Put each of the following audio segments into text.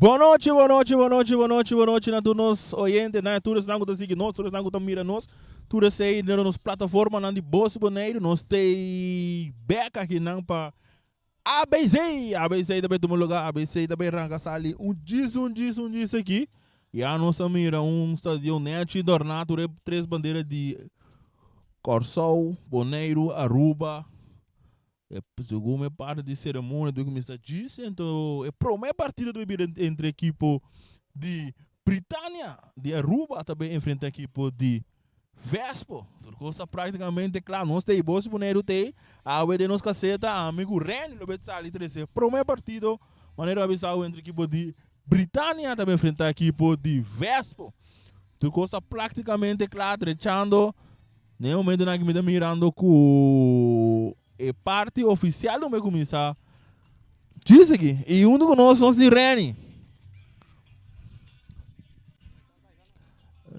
Bon nochi, bon nochi, bon nochi, bon nochi, bon nochi na tur nos oyentenan, tur esnan ku ta sigui nos, tur esnan ku ta mira nos, tur esei den nos plataformanan di Bos Boneiru. Nos t'ei bek akinan pa ABC! ABC ta bai tuma lugar, ABC ta bai ranka sali un djis, un djis, un djis aki. Ya nos a mira un stadion nechi dorná tur e tres bandera di Kòrsou, Boneiru, Aruba. E segun e parti di ceremonia ta cuminsa djis, ento e prome partido ta bira entre ekipo di Britania di Aruba ta bay enfrenta ekipo di Vespo. Tur cos ta practicamente cla. Nos ta ey, bo si Boneiru ta ey. Awe den nos caseta ami cu Renny lo bay sali trece prome partido manera bo a bisa awe entre ekipo di Britania ta bay enfrenta ekipo di Vespo. Tur cos ta practicamente cla drechando. Den e momentonan aki mi ta mirando ku e parti ofisial lo kuminsá djis aki. I huntu ku nos, nos tin Renny.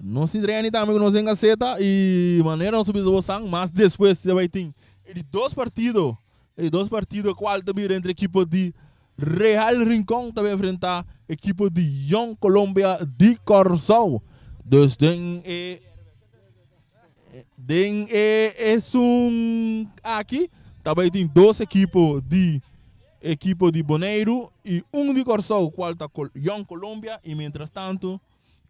Nos tin Renny tambe ku nos den kaseta i manera nos a bisa bosan, mas despues ta bai tin e di dos partido, e di dos partido kual ta bira entre ekipo di Real Rincon ta bai enfrentá ekipo di Jong Colombia di Kòrsou. Dus den e Den e esun aki ta bai tin dos ekipo di ekipo di Boneiru i un di Kòrsou kual ta Jong Colombia i mientras tanto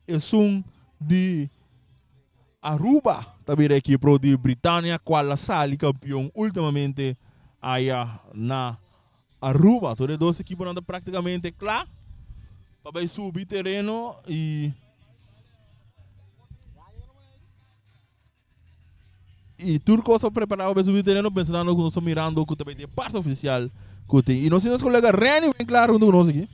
esun di Aruba ta bira ekipo di Britania kual a sali kampion ultimamente aya na Aruba. Tur e dos ekiponan ta praktikamente kla pa bai subi tereno i i tur kos a prepará pa bai subi tereno pensando ku nos ta mirando ku ta bai tin e parte ofisial ku tin. I nos tin nos kolega Renny ben kla huntu ku nos aki.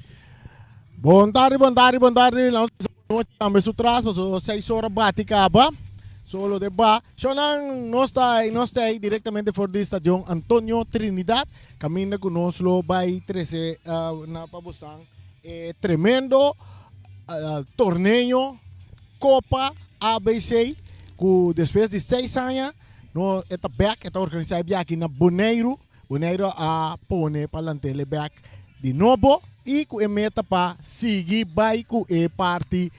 Bon tardi, bon tardi, bon tardi. Nos ta bisa bon nochi tambe su tras pasobra seis ora bati kaba. Solo de ba. Shownan nos ta nos ta ei directamente for di Stadion Antonio Trinidad. Caminda cu nos lo bay trece na pa bosnan e tremendo torneo Copa ABC cu despues di seis aña no e ta bek, e ta organisa e biaha aki na Boneiru. Boneiru a pone pa lantele bek di nobo y cu e meta pa sigui bay cu e parti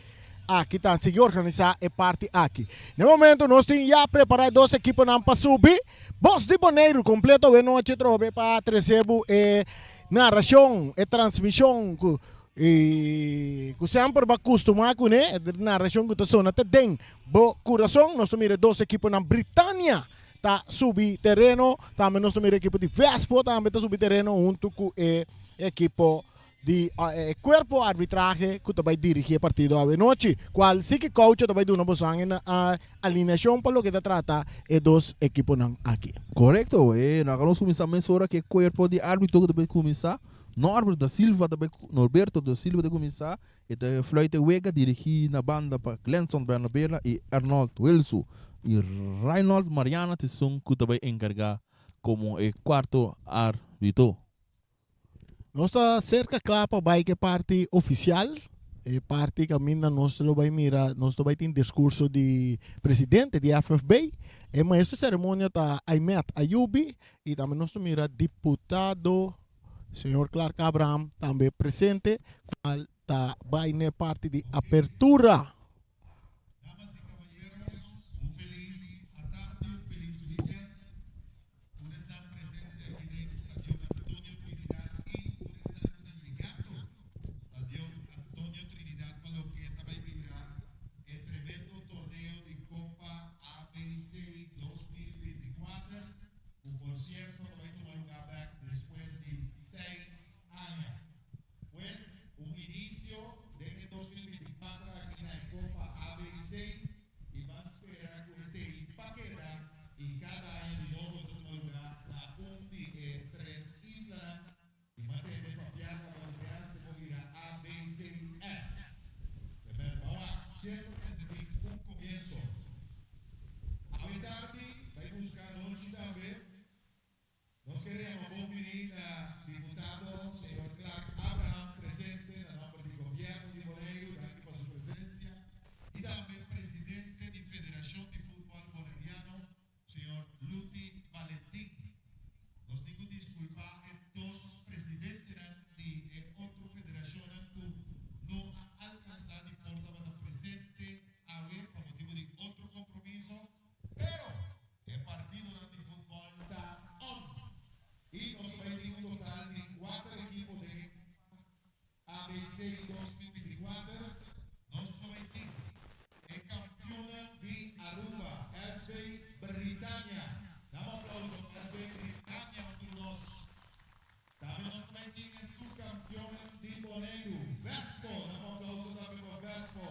aki ta sigui organisa e parti aki. Na e momento nos tin ya prepara e dos ekiponan pa subi. Bos di Boneiru kompleto awe nochi trobe pa trese bo e narashon, e transmishon ku ku semper bo a kustumá kuné, e narashon ku ta sona te den bo kurason. Nos ta mira e dos ekiponan Britania ta subi tereno, tambe nos ta mira e ekipo di Vespo tambe ta subi tereno huntu ku e ekipo di e cuerpo arbitrahe cu ta bay dirigi e partido awe nochi, cual si ki Caucho ta bay duna boso an e alineacion pa loke ta trata e dos ekiponan aki. Corecto, e no a nos cuminsa mesora cu e cuerpo di arbitro cu ta bay cuminsa, Norbert da Silva ta bay Norberto da Silva ta cuminsa, e ta fluit e wega dirigi na banda pa Glenson Bernabela y Arnold Wilsu y Raynold Mariana ta esun cu ta bay encarga como e cuarto arbitro. Nos ta cerca cla pa bai ke parti oficial, e parti caminda nos lo bai mira, nos lo bai tin discurso di presidente di FFB. E maestro di ceremonia ta Aymet Ayubi y tambe nos ta mira diputado señor Clark Abraham tambe presente cual ta bai n'e parti di apertura. Damas y caballeros, un feliz atardi, un feliz weekend. Tur esnan presente aki den Stadion Antonio Trinidad y tur esnan cu ta yegando Stadion Antonio Trinidad pa loke ta bay bira e tremendo torneo di Copa ABC 2024 cu por cierto ta bay tuma lugar bek despues di seis aña. Pues, un inicio den e 2024 aki na e. ABC 2024, nos tin e kampeon di Aruba, SV Britannia. Duna un aplouso, SV Britannia, pa nos. Tambe nos tin e supkampeon di Boneiru, Vespo. Duna un aplouso tambe pa Vespo.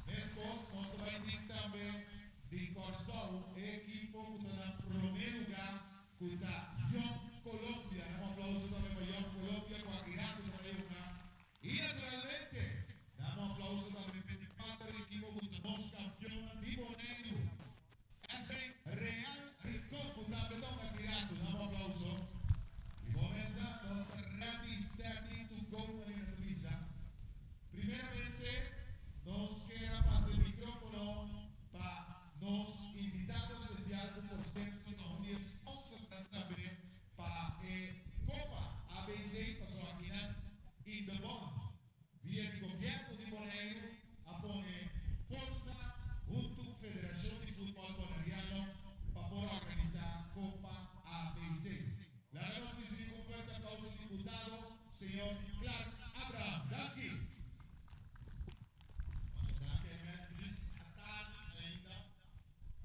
Despues, nos tin tambe di Kòrsou, ekipo ku ta na promé lugá, ku ta Jong Colombia. Un aplouso tambe pa Jong Colombia, ku a keda tambe. I naturalmente, duna un aplouso tambe pa e kuater ekipo ku ta nos kampeon di Boneiru. SV Real Rincon, ku tambe ta keda. Duna un aplouso. I kuminsá, nos ta ready, steady to go na Luisa. Primeramente, nos ke pasa e mikrófono pa nos invitado spesial, ku por sierto ta un sponsor tambe pa e Kopa ABC, pasó aki na Indebon, via di gobièrnu di Boneiru, a pone forsa huntu ku Federashon di Futbòl Boneriano pa por organisá Kopa ABC. Laga nos risibí ku fuerte aplouso diputado, señor Clark Abraham. Danki. Danki, felis atardi ainda.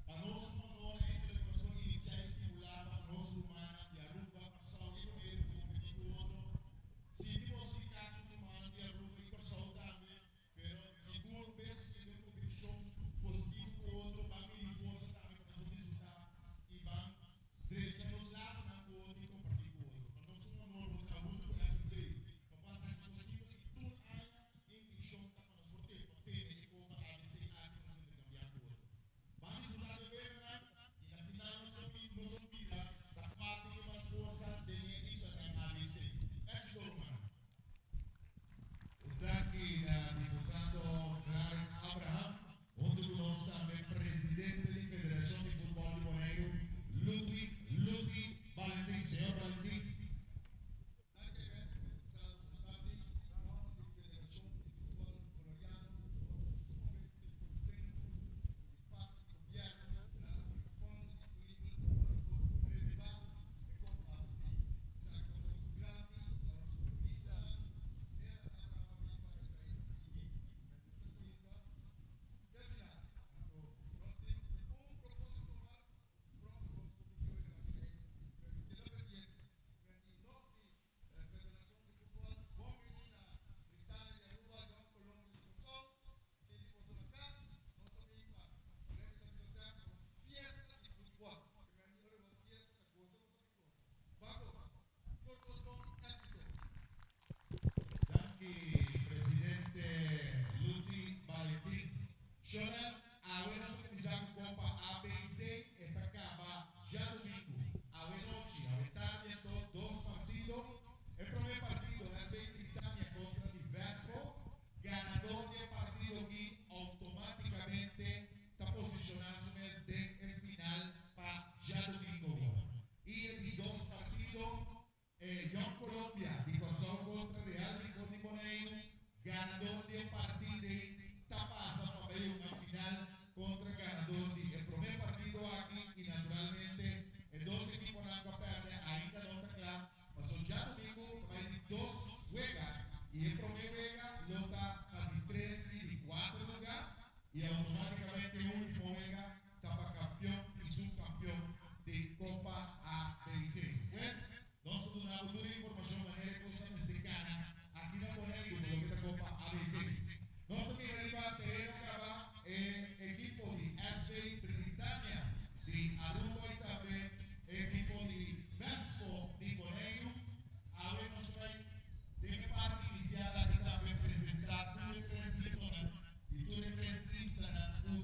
Pa nos un honor eigenlijk pa nos inisiá i stimulá pa nos rumannan di Aruba, Kòrsou i Boneiru kompetí ku otro. Si nos di kas rumannan di Aruba i Kòrsou tambe, pero sigur bes e kompetishon positivo ku otro, ban midi forsa tambe pa nos disfrutá i ban drecha nos lasonan ku otro i kompartí ku otro. Pa nos un honor pa traha huntu ku FB, pa hasi posibel i tur aña intenshon ta pa nos por tene e Kopa ABC aki pa nos interkambiá ku otro. Ban disfrutá di weganan i na final nos mira ta parti ku mas forsa den e isla ABC. Éksito, ruman. Danki na diputado Clark Abraham, huntu ku nos tambe presidente di Federashon di Futbòl di Boneiru, Ludwig Luti Valentin. Señor Valentin. Danki, diputado Luti, nòmber di Federashon di Futbòl Boneriano, sumamente kontentu di parti di gobièrnu, ku fondo disponibel pa reviva e Kopa ABC. Esaki ta un grandi pa nos futbolista, manera Abraham a bisa, e asina, nos tin un propósito mas pronto nos keda pendiente. Nos Federashon di Futbòl, bon bini na Britannia di Aruba, Jong Colombia di Kòrsou, sinti boso na kas, nos a bin pa, manera mi ta bisa semper, un fiesta di futbòl. Ku ora un fiesta ta gosa, no ta gosa. Ban gosa. Tur kos bon, éksito. Danki, presidente Luti Valentin. Shona, awe nos ta kuminsá ku Kopa ABC, e ta kaba djadumingu. Awe nochi, awe tardi, anto, dos partido. E promé partido, SV Britannia kontra di Vespo. Ganadó di e partido aki outomátikamente ta posishoná su mes den final pa djadumingu. I e di dos partido, Jong Colombia di Kòrsou kontra Real Rincon di Boneiru. Ganadó di e partido ta pasa pa un final kontra ganadó di e promé partido aki i naturalmente e dos ekiponan ku pèrdè ainda no ta kla. Mas djadumingu bai tin dos wega i e promé wega lo ta pa di 3 i di 4 lugá i outomátikamente e último wega ta pa kampeon i supkampeon di Kopa ABC. Pues, nos tin tur informashon manera ku ta kana aki na Boneiru, loke ta Kopa ABC. Nos tin ariba tereno kaba e ekipo di SV Britannia di Aruba i tambe ekipo di Vespo di Boneiru. Awor nos ta bai, den parti inisial aki tambe presentá tur e tres ekiponan i tur e tres islanan.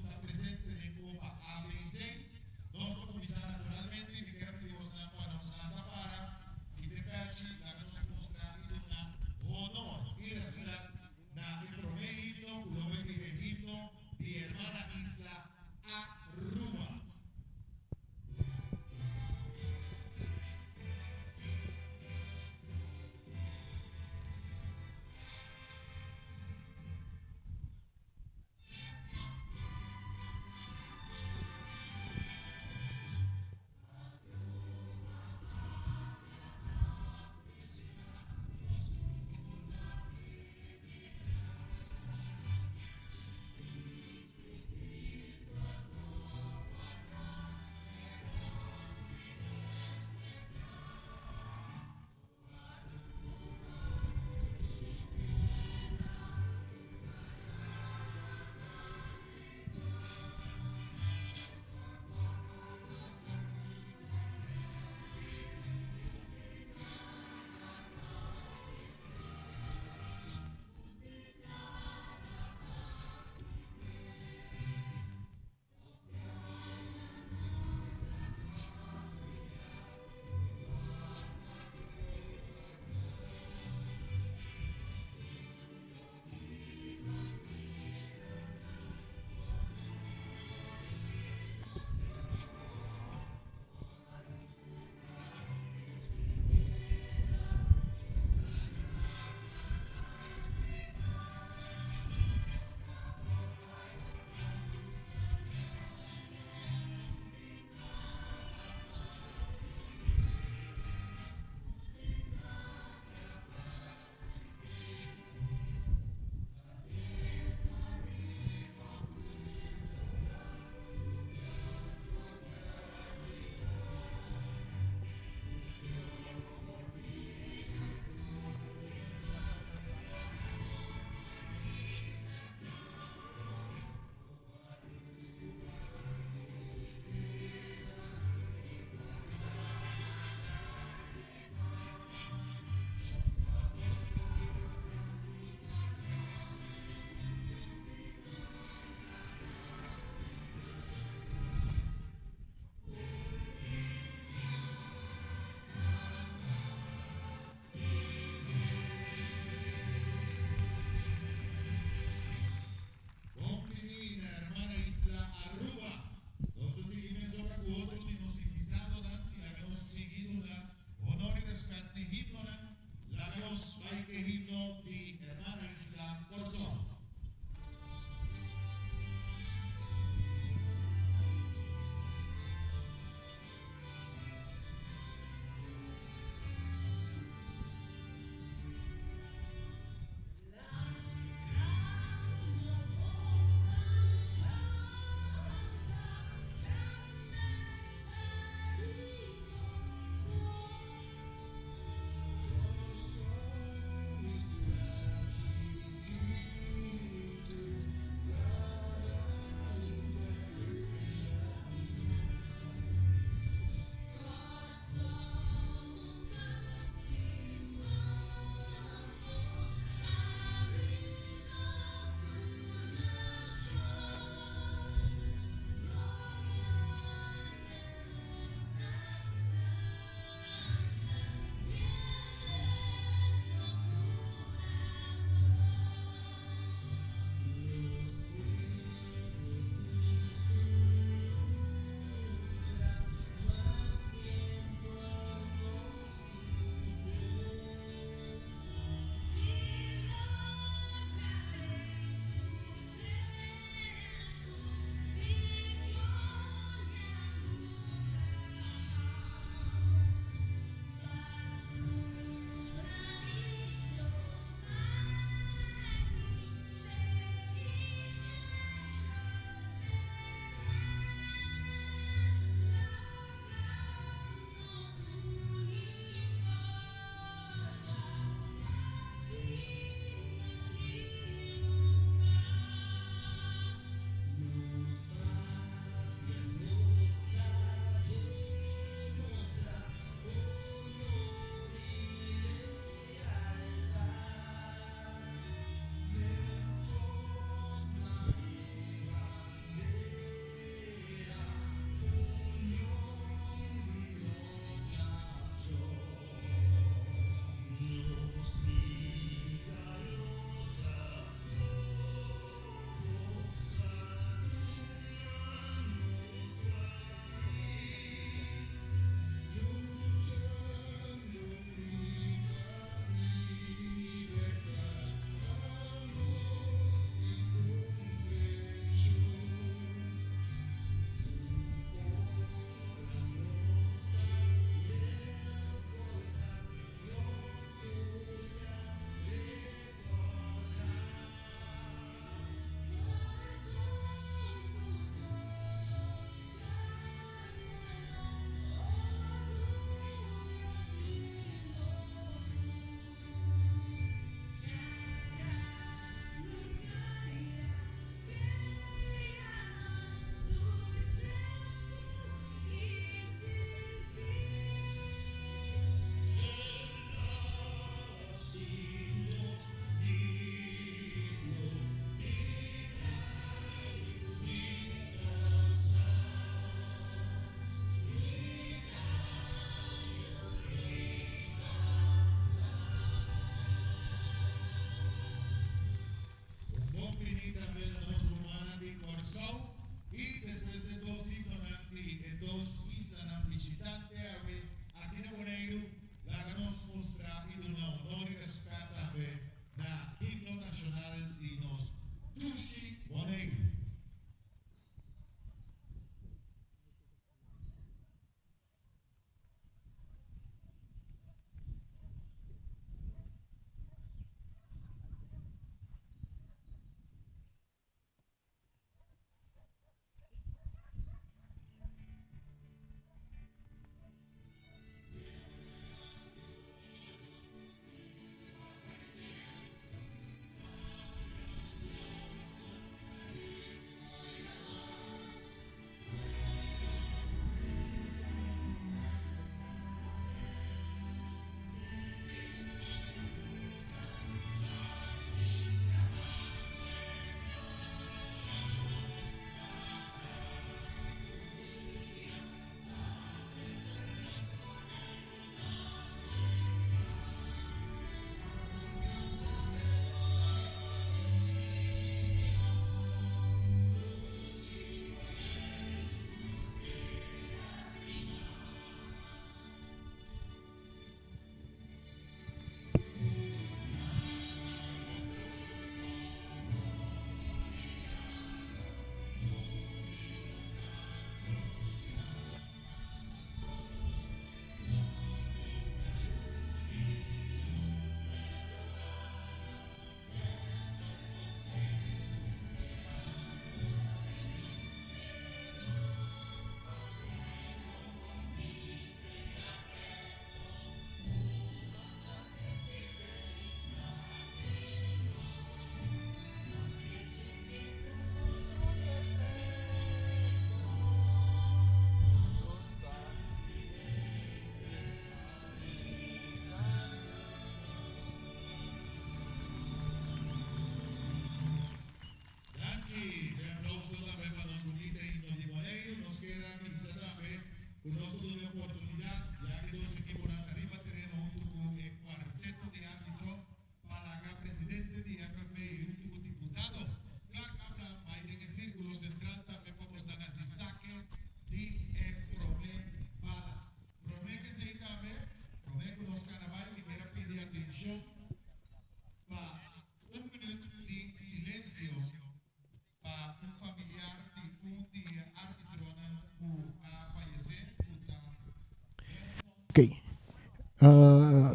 Ok.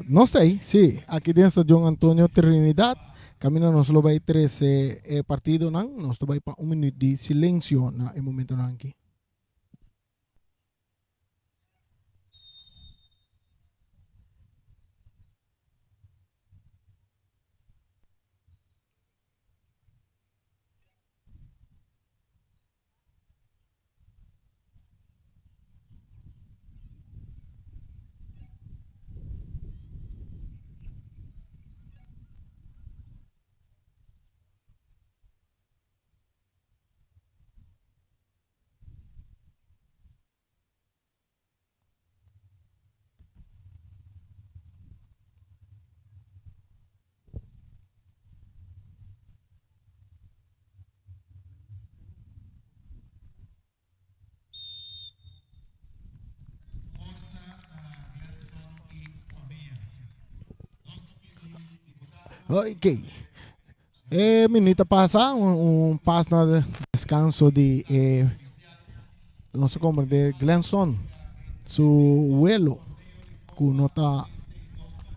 Nos ta ei, sí, aki den Stadion Antonio Trinidad. Caminda nos lo bai trece e partidonan. Nos ta bai pa un minuut di silencio na e momentonan aki. Ok. E minuut a pasa, un pas na descanso di e nos ta comprende Glenson su welo cu no ta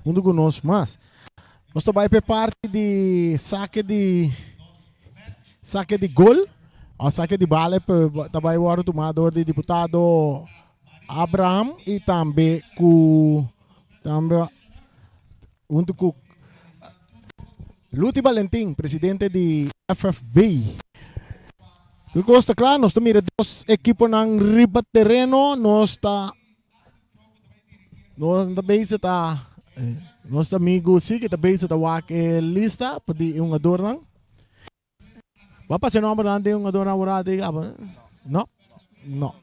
hunto cu nos mas. Nos ta bai p'e parti di sake di sake di gol o sake di bala ta bai wòrdu tumá dor di diputado Abraham i tambe ku tambe huntu ku Luti Valentin, presidente di FFB. Tur kos ta kla, nos ta mira dos ekiponan riba tereno, nos ta nos ta bezig ta nos ta amigu si ke ta bezig ta wak e lista pa di e hungadornan. Bo a pasa e nombernan di e hungadornan awor di kaba? No? No.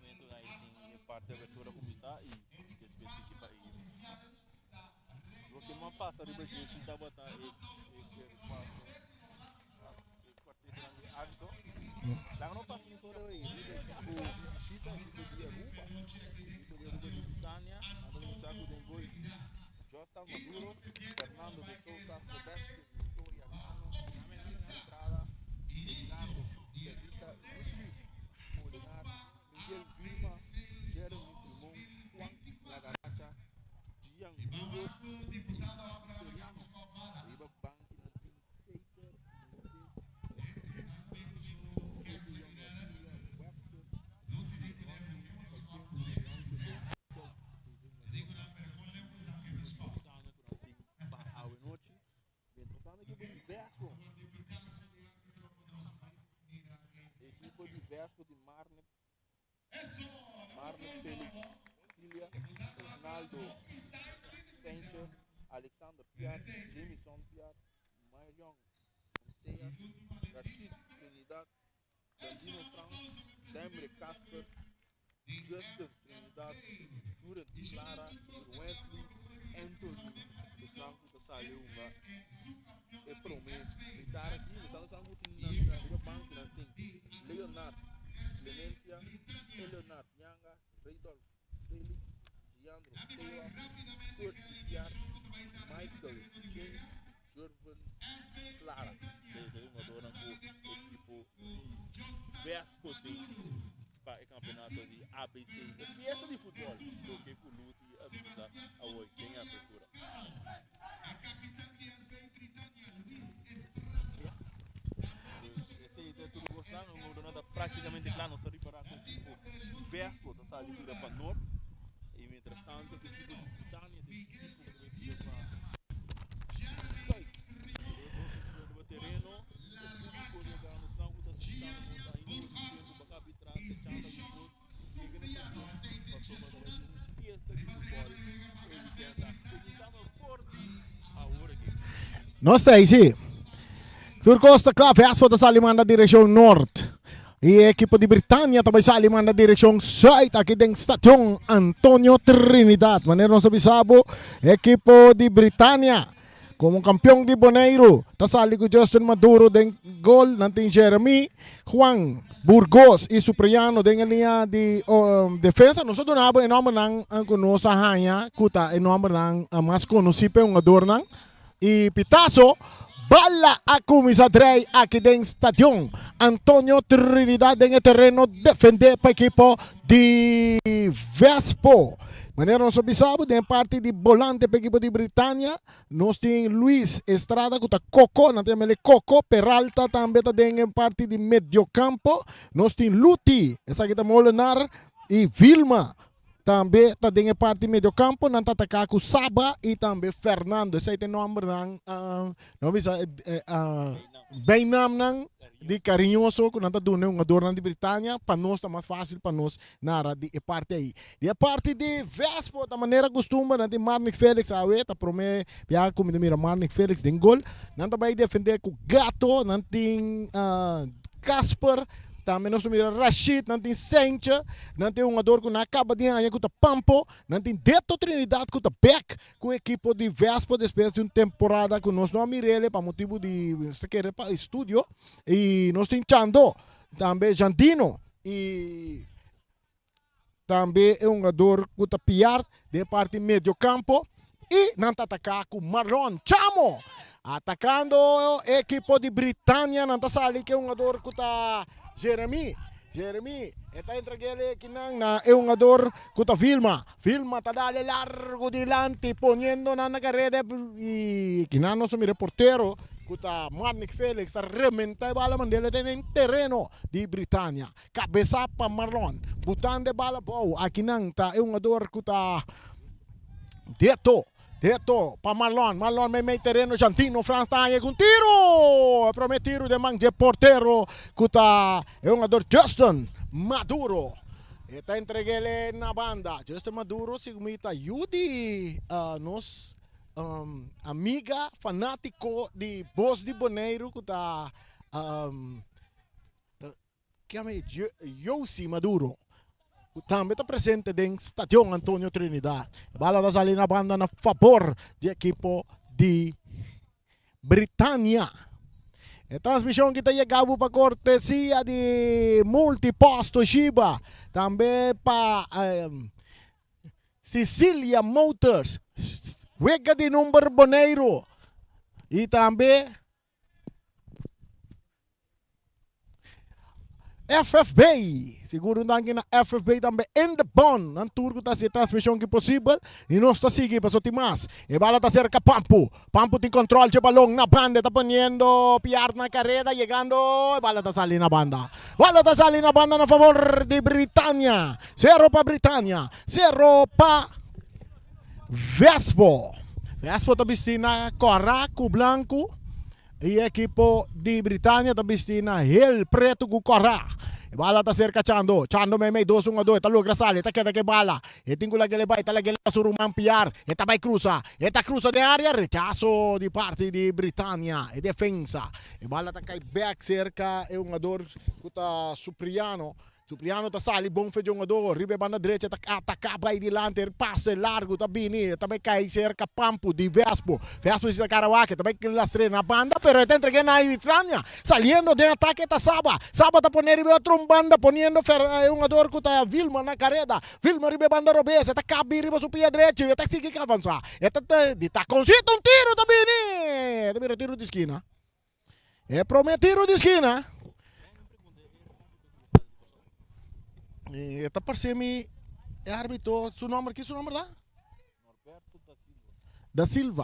Nos ta ahí, sí. Tur kos ta kla. Vespa ta sali manda direkshon nort. I e ekipo di Britania ta bai sali manda direkshon sùit aki den Stadion Antonio Trinidad. Manera nos a bisa bo, ekipo di Britania komo kampion di Boneiru ta sali ku Justin Maduro den gol. Nan tin Jeremy, Juan, Burgos i Supriano den e liña di defensa. Nos ta duna bo e nòmbernan ku nos a haña ku ta e nòmbernan mas konosí pa e hungadornan. Y pitazo, bala a cuminsa drei aki den stadion Antonio Trinidad den e terreno defende pa ekipo di Vespo. Manera nos a bisa bo den parti di bolante pa ekipo di Britania nos tin Luis Estrada ku ta Coco, nan ta yama el Coco, Peralta tambe ta den e parti di mediocampo, nos tin Luti, esaki ta Molenaar y Vilma tambe ta den e parti mediocampo, nan ta ataka ku Saba y tambe Fernando, esei ta e nombernan no bisa bijnaamnan di cariñoso ku nan ta duna e hungadornan di Britania pa nos ta mas facil pa nos Nara di e parti ei. Di e parti di Vespo ta manera custumber nan tin Marnix Felix awe ta prome biaha cu mi ta mira Marnix Felix den gol. Nan ta bay defende cu Gato, nan tin Casper, tambe nos ta mira Rashid, nan tin Sentje, nan tin hungador cu nan a caba di haña cu ta Pampo, nan tin Deto Trinidad cu ta bek cu ekipo di Vespo despues di un temporada cu nos no a mirele pa motibo di nos ta kere pa estudio y nos tin Chando, tambe Jandino. Y tambe e hungador cu ta piar den parti medio campo y nan ta ataca cu Marlon Chamo atacando e equipo di Britania nan ta sali cu e hungador cu ta Jeremy Jeremy e ta entregele ekinan na e hungador cu ta Vilma Vilma ta dale largo dilanti poniendo nan na careda y kinan nos a mira e portero cu ta Marnick Felix ta rementa e bala mandele den den tereno di Britania. Cabeza pa Marlon butando e bala abou akinan ta e hungador cu ta Deto Deto pa Marlon Marlon meimei tereno Jantino Frans ta haña cu un tiro e prome tiro den man dje portero cu ta e hungador Justin Maduro. E ta entreg'el na banda. Justin Maduro segun mi ta yu di nos amiga fanatico di Bos di Boneiru cu ta Josie Maduro cu tambe ta presente den Stadion Antonio Trinidad. E bala ta sali na banda na fabor di ekipo di Britania. E transmishon ki ta yega bo pa kortesia di Multipost Toshiba, tambe pa Sicilia Motors, wega di number Boneiru i tambe FFB, sigur un danki na FFB tambe in the bon. Nan tur ku ta hasi e transmishon ki posibel i nos ta sigui pasobra tin mas. E bala ta serka Pampu. Pampu tin kontrol dje balon na banda e ta poniendo Piar na kareda yegando e bala ta sali na banda. Bala ta sali na banda na favor di Britania. Sero pa Britania, sero pa Vespo. Vespo ta bisti na kòrá ku blanku. E ekipo di Britania ta bisti na hel pretu ku kòrá. E bala ta serka Chando. Chando meimei dos un a dos. E ta logra sali. E ta keda ku e bala. E tin ku lag'el e bai. Ta lag'el pa su ruman Piar. E ta bai krusa. E ta krusa den área. Rechaso di parti di Britania. E defensa. E bala ta kai bèk serka e hungador ku ta Supriano. Supriano ta sali bon fe djongadó riba e banda drecha ta ataká bai dilanti e pase largu ta bini e ta bai kai serka Pampu di Vespo. Vespo si ta Karawak e ta bai lastr'é na banda pero e ta entreg'é na Itrania saliendo den atake ta Saba. Saba ta pone riba e otro un banda poniendo fer e hungador ku ta Vilma na kareda. Vilma riba e banda robes e ta kabi riba su pia drechi e ta sigui avansá e ta di takoncito un tiro ta bini ta bira tiro di skina. E prome tiro di skina. E ta parse mi e arbitro su nomber, ki su nomber ta? Da Silva.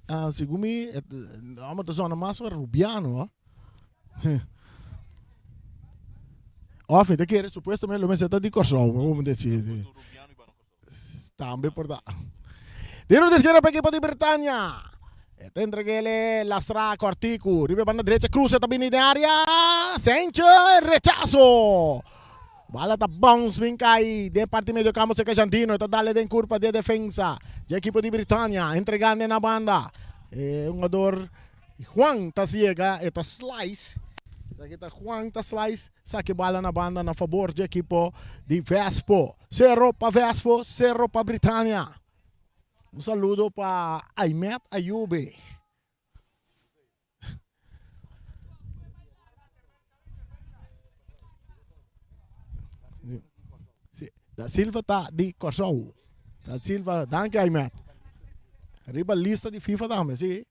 Ah, segun mi e nomber ta sona mas Rubiano. Of mi ta kere supuestamente lo mester ta di Kòrsou, como deci. Tambe por ta. Tiro di esquerda pa equipo di Britania. E ta entregele Lastra Cortico. Riba e banda derecha Cruz ta bini den area. Sencho rechazo. Bala ta bounce bin kai den parti medio campo cerca Jandino. E ta dale den curpa de defensa di equipo di Britania. Entregando na banda. E hungador Juan ta ciega. E ta slice. Esaki ta Juan ta slice. Saki bala na banda na fabor di equipo di Vespo. Sero pa Vespo, sero pa Britania. Un saludo pa Aymet Ayube. Da Silva ta di Kòrsou. Da Silva, danki Aymet. Riba lista di FIFA tambe, si.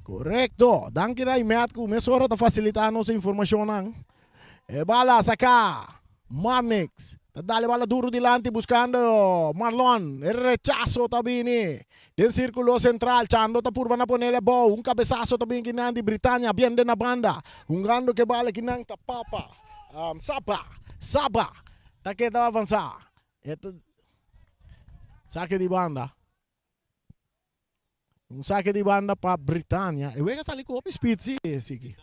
Korekto. Danki na Aymet ku mesora ta fasilitá nos informashonnan. E bala saká. Marnix. Ta dale bala duro dilanti buscando Marlon. E rechazo ta bini den circulo central. Chando ta purba na ponele abou. Un cabezazo ta bini kinan di Britania. Bien den na banda. Hungando ke bala kinan ta Papa. Um, Saba. Saba. Ta keda avansa. E ta sake di banda. Un sake di banda pa Britania. E wega sali ku hopi speed si, Siki.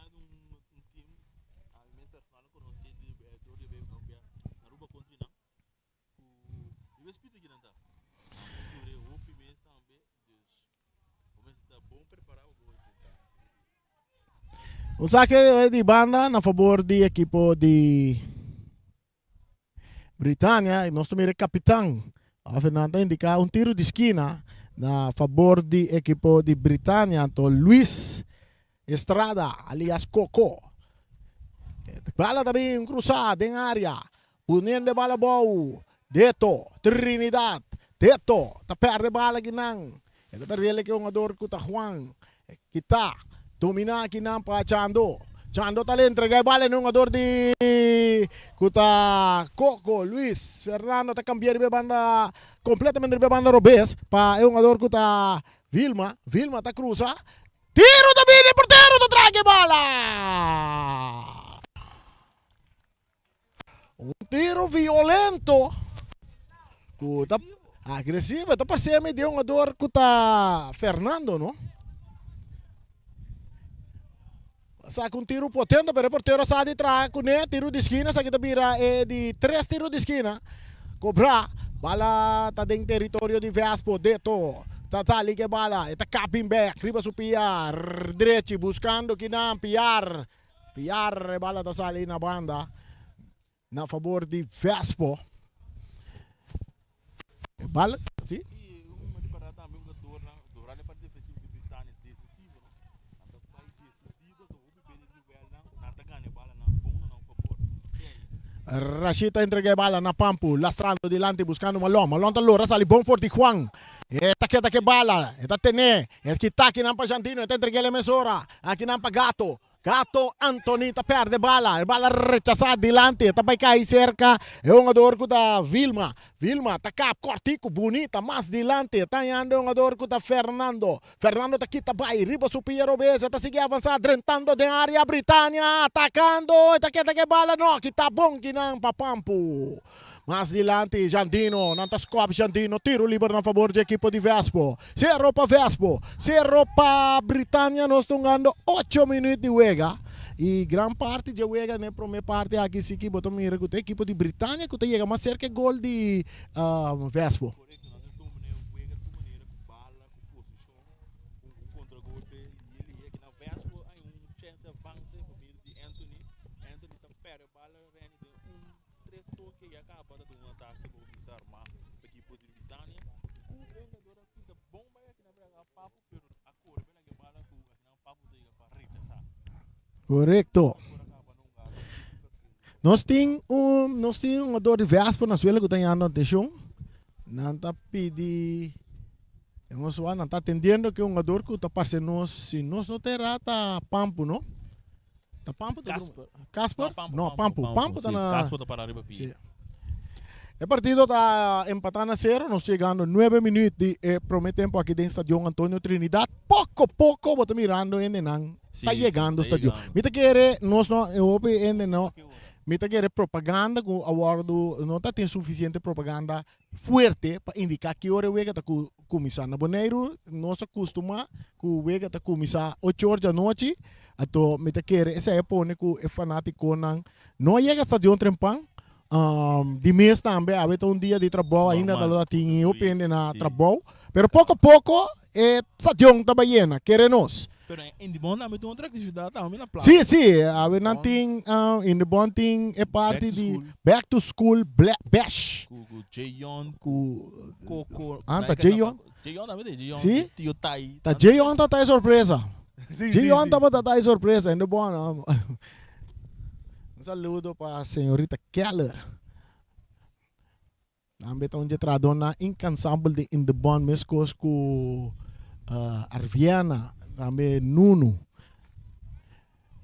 Un sake di banda na fabor di ekipo di Britania y nos ta mira e capitan Fernando ta indica un tiro di skina na fabor di ekipo di Britania anto Luis Estrada alias Coco. Bala ta bin cruza den area poniendo e bala abou Deto Trinidad Deto ta perde bala akinan e ta perde e hungador cu ta Juan Kita domina akinan pa Chando. Chando ta entrega e bala na e hungador di ku ta Coco Luis Fernando ta cambia riba e banda completamente riba e banda robes pa e hungador ku ta Vilma. Vilma ta cruza. Tiro ta bini e portero ta traga e bala. Un tiro violento ku ta agresivo. Ta parse mi di un hungador ku ta Fernando, no? Saka un tiro potente, pero e portero sa di traha kuné. Tiro di skina, esaki ta bira e di tres tiro di skina. Kobra, bala ta den teritorio di Vespo. Deto ta sali ku e bala, e ta kap bin bek riba su pia drechi buskando kinan Piar. Piar e bala ta sali na banda na fabor di Vespo. E bala, si. Rashid ta entrega e bala na Pampu, lastrando dilanti buscando Malon. Malon ta lora sali bon for di Juan. E ta keda ke bala, e ta tene, e kita akinan pa Jandino, e ta entreg'el e mesora. Akinan pa Gato. Gato Anthony ta perde bala. E bala rechasá dilanti. E ta bai kai serka e hungador ku ta Vilma. Vilma ta kap kòrtiku bunita mas dilanti. E ta hañando e hungador ku ta Fernando. Fernando ta kita bai riba su pia robes. E ta sigui avansá drentando den área Britania atakando. E ta keda ku e bala. No, kita bon kinan pa Pampu. Mas dilanti Jandino, nan ta skòp Jandino, tiro liber na fabor dje ekipo di Vespo. Sero pa Vespo, sero pa Britania, nos ta hungando ocho minuut di wega y gran parti dje wega den e prome parti aki si ki bo ta mira ku ta ekipo di Britania ku ta yega mas serka e gol di Vespo. Tres toke ya caba ta duna un atake pa bisa arma pa ekipo di Britania. Ku e hungador a kita bon bai aki na brega Papu pero a kore bai laga e bala ku asina Papu ta yega pa rechasa. Korekto. Nos tin un nos tin un hungador di Vespa na suela ku ta yanda atenshon. Nan ta pidi nos wak nan ta atendiendo ku e hungador ku ta parse nos si nos no ta era ta Pampu no. Ta Pampu ta Casper. Casper? No, Pampu, No, Pampu. Pampu ta sí. na Casper ta para riba pia. Sí. E partido ta empatá na sero, nos yegando nuebe minuut di e prome tempo aki den Stadion Antonio Trinidad. Poko poko bo ta mirando hendenan Sí, ta sí, yegando ta stadion. yegando. Mi ta kere nos no e hopi hende no mi ta kere propaganda ku a wordu no ta tin sufisiente propaganda fuerte pa indiká ki ora e wega ta ku kuminsá. Na Boneiru nos a kustumá ku wega ta kuminsá ocho or djanochi, anto mi ta kere esei a pone ku e fanátikonan no a yega stadion trempan. Di mes tambe awe ta un dia di trabou ainda ta lo ta tin hopi hende na trabou, pero poko poko E stadion ta bai yena, kere nos. Pero in de Bond tambe tin otro actividad tambe na plaza. Sí, sí, awe nan tin, in de Bond tin e parti di Back to School Bash. Cu cu Jayon, Cu Coco. Ah, ta Jayon? Jayon tambe tin, Jayon, Sí? Tio Tai. Ta Jayon ta ta e sorpresa. Sí, sí, Jayon sí. tabata ta e sorpresa in de Bond. Un saludo pa señorita Keller. Tambe ta un dje trahadónan inkansabel di In The Bond meskos ku Arviana, tambe Nunu.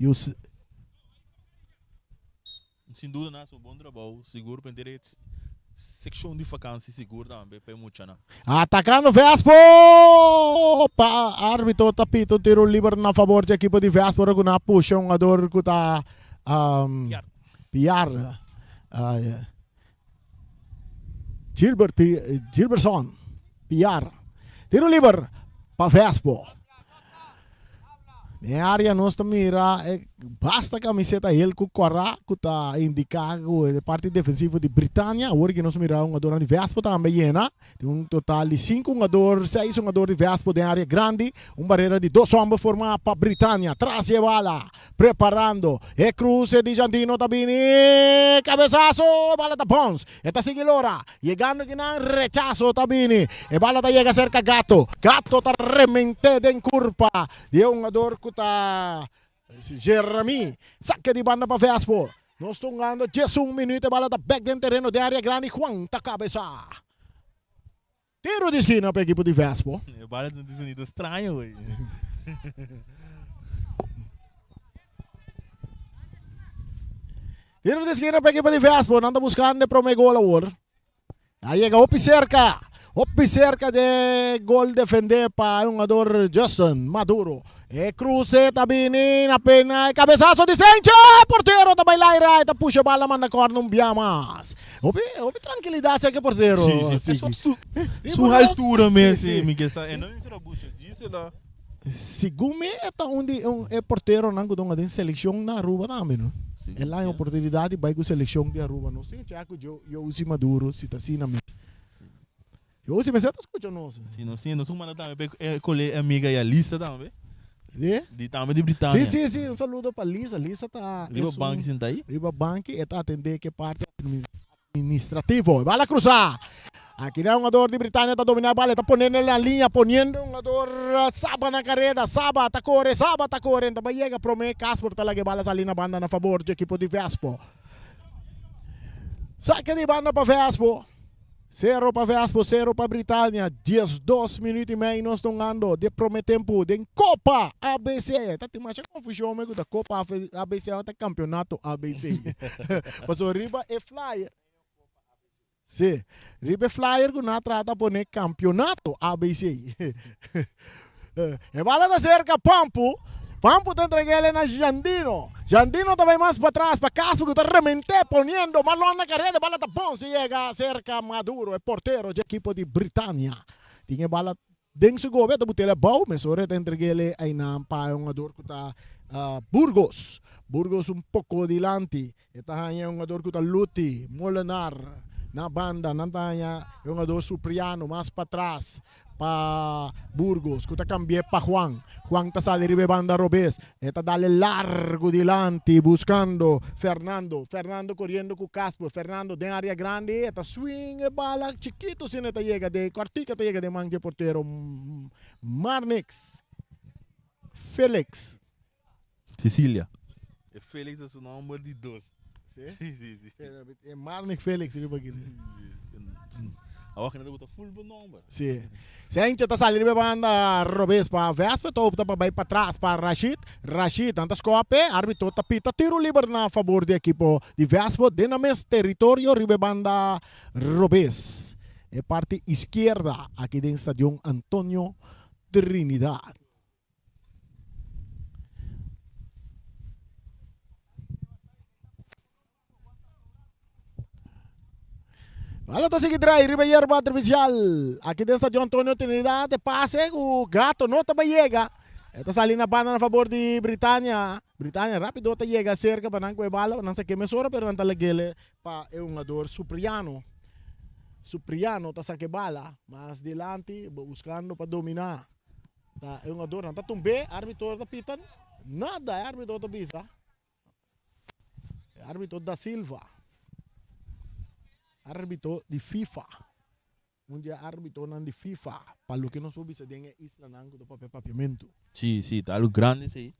Un Sin duda nan haci un bon trabou, sigur pa henter e seccion di vakantie sigur tambe pa e muchanan. Atacando Vespo! Pa arbitro ta pita un tiro liber na favor di ekipo di Vespo ora cu nan a pusha un jugador cu ta Piar. Piar. Gilbert Gilbertson Piar. Tiro liber pa Vespo. Den área nos ta mira e basta camiseta hel cu cora cu ta indica cu e parti defensivo di Britania. Awor ki nos mira hungadornan di Vespo tambe yena. Tin un total di sinku hungador, seis hungador di Vespo den área grandi. Un barera di dos homber forma pa Britania. Tras di e bala, preparando e cruce di Jandino ta bini. Cabezazo! Bala ta bounce. E ta sigui lora. Yegando ki nan rechaso ta bini. E bala ta yega serka Gato. Gato ta remente den kurpa di e hungador ku ta Jeremy. Sake di banda pa Vespo. Nos ta hungando 11 minuut. E bala ta bek den tereno den area grandi. Juan ta kabesa. Tiro di skina pa ekipo di Vespo. E bala ta un sonido straño wey. Tiro di skina pa ekipo di Vespo. Nan ta buskando e prome gol awor. A yega hopi serka. Hopi serka de gol defende pa e hungador Justin Maduro. E cruce ta bini na pena e cabezazo di Sencho. Portero ta bai laira e ta pusha bala manda corner un bia mas. Hopi hopi tranquilidad sa ke portero. Si, si. Sigui. Su, su altura mes, si, mi ke sa. E no mester a busha djis la. Segun mi e ta un di un e porteronan ku ta hunga den selekshon na Aruba tambe no. Si, El haña si. oportunidat di bai ku selekshon di Aruba. Nos tin chek ku Josi Maduro si ta asina mes. Josi mester ta skucha nos. Si, nos tin. Nos un manda tambe pa e kole e amiga ya Lisa tambe. Si? Di tambe di Britania. Si, si, si. Un saludo pa Lisa. Lisa ta Riba esun banki sinta ahí. Riba banki e ta atende ke parti administrativo. E bala cruza. Aki na hungador di Britania ta domina e bala. E ta pone na liña, poniendo e hungador Saba na careda. Saba ta core, Saba ta core. Enta bai yega prome. Casper ta laga e bala sali na banda na favor dje ekipo di Vespo. Sake di banda pa Vespo. Sero pa Vespo, sero pa Britania. 12 minuut y mei nos ta hungando de prome tempo den Copa ABC. Ta tin masha confusion me cu ta Copa ABC of ta Campeonato ABC. Pasobra riba e flyer, si, riba e flyer cu nan a trata pone Campeonato ABC. E bala ta serka Pampu. Pampu ta entreg'el na Jandino. Jandino ta bai mas patras pa Casper ku ta rement'é poniendo balon na kareda. E bala ta bon si yega serka Maduro, e portero dje ekipo di Britania. Tin e bala den su gobe, ta but'el abou. Mesora e ta entreg'el einan pa e hungador ku ta Burgos. Burgos un poko dilanti. E ta haña e hungador ku ta Luti, Molenaar na banda. Nan ta haña e hungador Supriano mas patras pa Burgos ku ta kambi'é pa Juan. Juan ta sali riba e banda robes. E ta dal e largu dilanti buskando Fernando. Fernando koriendo ku Casper. Fernando den área grandi e ta swing e bala chikitu asina e ta yega den kòrtiku e ta yega den man dje portero Marnix Felix. Cecilia. E Felix ta su nomber di dos. Sí? Sí, sí, sí. E Marnik Felix riba aki. Awor kende ta gusta full bo nomber. Sí. Sencha ta sali riba e banda robes pa Vespa, ta opta pa bai patras pa Rashid. Rashid nan ta skope, arbitro ta pita tiro liber na fabor di ekipo di Vespa den nan mes teritorio riba e banda robes. E parti iskierda aki den Stadion Antonio Trinidad. Bala ta sigui drai riba yerba artificial. Aki den Stadion Antonio Trinidad e pase ku Gato no ta bai yega. E ta sali na banda na fabor di Britania. Britania rapido ta yega serka pa nan ku e bala. Nan sa ke mesora pero nan ta lag'el pa e hungador Supriano. Supriano ta saka e bala mas dilanti buskando pa domina. Ta e hungadornan ta tumb'é, arbitro ta pita nada, e arbitro ta bisa. E arbitro da Silva, arbitro di FIFA, un di e arbitronan di FIFA, pa loke nos por bisa den e islanan ku ta papia papiamentu. Sí, sí, ta algu grandi esei.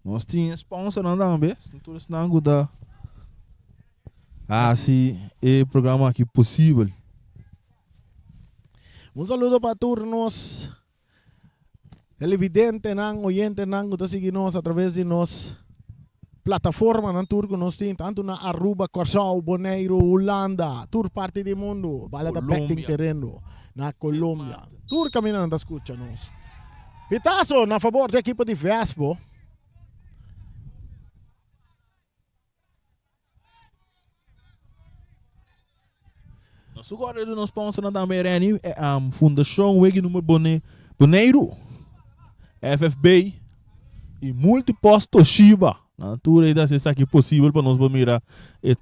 Nos tin e sponsornan tambe, tur esnan ku ta hasi e programa aki posibel. Un saludo pa tur nos televidentenan, oyentenan ku ta sigui nos atraves di nos. plataformanan tur ku nos tin, tantu na Aruba, Kòrsou, Boneiru, Hulanda, tur parti di mundu. Bala ta bèk den tereno na Colombia. Tur kaminda nan ta skucha nos. Pitazo na fabor di ekipo di Vespo. Nos sucorre di nos sponsornan tambe Renny, Fundacion Wegi Nummer Bone, Boneiru, FFB y Multipost Toshiba. Nan tur ei ta haci esaki posibel pa nos por mira e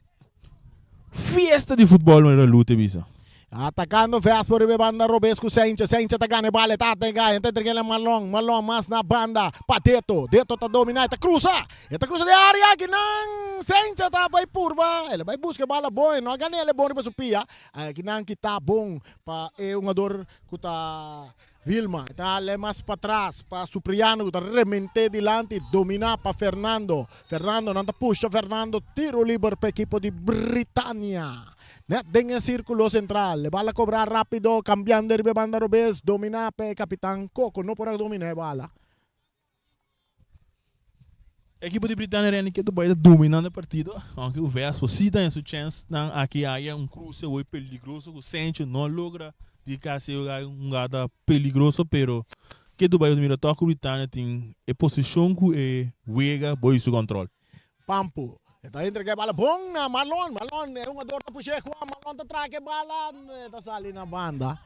fiesta di futbol manera Lute a bisa. Atacando Vespo riba e banda robes cu Sanchez. Sanchez ta gana e bala, e ta atega, e ta entrega na Marlon. Marlon mas na banda pa Deto. Deto ta domina, e ta cruza. E ta cruza den area aki nan. Sanchez ta bay purba, el a bay busca e bala bon, e no a gana el e bon riba su pia. Aki nan kita bon pa e hungador cu ta Vilma. E ta hala mas patras pa Supriano cu ta remente dilanti, domina pa Fernando. Fernando, nan ta pusha Fernando, tiro liber pa ekipo di Britania. Net den e circulo central, e bala cobra rapido, cambiando riba e banda robes, domina pa e capitan Coco, no por a domina e bala. Ekipo di Britania Rene ke Dubai ta dominando e partido, aunke ku Vespo si ta den su chens nan aki haya un cruce hoy peligroso ku Sancho no a logra di casi un hungada peligroso pero ke Dubai ta mira tok ku Britania tin e posicion ku e wega boy su control. Pampo e ta entrega e bala bon na Marlon, Marlon e hungador ta pusha e Juan, Marlon ta traka e bala e ta sali na banda.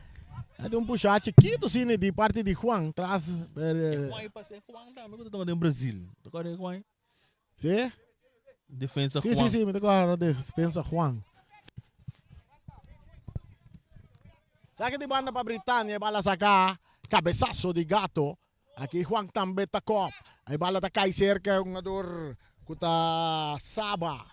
E tin un pusha chikito asina di parti di Juan tras. E Juan e pasa e Juan tambe ku ta tuma den Brazil. Ta kòrda e Juan? Si? Defensa Juan. Si, si, si, mi ta kòrda defensa Juan. Saki di banda pa Britania e bala saka kabesaso di Gato. Aki Juan tambe ta kop. E bala ta kai serka e hungador ku ta Saba.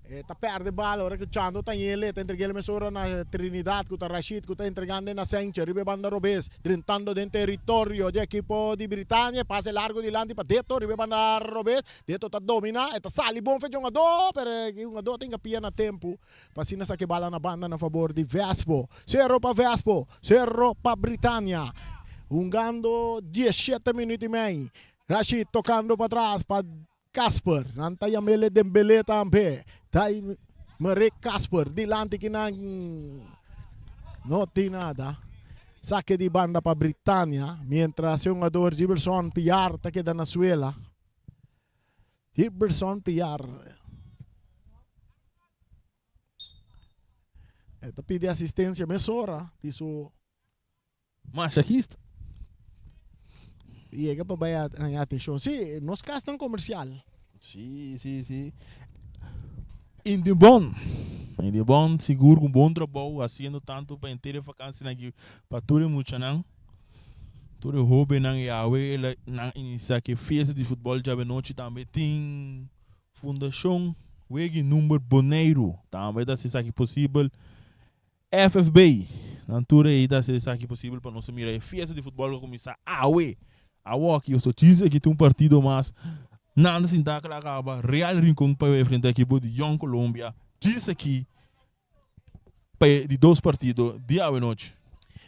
E ta perde bala ora ku Chando ta yele. Ta entreg'el mesora na Trinidad ku ta Rashid ku ta entregando na Senche riba e banda robes. Drentando den teritorio di ekipo di Britania. E pase largo dilanti pa Deto riba e banda robes. Deto ta domina. E ta sali bon fe dje hungador pero e hungador tin kapia na tempu pa asina saka e bala na banda na fabor di Vespo. Sero pa Vespo, sero pa Britania. Hungando diesshete minuut i mei. Rashid tokando patras pa Casper. Nan ta yam'el e Dembele tambe. Dai Marek Casper dilanti ki nan no tin nada. Sake di banda pa Britania mientras e hungador Giberson Piar ta keda na suela. Giberson Piar. E ta pidi asistencia mesora di su Masajista. Yega pa bai haña atencion. Si, nos casnan comercial. Si, si, si. Indibon. Indibon sigur cu bon trabou haciendo tanto pa henter e vakansinan aki pa tur e muchanan. Tur e hobennan y awe nan inicia cu e fiesta di futbol djawe nochi tambe tin Fundashon Wegi Number Boneiru tambe ta hasi esaki posibel. FFB, nan tur ei ta hasi esaki posibel pa nos a mira e fiesta di futbòl ku a kuminsá awe. Awoki, so djis aki tin un partido mas. Nan ta sinta kla kaba Real Rincon pa enfrenta ekipo di Jong Colombia djis aki pa e di dos partido di awe nochi.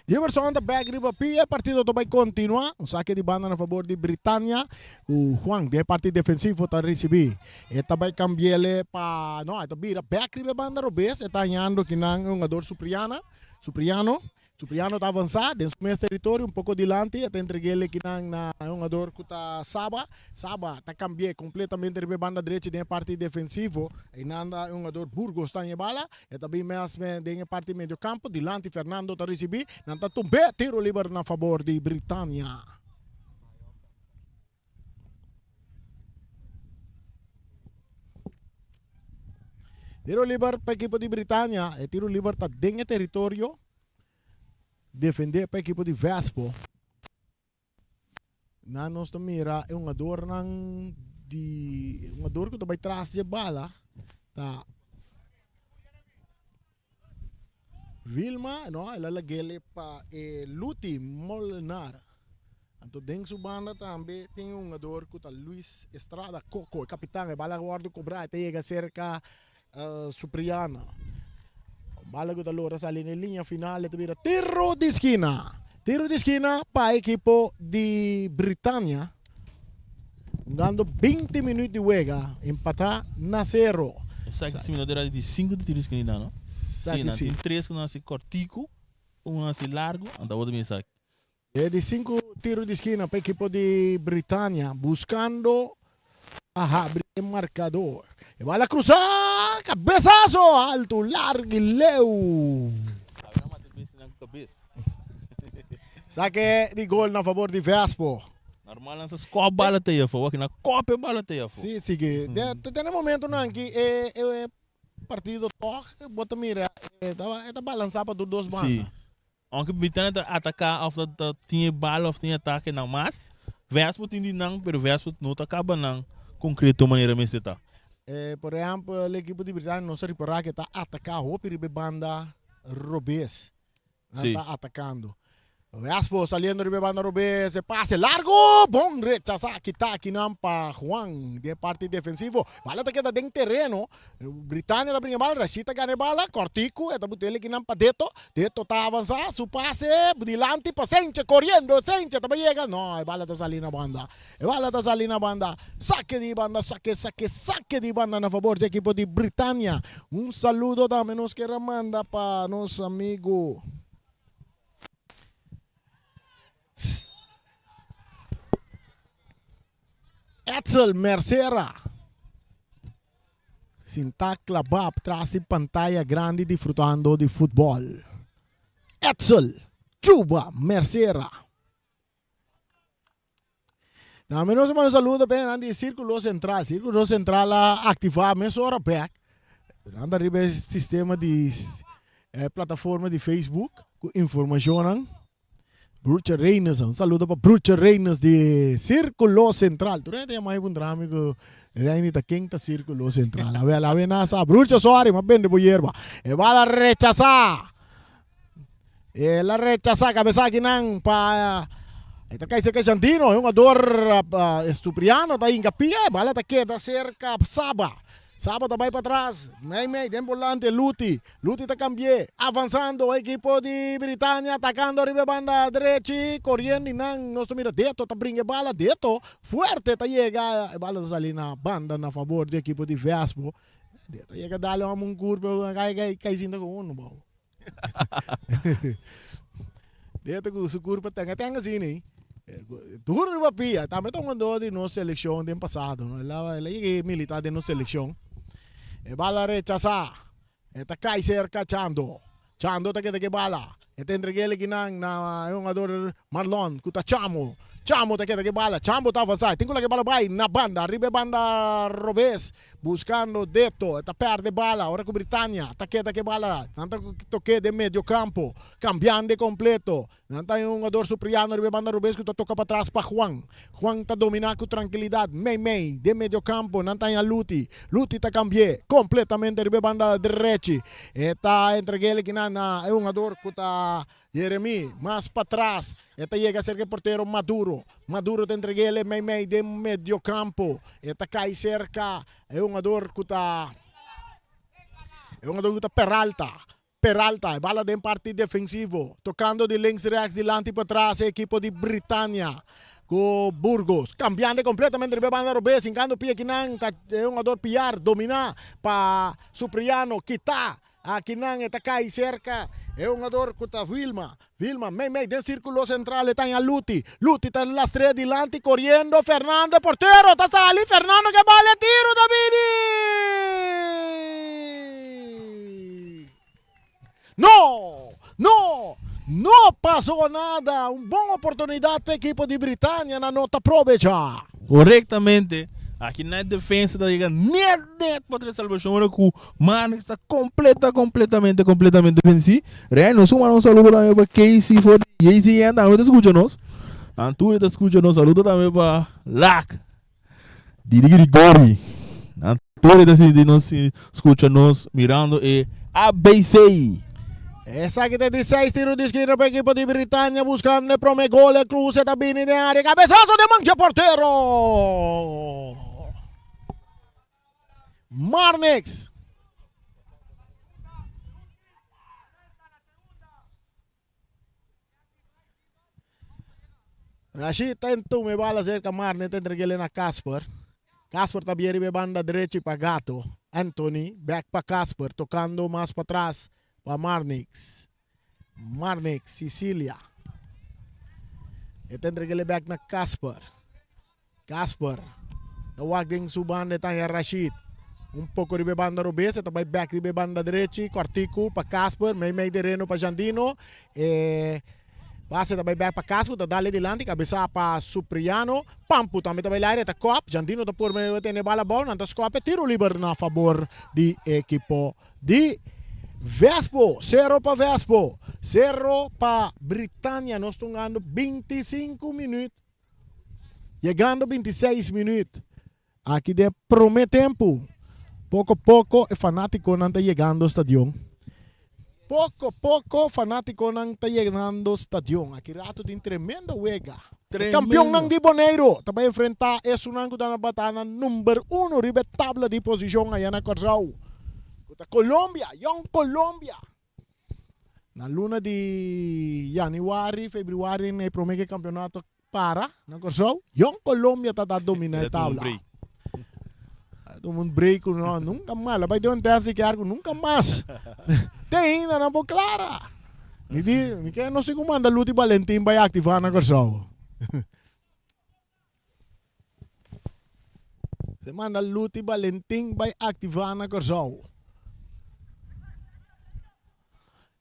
Jefferson ta bek riba pia, e partido ta bai kontinuá. Un sake di banda na fabor di Britania ku Juan den e parti defensivo ta risibí. E ta bai kambi'el pa, no, e ta bira bek riba e banda robes. E ta hañando kinan e hungador Supriana, Supriano. Supriano ta avansá den su mes teritorio un poko dilanti. E ta entreg'el ekinan na e hungador ku ta Saba. Saba ta kambi'é kompletamente riba e banda drechi den e parti defensivo. Einan ta e hungador Burgos ta haña e bala. E ta bin mes den e parti medio kampo. Dilanti Fernando ta risibí. Nan ta tumb'é tiro liber na fabor di Britania. Tiro liber pa ekipo di Britania. E tiro liber ta den e teritorio defende pa ekipo di Vespo. Na nos ta mira e hungadornan di hungador ku ta bai tras dje bala ta Vilma, no, el a lag'el pa e Luti Molenaar. Anto den su banda tambe tin un hungador ku ta Luis Estrada Coco, e kapitan. E bala a wòrdu kobrá, e ta yega serka Supriano. Bala ku ta logra sali na e liña final, e ta bira tiro di skina. Tiro di skina pa e ekipo di Britania. Hungando 20 minuut di wega, empatá na sero. Esaki si mi no ta di 5 di tiro esquina no? Esaki Si, nan si. tin 3 ku nan hasi kòrtiku, un nan hasi largu, anto awor ta bin esaki. E di 5 tiro di skina pa ekipo di Britania, buskando a habri e markador. E bala krusa, kabesaso altu, largu i leu. Awe nan mata bes nan ku kabes. Sake di gol na fabor di Vespo. Normal nan sa skòp bala ta afó, wak nan kòp e bala ta afó. Si, sigui. Te na momentonan ki e e partido tòg bo ta mira e ta balansá pa tur dos banda. Si. Aunke Britania ta ataká òf ta tin e bala òf tin e atake nan mas, Vespo tin di nan pero Vespo no ta kaba nan konkreto manera mester ta. Por ehèmpel ekipo di Britania nos a ripará ke ta ataká hopi riba e banda robes. Nan Sí. ta atakando. Vespo saliendo riba e banda robes, e pase largo, bon rechasá kita akinan pa Juan den e parti defensivo. Bala ta keda den tereno. Britania ta bringa e bala, Rashid ta gana e bala, kòrtiku e ta buta el akinan pa Deto. Deto ta avansá, su pase dilanti pa Senche, koriendo Senche ta bai yega, no, e bala ta sali na banda. E bala ta sali na banda. Sake di banda, sake, sake, sake di banda na fabor di ekipo di Britania. Un saludo tambe nos kier a manda pa nos amigo Edsel Mercera. Sintá klabá tras di pantaya grandi disfrutando di futbòl. Edsel Chuba Mercera. Tambe nos a manda un saludo pa esnan di Circulo Central. Circulo Central a activa mesora bek. Nan ta riba e sistema di e plataforma di Facebook ku informashonnan. Brucha Reynes, un saludo pa Brucha Reynes di Circulo Central. Tur hende ta yama mi puntra mi ku Reyni ta ken ta Circulo Central. Awel, awe nan sa. Brucha sorry, m'a bende bo yerba. E bala rechasa. El a rechasá kabesa akinan pa e ta kai serka Jandino. E hungador Estupriano ta hinka pia, e bala ta keda serka Saba. Saba ta bai patras, mei mei den volante Luti. Luti ta kambi'é, avansando e ekipo di Britania atakando riba e banda drechi, koriendo i nan nos ta mira Deto ta bringa e bala, Deto fuerte ta yega, e bala ta sali na banda na fabor di ekipo di Vespo. Deto yega dale un kurpa kai kai sinta ku unu bou. Deto ku su kurpa tenga tenga asina ei. Duro riba pia. Tambe ta un jugador di nos selekshon den pasado. El a el a yega milita den nos selekshon. E bala rechasá. E ta kai serka Chando. Chando ta keda ku e bala. E ta entreg'el kinan na e hungador Marlon ku ta Chamo. Chamo ta keda ku e bala. Chambo ta avansá. E tin ku laga e bala bai na banda. Riba e banda robes. Buscando Deto, e ta perde bala ora cu Britania ta keda cu e bala. Nan ta toke den medio campo, cambiando e completo. Nan ta un hungador Supriano riba e banda robes cu ta toca patras pa Juan. Juan ta domina cu trankilidad mei mei den medio campo. Nan ta haña Luti. Luti ta cambi'e completamente riba e banda drechi. E ta entreg'el kinan na e hungador cu ta Jeremy, mas patras, e ta yega serka e portero Maduro. Maduro ta entreg'el e meimei den mediocampo. E ta kai serka e hungador ku ta e hungador ku ta Peralta. Peralta, e bala den parti defensivo. Tokando di links rechts, dilanti patras e ekipo di Britania ku Burgos. Kambiando kompletamente riba e banda robes, hinkando pia kinan ta e hungador Piar dominá pa Supriano, kita Akinan e ta kai serka e hungador ku ta Vilma. Vilma meimei den sirkulo sentral e ta haña Luti. Luti ta lastrea dilanti koriendo Fernando e portero ta sali Fernando ke bal e tiro ta bini! No! No! No pasó nada! Un bon oportunidat pa ekipo di Britania nan no ta probecha. Korektamente, aki na e defensa ta yega net net pa tres salbashon ora ku Marnix ta kompleta kompletamente kompletamente vensí. Rei nos manda un saludo tambe pa Casey for di JCN tambe ta skucha nos. Nan tur ta skucha nos. Saludo tambe pa Lak Didi Grigori. Nan tur ta sinti nos skucha nos mirando e ABC. Esaki ta e di seis tiro di skina pa ekipo di Britania buskando e prome gol. E kruse ta bini den área. Kabesaso den man dje portero. Marnix. Rashid ta entuma e bala cerca Marne ta entreg'ele na Casper. Casper ta bia riba e banda drechi pa Gato. Anthony back pa Casper tocando mas patras pa Marnix. Marnix Cicilia. E ta entreg'ele back na Casper. Casper ta wak den su banda e ta haña Rashid. Un poko riba e banda robes e ta bai bek riba e banda drechi. Kòrtiku pa Casper, mei mei tereno pa Jandino. E pase ta bai bek pa Casper ta dal e dilanti kabesá pa Supriano. Pampu tambe ta bai laire e ta kòp. Jandino ta purba tene bala abou nan ta skòp e tiro liber na fabor di ekipo di Vespo. Sero pa Vespo, sero pa Britania. Nos ta hungando 25 minüt. Yegando 26 minuut aki den prome tempu. Poko poko e fanatikonan ta yegando stadion. Poko poko fanatikonan ta yegando stadion. Aki rato tin tremendo wega. E kampionnan di Boneiru ta bai enfrenta esunnan ku ta na bata na number uno riba e tabla di posishon aya na Kòrsou, ku ta Colombia, Jong Colombia. Na luna di yanüari, febrüari e prome ke kampionato para na Kòrsou, Jong Colombia ta ta dominá e tabla. A tuma un break ku no, nunka mas. A bai den un tèst di kèr ku nunka mas. Te ainda nan por klara. Mi di, mi ke no si ku manda Luti Balentin bai aktivá na Kòrsou. Se manda Luti Balentin bai aktivá na Kòrsou.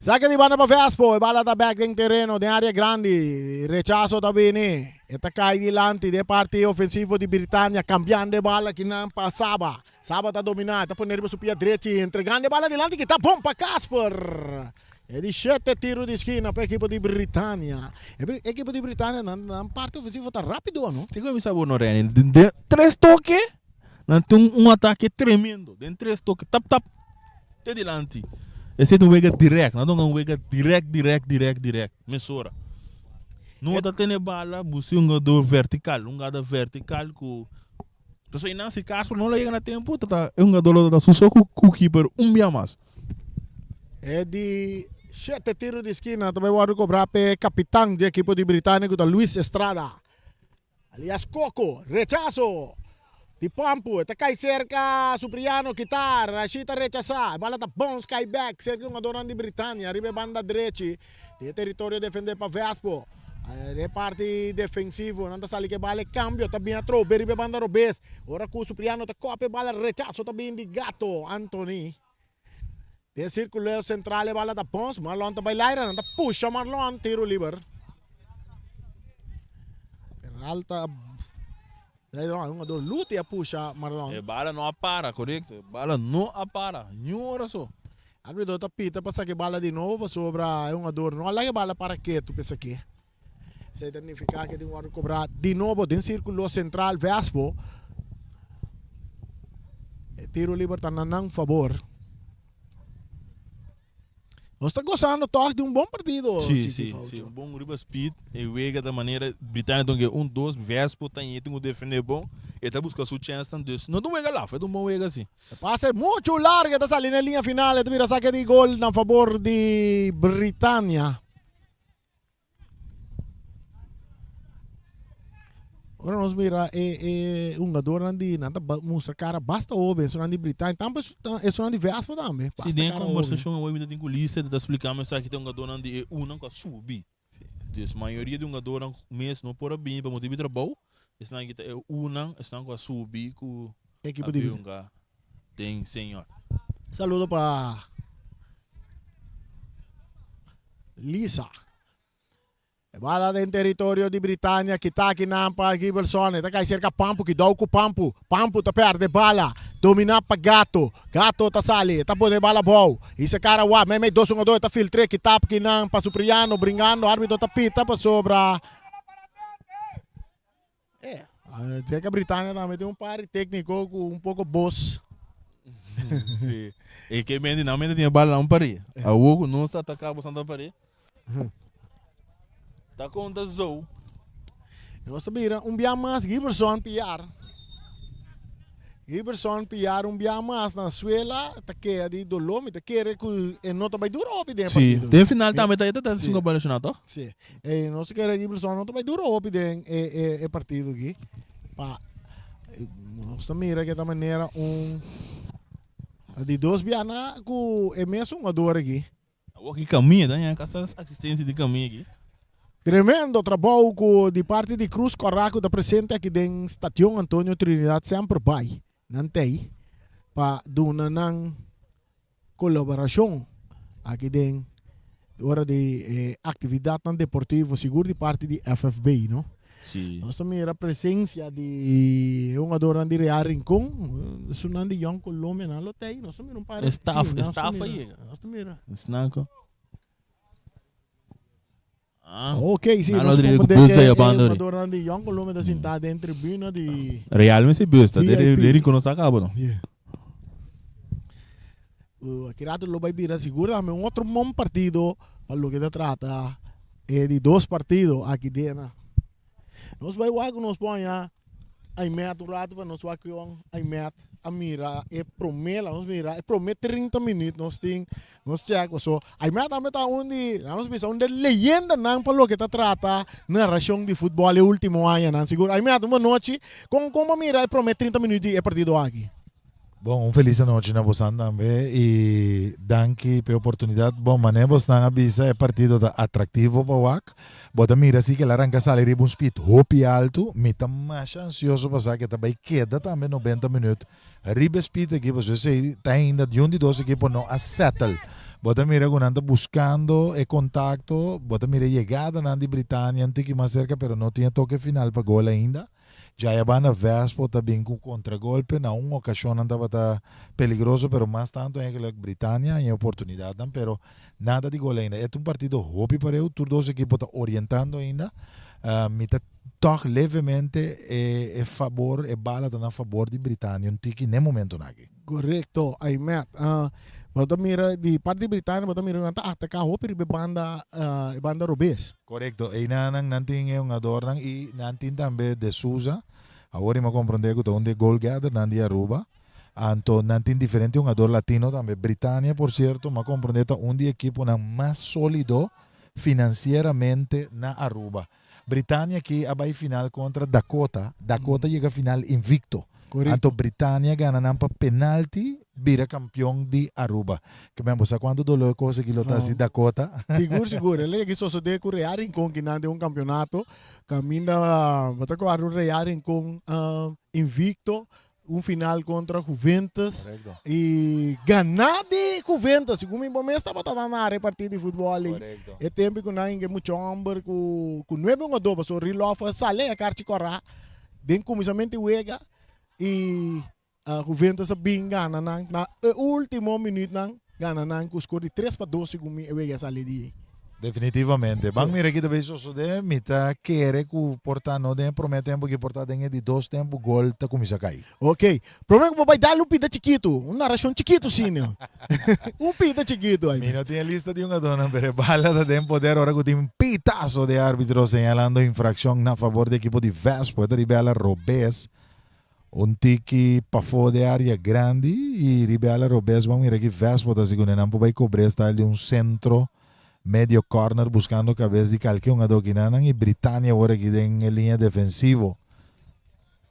Saka di banda pa Vespo, e bala ta bèk den tereno, den área grandi. Rechaso ta bini, e ta kai dilanti den parti ofensivo di Britania, kambiando e bala kinan pa Saba. Saba ta dominá, e ta pone riba su pia drechi, entregando e bala dilanti ki ta bon pa Casper. E di shete tiro di skina pa ekipo di Britania. E ekipo di Britania nan nan parti ofensivo ta rapido no. Tin ku mi sa bo no Renny, den tres toke nan tin un atake tremendo, den tres toke tap tap te dilanti. Esei ta un wega direct, nan ta hunga un wega direct direct direct direct mesora. No ta tene bala, busi un hungador vertical, un hungada vertical ku Pasobra einan si Casper no lo yega na tempu ta ta e hungador lo ta ta su so ku ku keeper un bia mas. E di shete tiro di skina ta bai wòrdu kobrá p'e kapitan di ekipo di Britania ku ta Luis Estrada, alias Coco. Rechaso di Pampu, e ta kai serka Supriano kita, Rashid ta rechasá, e bala ta bons kai bèk serka e hungadornan di Britania riba e banda drechi. Di e teritorio defendé pa Vespo. E parti defensivo nan ta sali ku e bala e kambio ta bin atrobe riba e banda robes. Ora ku Supriano ta kopi e bala rechaso ta bin di Gato Anthony. Den sirkulo sentral e bala ta bons. Marlon ta bai laira nan ta pusha Marlon tiro liber. Peralta un Luti a pusha Marlon. E bala no a para korekto e bala no a para niun ora so. Arbitro ta pita pa saki bala di nobo pasobra e hungador no a laga e bala para ketu p'e saki. Esei ta nifiká ku e tin wòrdu kobrá di nobo den sirkulo sentral Vespo. E tiro liber ta na nan fabor. Nos ta gozando tòg di un bon partido. Sí, sí, sí, un bon riba speed. E wega ta manera Britania ta un un dos, Vespo ta tin ku defendé bon. E ta buska su chènsnan, dus no ta un wega laf, e ta un bon wega sí. E pase muchu largu e ta sali na e liña final, e ta bira sake di gol na fabor di Britania. Ora nos mira e e hungadornan di nan ta mustra kara basta hoben esunnan di Britania, tambe esunnan di Vespa tambe. Si den e kombersashon awor mi ta tin ku Lisa e ta splika mi esaki ta hungadornan di e unan ku a subi. Dus mayoria di hungadornan mes no por a bini pa motibu di trabou, esnan aki ta e unan, esnan ku a subi ku a bin hunga den Señor. Saludo pa Lisa. E bala den teritorio di Britania, kita akinan pa Gibbelson, e ta kai serka Pampu, kidou ku Pampu, Pampu ta perde bala, domina pa Gato, Gato ta sali, e ta pone bala abou, Isa kara wak, meimei dos hungador e ta filtr'é, kita akinan pa Supriano, bringando, arbitro ta pita pasobra E, Teka Britania tambe tin un par di tékniko ku un poko bos. Sí. E ke men di nan men tin bala nan pari. Awo ku nos ta ataká boso nan ta pari. Ta konta zo. Nos ta bira un bia mas Giberson piar. Iverson piar un bia mas na suela ta keda di doló. Mi ta kere ku e no ta bai dura hopi den e Sí, partido. den final tambe ta e ta Sí. sin gol lesioná toch? Sí. E nos ta kere Iverson no ta bai dura hopi den e e e partido aki. Pa nos ta mira ke ta manera un di dos bia na ku e mesun hugador aki. Awor ki camia ta ña casa asistencia di camia aki. Tremendo trabou cu di parti di Cruz Cora cu ta presente aki den Station Antonio Trinidad semper bay nan tey pa duna nan colaboracion aki den ora di e actividadnan deportivo sigur di parti di FFB no. Sí. Nos ta mira presencia di e hungadornan di Real Rincon, esunnan di Young Colombia nan lo tey, nos ta mira un par E staff, sí, e nos ta staff a mira, yega. nos ta mira. Esnan Ah. Ok, sí, Nan nos lo drie ku comprende bus que ta e yabando ri. hungadornan di Young Colombia ta sinta den tribuna di Real mester bus ta, VIP. de Rincon no sa caba no. Yeah. Aki rato lo bai bira sigur tambe un otro bon partido pa loke ta trata e di dos partido aki dena. Nos bai wak ku nos por haña Aimet un rato pa nos wak kion Aimet a mira e prome la nos mira e prome 30 minüt nos tin nos check paso Aimet tambe ta un di laga nos bisa un de leyendanan pa loke ta trata narashon di futbòl e ultimo añanan sigur. Aimet un bonochi kon kon bo mira e prome 30 minüt di e partido aki? Bon, un felis anochi na bosan tambe y danki p'e oportunidad. Bon, mane bosnan a bisa e partido ta atractivo pa wak. Bo ta mira si kela ranca sali riba un speed hopi alto. Mi ta masha ansioso pa sa ke ta bay keda tambe 90 minuut riba e speed aki pasobra esey ta ainda diun di dos ekipo no a settle. Bo ta mira cu nan ta buscando e contacto, bo ta mira e yegadanan di Britania un tiki mas cerca pero no tin e toke final pa gol ainda. Djaya banda Vespo ta bin ku kontragolpe. Na un okashon nan tabata peligroso pero mas tantu eigenlijk Britania haña e oportunidatnan pero nada di gol ainda. E ta un partido hopi pareu, tur dos ekipo ta orientando ainda. Mi ta tòg levemente e fabor, e bala ta na fabor di Britania un tiki n'e momentonan aki. Korekto, Aymet. Bo ta mira di parti di Britania bo ta mira nan ta ataká hopi riba e banda e banda robes. Korekto, einan nan nan tin e hungadornan i nan tin tambe De Souza. Awor mi a komprondé ku ta un di e goalgetternan di Aruba. Anto nan tin diferente hungador latino tambe. Britania por sierto mi a komprondé ta un di e ekiponan mas sólido finansieramente na Aruba. Britania aki a bai final kontra Dakota. Dakota yega final invicto. Correcto. Anto Britania gana nan pa penalti bira kampion di Aruba. Ke men bo sa kuantu dolor e kos aki lo ta hasi No. Dakota? Sigur, sigur. El a sosode ku Real Rincon kinan den un kampeonato. Kaminda bo ta kòrda un Real Rincon invicto Un final contra Juventus. Correcto. Y gana di Juventus. Segun mi bo mes tabata na nara e partido di futbol ei. Correcto. E tempo ku nan inge mucho homber ku ku nuebe un adoba. So Rilof a sale a karchi kora den kuminsamentu di wega y uh, Juventus a bin gana nan na e ultimo minuut nan gana nan ku score di 3-2 segun mi e wega a sali di ei. Definitivamente. Ban mira ki ta bay sosode. Mi ta kere ku por ta no den e prome tempo ki por ta den e di dos tempo gol ta kuminsa kai. Ok. Prome ku bo bay dal un pida chikitu. Un narashon chikitu sino. Un pida chikitu ay. Mi no tin e lista di hungadónan pero e bala ta den poder ora ku tin pitazo di arbitro señalando infrakshon na fabor di ekipo di Vespo. E ta riba ala robes. Un tiki pafó de área grandi i riba e ala robes bo a mira ki Vespo ta sigun e nan por bai kobr'é style di un sentro medio corner buskando kabes di kalke hungadó kinanan i Britania awor aki den e liña defensivo.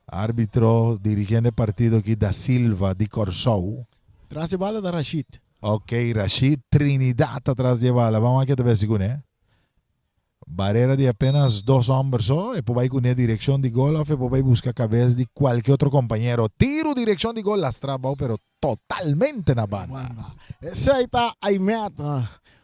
Arbitro dirigiendo e partido aki Da Silva di Kòrsou. Tras di bala ta Rashid. Ok Rashid Trinidad ta tras di e bala. Ban wak ke ta bai sigun e. Barera di apenas dos homber so, e por bai cune direccion di gol of e por bai busca cabes di cualke otro compañero. Tiro direccion di gol lastra abao pero totalmente na banda. Banda. Esey ta Aymet.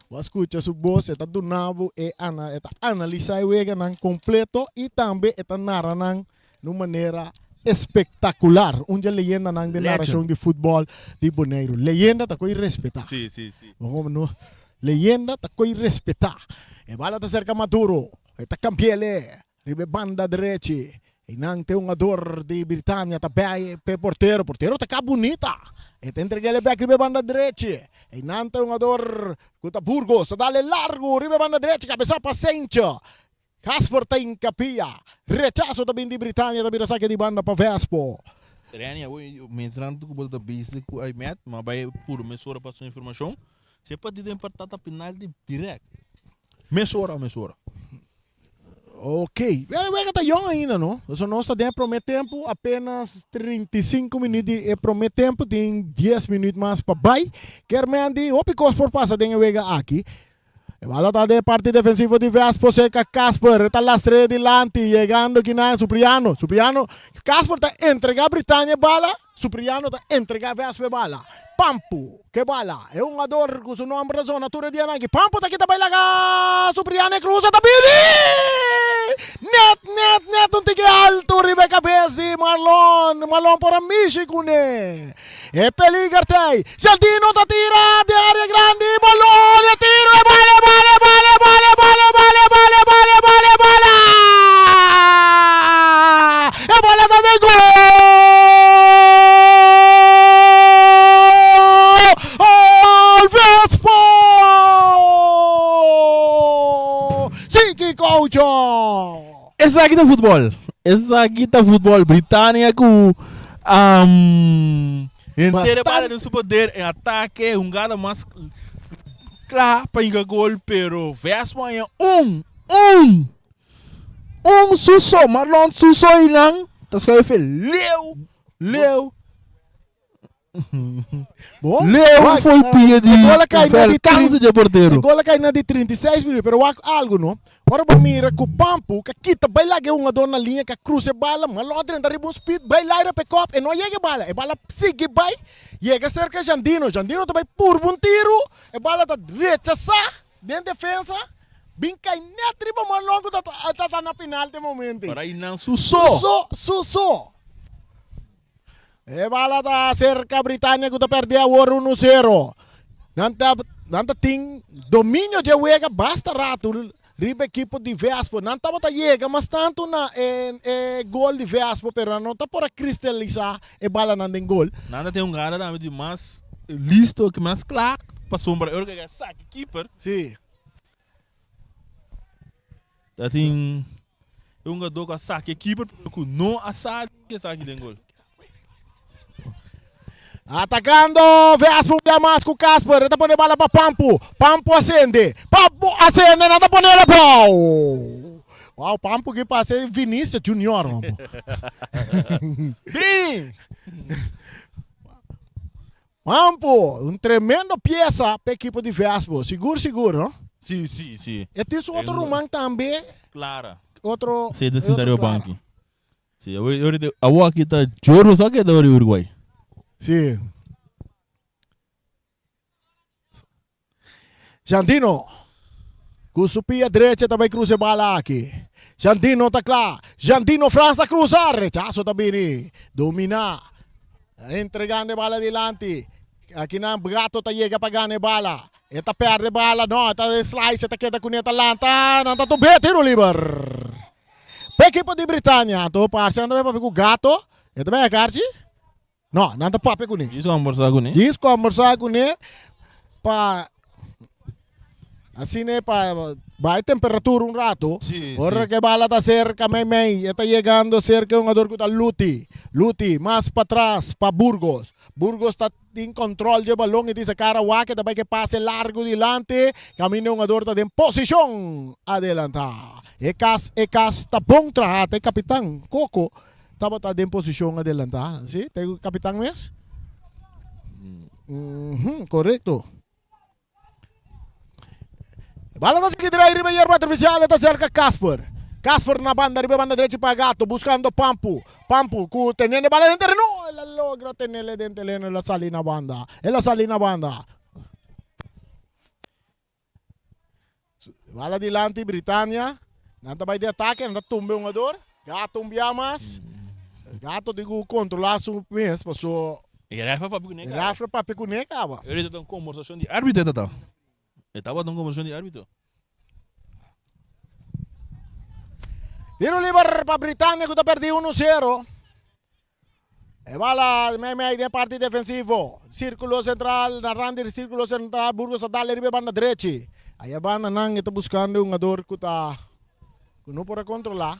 Bo a scucha su bos, e ta duna bo e ana, e ta analisa e weganan completo y tambe e ta narra nan na un manera espectacular. Un dje leyendanan den narracion di futbol di Boneiru. Leyenda ta koe respeta. Sí, sí, sí. Bo no, leyenda ta koe respeta. E bala ta cerca Maduro. E ta cambiele riba e banda drechi. Einan te hungador di Britania ta bay p'e portero. Portero ta ka bunita. E ta entregele bek riba e banda drechi. Einan te hungador cu ta Burgos. Ta dale largo riba e banda drechi. Cabeza pa Sencho. Casper ta hincapia. Rechaso ta bin di Britania ta bira sake di banda pa Vespo. Reni, abo mientras ku bo ta bezig ku Aymet, ma bai puru mesora pa su informashon. Si e partido empatá ta penalti direct. Mesora mesora. Ok, pero wega ta yong ainda no. Pasobra nos ta den e prome tempu, apenas 35 minuut di e prome tempu, tin 10 minuut mas pa bai. Kermen di hopi kos por pasa den e wega aki. E bala ta den e parti defensivo di Vespo serka Casper, e ta lastr'é dilanti, yegando kinan Supriano, Supriano, Casper ta entrega Britannia e bala, Supriano ta entrega Vespo e bala. Pampu ke bala, e hungador ku su nomber ta zona tur e dianan aki. Pampu ta kita bai laga Supriano e krusa ta bini! Net, net, net un tiki altu riba e kabes di Marlon. Marlon por a mishi kuné. E peliger t'ei. Jaldino ta tira den area grandi. Marlon e tiro e bala, e bala, e bala, e bala, e bala, e bala, e bala, e bala, e bala, e bala! E bola ta den gol! Vespo! Siki Coucho! Esaki ta futbol. Esaki ta futbol. Britania ku um, henter e bala den su poder en atake, hungada mas kla pa hinka gol, pero Vespo haña un, un! Un suso, Marlon suso y nan ta schuiven leu, leu. Bon, Leu wak, foi pia di e gol a cai na di alcance di portero. E gol a cai na di 36 minuut, pero wak algo no. Ora bo mira cu Pampu ka kita bai laga e hungador na linea ka cruza e bala, Marlon a drenta riba un speed bai laira pa e kop, e no a yega e bala, e bala sigui bai, yega cerca Jandino, Jandino ta bai purba un tiro, e bala ta rechasa Den defensa, bin kai net riba Marlon ku ta ta na final te momento. Ora nan su so. Su so, su so. E bala ta serka Britania ku ta perde awor 1-0. Nan ta nan ta tin dominio di e wega basta ratu riba ekipo di Vespo. Nan tabata yega mas tantu na e e gol di Vespo pero nan no ta por a kristalisa e balanan den gol. Nan ta tin un gana tambe di mas listo, mas kla pasobra e ora ku e saki keeper. Sí. Ta tin e hungadó ku a saki e keeper pero ku no a sa di esaki den gol. Atacando Vespo un bia mas ku Casper. E ta pone bala pa Pampu. Pampu a sende. Pampu a sende. Nan ta pone el abou. Wow, Pampu ki pasa Vinicius Junior. Mambo. Bin! Pampu, un tremendo pieza pa ekipo di Vespo. Sigur, sigur, no? Si, si, si. E tin su otro ruman tambe. Clara. Otro. Si, e ta sinta riba banki. Si, awor aki ta Jorge sa keda ori Uruguay. Si. Jandino ku su pia drecha ta bai cruza e bala aki. Jandino ta kla. Jandino Frans ta cruza. Rechazo ta bini. Domina. Entregando e bala dilanti. Aki nan Gato ta yega pa gana e bala. E ta perde bala. No, e ta slice. E ta keda kuné ta lanta. Nan ta tub'é. Tiro liber. Pa ekipo di Britania. Anto parse nan ta bai papia ku Gato. E ta bai a karchi. No, nan ta papia kuné. Djis kombersá kuné. Djis kombersá kuné pa asina pa bai temperatura un rato. Sí, Ora sí. ke bala ta serka mei mei, e ta yegando serka e hungador ku ta Luti. Luti mas patras pa Burgos. Burgos ta tin kontrol dje balon, e tin sa kara wak, e ta bai ke pase largu dilanti. Kaminda e hungador ta den posishon adelantá. E kas e kas ta bon traha, ta e kapitan Koko. Tabata den posicion adelanta, si? Ta e capitan mes? Mhm, correcto. Bala ta sigui draai riba yerba artificial, e ta cerca Casper. Casper na banda, riba banda derecho pa Gato, buscando Pampu. Pampu cu teniendo e bala den terreno, el a logra tenele den terreno, el a sali na banda. El a sali na banda. Bala dilanti Britania. Nan ta bai di atake, nan ta tumba e hungador. Gato un bia mas. Gato tin ku kontrolá su mes paso. E ref a papia kuné kaba. E ref a papia kuné kaba. E tabata un kombersashon di árbitro e tabata. E tabata un kombersashon di árbitro. Tiro liber pa Britania ku ta pèrdí uno sero. E bala mei mei den parti defensivo. Circulo central, na rand di circulo central, Burgos a dal riba e banda drechi. Aya banda nan e ta buscando e hungador cu ta cu no por a controla.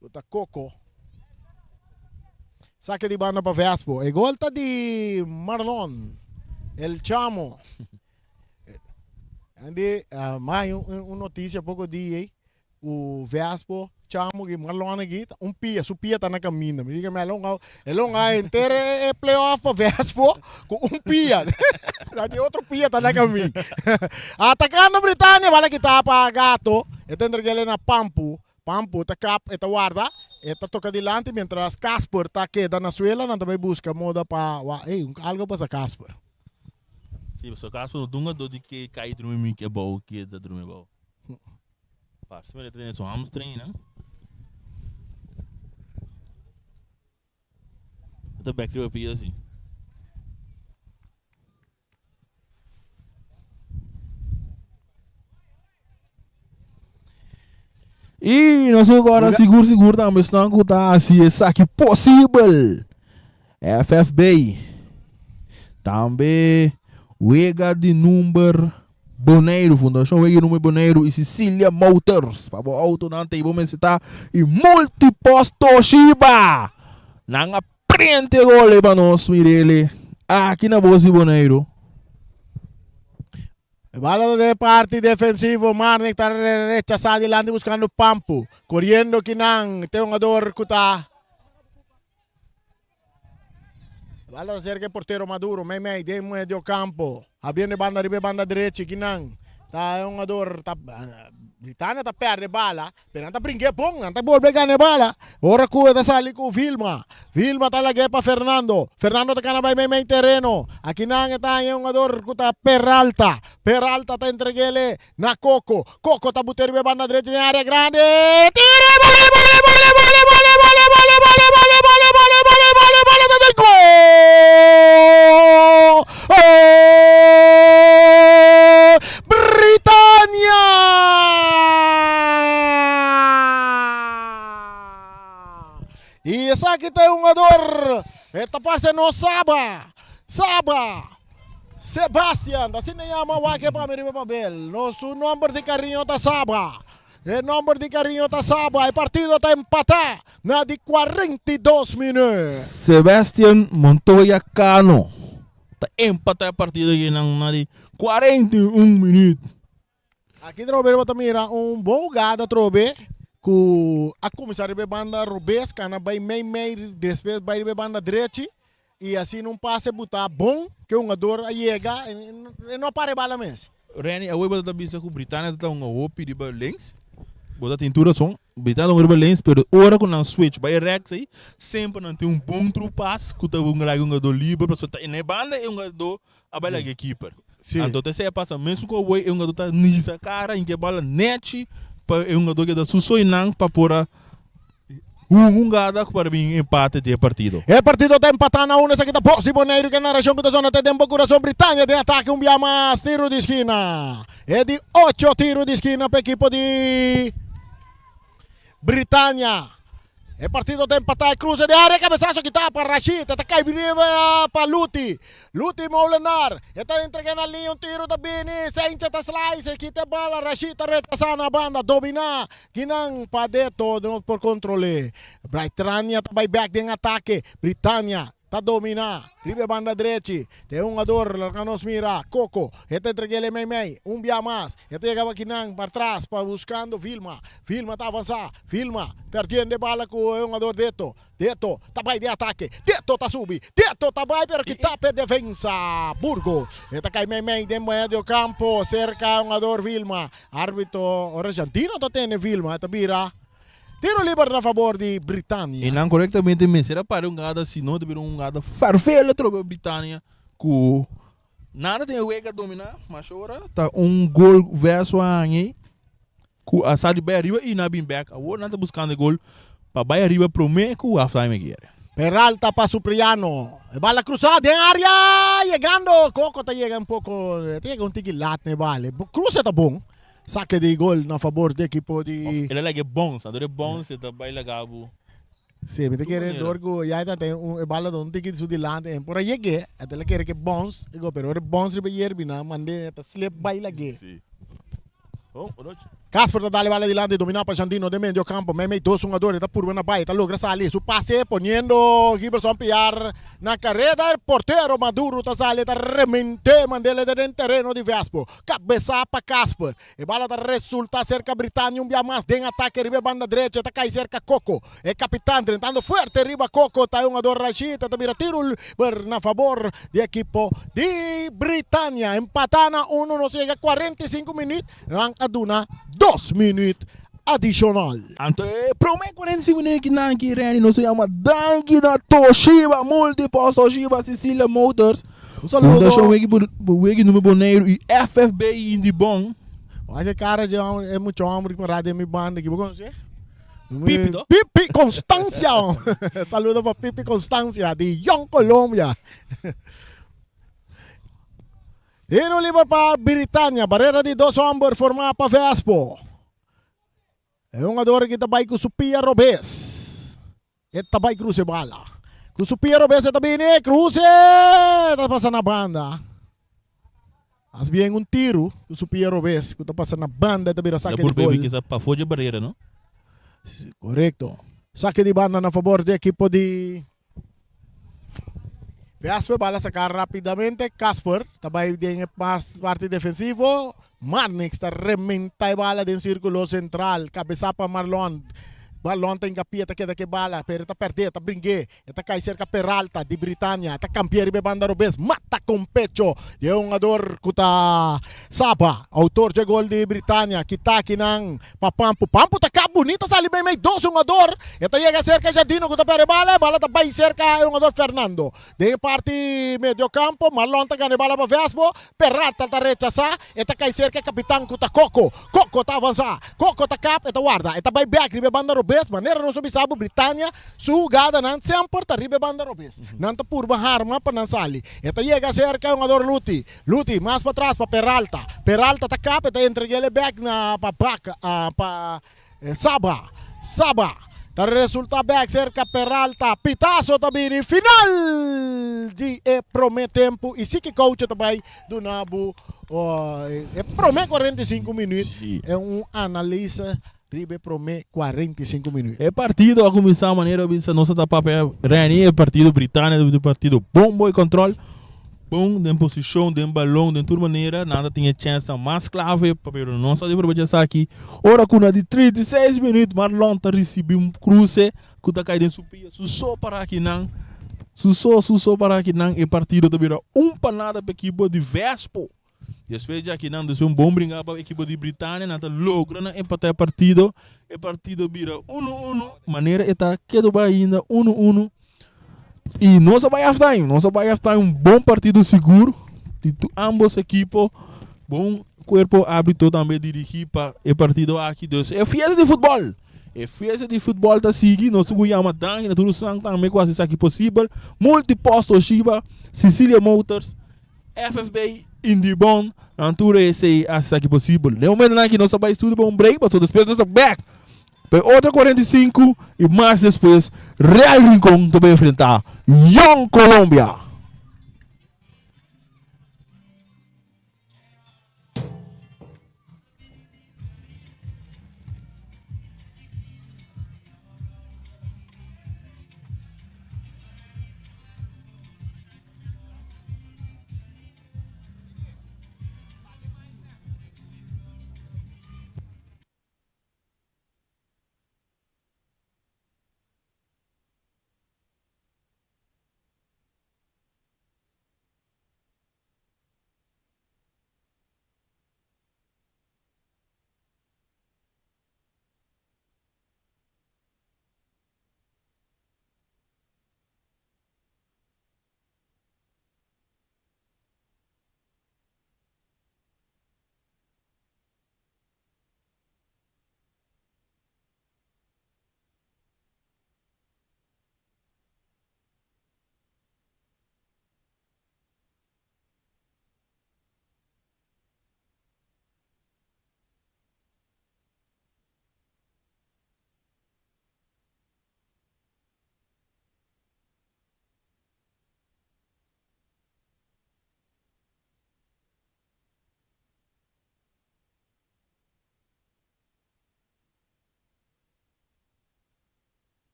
Cu ta Coco. Sake di banda pa Vespo. E gol ta di Marlon. El Chamo. Andy, uh, mai un, un noticia poco di ei. U Vespo, Chamo ki Marlon aki, un pia, su pia ta na caminda. Mi diga, el longa, el longa enter e playoff pa Vespo ku un pia. La di otro pia ta na caminda. Atacando Britannia, bala kita pa Gato. E ta entregele na Pampu. Pampu ta kap, e ta warda, e ta toka dilanti mientras Casper ta keda na suela, nan ta bai buska moda pa wa, ey, un algo pasa Casper. Sí, pasobra Casper no dunga dor di ke kai drumi mi ke abou, keda drumi abou. Parse mi ta tene su hamstring nan. E ta bek riba pia si. I nos agora sigur sigur tambe esnan ku ta hasi esaki posibel. FFB. Tambe wega di number Boneiru, Fundashon Wega di Number Boneiru i Cecilia Motors. Pa bo autonan te bo mester ta i Multipost Toshiba. Nan a Prente gole pa nos mirele aki na Bos di Boneiru. E bala ta den parti defensivo, Marnick ta rechasa dilanti buscando Pampu. Coriendo kinan te hungador cu ta. E bala ta cerca e portero Maduro, mei mei den medio campo. Abriendo e banda riba e banda derechi kinan ta e hungador ta Britania ta perde bala. Pero nan ta bringu'é bon, nan ta bolbe gana e bala. Ora ku e ta sali ku Vilma. Vilma ta lag'é pa Fernando. Fernando ta kana bai meimei tereno. Akinan e ta haña e hungador ku ta Peralta. Peralta ta entregu'é na Coco. Coco ta but'é riba e banda drechi den área grandi. Tira e bala, bala, bala, bala, bala, bala, bala, bala, bala, bala, bala, bala, bala, bala, ta den gol! Gol! Britania! Y esaki ta e hungador, e ta parse no Saba, Saba, Sebastian, asina e yama wak e pa mi riba papel. No, su nomber di cariño ta Saba. E nomber di cariño ta Saba. E partido ta empata na di 42 minuut. Sebastian Montoya Cano Ta empata e partido aki nan na di 41 minuut. Aki trobe bo ta mira un bon hugada trobe ku a kuminsá riba e banda robes kana bai mei mei despues bai riba e banda drechi i asina un pase buta bon ke hungador a yega e no a para e bala mes. Renny, awor bo ta bisa ku Britania ta hunga hopi riba links, bo ta tin tur rason. Britania ta hunga riba links, pero ora ku nan switch bai rechts ei, semper nan tin un bon through pass ku ta laga e hungadó liber, pasobra ta na e banda e hungadó a bai laga e keeper. Anto ta esei a pasa mesun ku awor e hungadó ta nisa kara i ke bala nechi pa e hungadó keda su soinan pa por a Un hungada ku para bin empate dje partido. E partido ta empatá na un, esaki ta Bos di Boneiru ku e narashon ku ta zona te den bo kurason. Britania den atake un bia mas, tiru di skina. E di ocho tiru di skina pa ekipo di Britania. E partido ta empatá, e kruse di área, kabesaso kitá pa Rashid, e ta kai riba pa Luti. Luti Molenaar, e ta entrega na liña, un tiru ta bini, Seincha ta slice, e kita e bala, Rashid ta rechasá na banda, dominá. Kinan pa Deto no por kontrol'é. Britrania ta bai bèk den atake. Britania ta dominá riba e banda drechi. Ta e hungador laga nos mira, Coco. E ta entreg'é el meimei. Un bia mas. E ta yega kinan patras pa buskando Vilma. Vilma ta avansá. Vilma perdiendo e bala ku e hungador Deto. Deto ta bai den atake. Deto ta subi. Deto ta bai pero kita p'e defensa. Burgo. E ta kai meimei den medio kampo serka e hungador Vilma. Arbitro ora Jantino ta tene Vilma ta bira tiro liber na fabor di Britania. E nan korektamente mester a para un gada si no ta bira un gada farvelo atrobe Britania ku nada tin e wega domina mas ora ta un gol verso a haña ku a sali bai ariba i nan a bin bek awor nan ta buskando e gol pa bai ariba prome ku halftime a kere. Peralta pa Supriano. E bala cruza den area yegando Coco ta yega un poco ta yega un tiki lat na e bala. E cruze ta bon. Saque di gol na fabor di ekipo di. El a laga e bounce anto e bounce ta bai laga bo. Si, mi ta kere dor ku ya ta ten un e bala ta un tiki su dilanti en por a yeg'é anto el a kere ke bounce pero ora e bounce riba yerbi nan mand'é ta slip bai lag'é. Si. Bon, onochi. Casper ta dal e bala dilanti, domina pa Jandino den medio campo, meimei dos hungador, e ta purba na bai, e ta logra sali su pase poniendo Giberson Piar na careda, e portero Maduro ta sali, e ta remente mandele den tereno di Vespo, cabeza pa Casper, e bala ta resulta cerca Britannia un bia mas den atake riba e banda drecha, e ta cay cerca Coco, e capitan drentando fuerte riba Coco, ta e hungador Rashid, e ta bira tiro liber na favor di ekipo di Britannia, empata na uno, nos yega 45 minuut. Nan a duna dos minuut adishonal. Anto e prome 45 minuut ki nan ki Renny nos a yama danki na Toshiba Multipost Toshiba Cecilia Motors Un saludo. Fundashon Wegi Wegi Numero Boneiru y FFB Indibon. Wak e kara dje homber, e mucha homber ki para den mi banda aki, bo konosé? Pipi to? Pipi Constancia! Saludo pa Pipi Constancia di Young Colombia. Tiro liber pa Britania, barera di dos homber formá pa Vespo. E hungador aki ta bai ku su pia robes. E ta bai cruce bala. Ku su pia robes e ta bini, cruce! Ta pasa na banda. Mas bien un tiro ku su pia robes ku ta pasa na banda e ta bira La sake di purpa gol. kisa pafó dje barera, no? Korekto. Sake di banda na fabor di ekipo di Vesper bala saca rapidamente Casper ta bay den e parti defensivo Marnix ta rementa e bala den circulo central cabeza pa Marlon Marlon ta hinca pia ta keda ke bala pero e ta perde ta bringue e ta cay cerca Peralta di Britania ta cambia riba e banda robes mata con pecho di e hungador cu ta Saba autor dje gol di Britania kita akinan Pa Pampu. Pampu ta kap bunita sali meimei dos hungador. E ta yega serka Jardino ku ta perde bala. E bala ta bai serka e hungador Fernando. Den e parti medio kampo Marlon ta gana e bala pa Vespo. Peralta ta rechasá. E ta kai serka e kapitan ku ta Coco. Coco ta avansá. Coco ta kap, e ta warda. E ta bai bèk riba e banda robes. Manera nos a bisa bo Britania su hugadanan semper ta riba e banda robes. Nan ta purba harma pa nan sali. E ta yega serka e hungador Luti. Luti mas patras pa Peralta. Peralta ta kap e ta entreg'el e bek na pa bak pa Saba. Saba ta resulta bek serka Peralta. Pitazo ta bini final di e prome tempu i si ki koucho ta bai duna bo e prome 45 minuut e un analise riba e prome 45 minuut. E partido a kuminsá manera bisa nos a ta papia Renny e partido Britania ta un partido bon bo e control bon den posishon den balon den tur manera nan ta tin e chènsnan mas klave pero no sa di aprovecha esaki ora ku na di 36 minuut Marlon ta risibí un kruse ku ta kai den su pia su so para akinan su so su so para akinan e partido ta bira un pa nada pa ekipo di Vespo. Despues djaki nan despues un bon bringa pa ekipo di Britania nan ta logra nan empata e partido. E partido bira uno uno manera e ta kedo bai ainda uno uno y nos a bai half time nos a bai half time un bon partido sigur di ambos ekipo bon cuerpo arbitro tambe dirigi pa e partido aki dus e fiesta di futbol e fiesta di futbol ta sigui nos tugu yama danki na tur esnan tambe ku hasi esaki posibel Multipost Toshiba Cecilia Motors FFB Indibon nan tur esey a haci esaki posibel. Den momentonan aki nos ta bay studio pa un break pasobra despues nos ta back pa e otro 45 y mas despues Real Rincon ta bay enfrenta Young Colombia.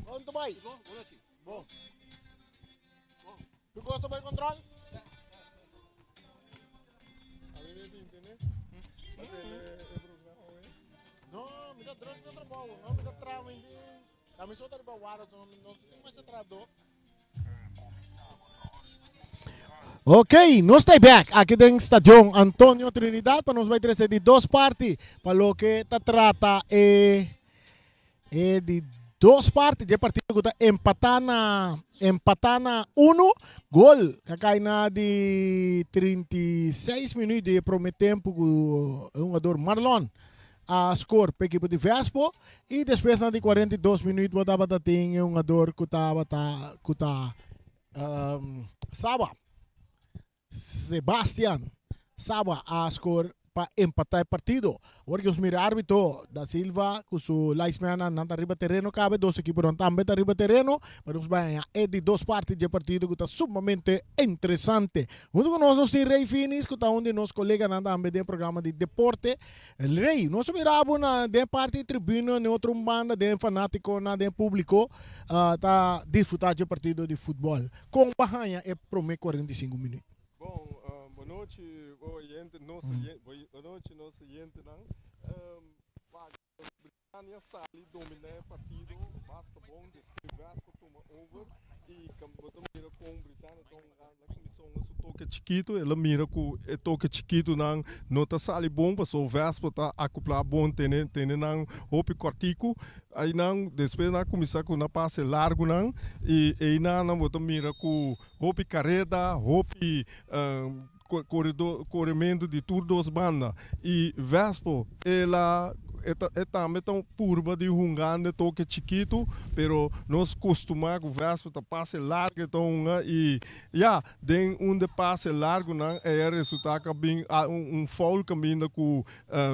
Kon ta bai? Bon. Tu gosta bai control? No, mi ta druk na trabou. No, mi ta traha mi Ta mi so ta riba wara, so no tin mas trahadó. Ok, nos ta back aki den Stadion Antonio Trinidad pa nos bai trece di dos parti pa loke ta trata e e di dos parti dje partido ku ta empatá na empatá na uno gol ka kai na di 36 minuut di e prome tempo ku e hungador Marlon a score pa ekipo di Vespo y despues na di 42 minuut bo tabata tin e hungador ku tabata ku ta Saba, Sebastian Saba a score pa empata e partido. Awor ki nos mira arbitro Da Silva ku su linesmannan nan ta riba tereno kabe, dos ekiponan tambe ta riba tereno, pa nos bai haña e di dos parti dje partido ku ta sumamente interesante. Hunto ku nos nos tin Rey Finis ku ta un di nos koleganan tambe den programa di deporte. Rey, nos a mira bo na den parti di tribuna, den otro un banda, den fanaticonan, den publico ta disfruta dje partido di futbol. Con bo a haña e prome 45 minuut? Bon, bonochi oyente, nos oye, bonochi nos oyentenan. Wak, Britania sali domina e partido basta bon, despues Vasco tuma over y bo ta mira con Britania ta hunga. El a kuminsá hunga su toke chikitu, el a mira ku e toke chikitunan no ta sali bon pasobra Vespa ta akuplá bon tene tene nan hopi kòrtiku. Einan despues nan a kuminsá ku nan pase largunan i einan nan bo ta mira ku hopi kareda, hopi koredó korementu di tur dos banda i Vespo el a E ta e tambe ta un purba di hungando e toke chikitu, pero nos kustumá ku Vespa ta pase largu e ta hunga i ya, den un de pase largunan ei a resultá ku a bin un foul kaminda ku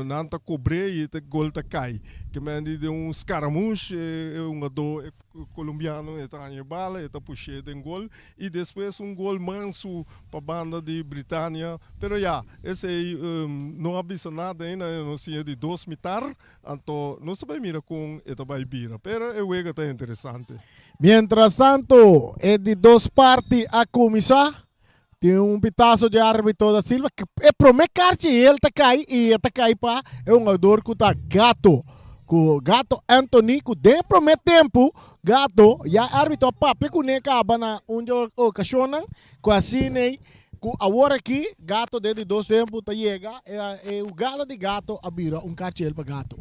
nan ta kobr'é i e gol ta kai. Ke men di den un skaramush e hungadó e Colombiano e ta haña e bala, e ta push'é den gol y despues un gol mansu pa banda di Britania. Pero ya, esey no a bisa nada ainda, e no siña di dos mitar, anto nos ta bay mira con e ta bay bira. Pero e wega ta interesante. Mientras tanto, e di dos parti a cuminsa. Tin un pitazo dje arbitro da Silva. E prome karchi el ta kai i e ta kai pa e hungador ku ta Gato. Ku Gato Anthony ku den e prome tempu Gato ya e arbitro a papia kuné kaba na un dje okashonnan ku asina ei ku awor aki Gato den di dos tempu ta yega e hugada di Gato a bira un karchi el pa Gato.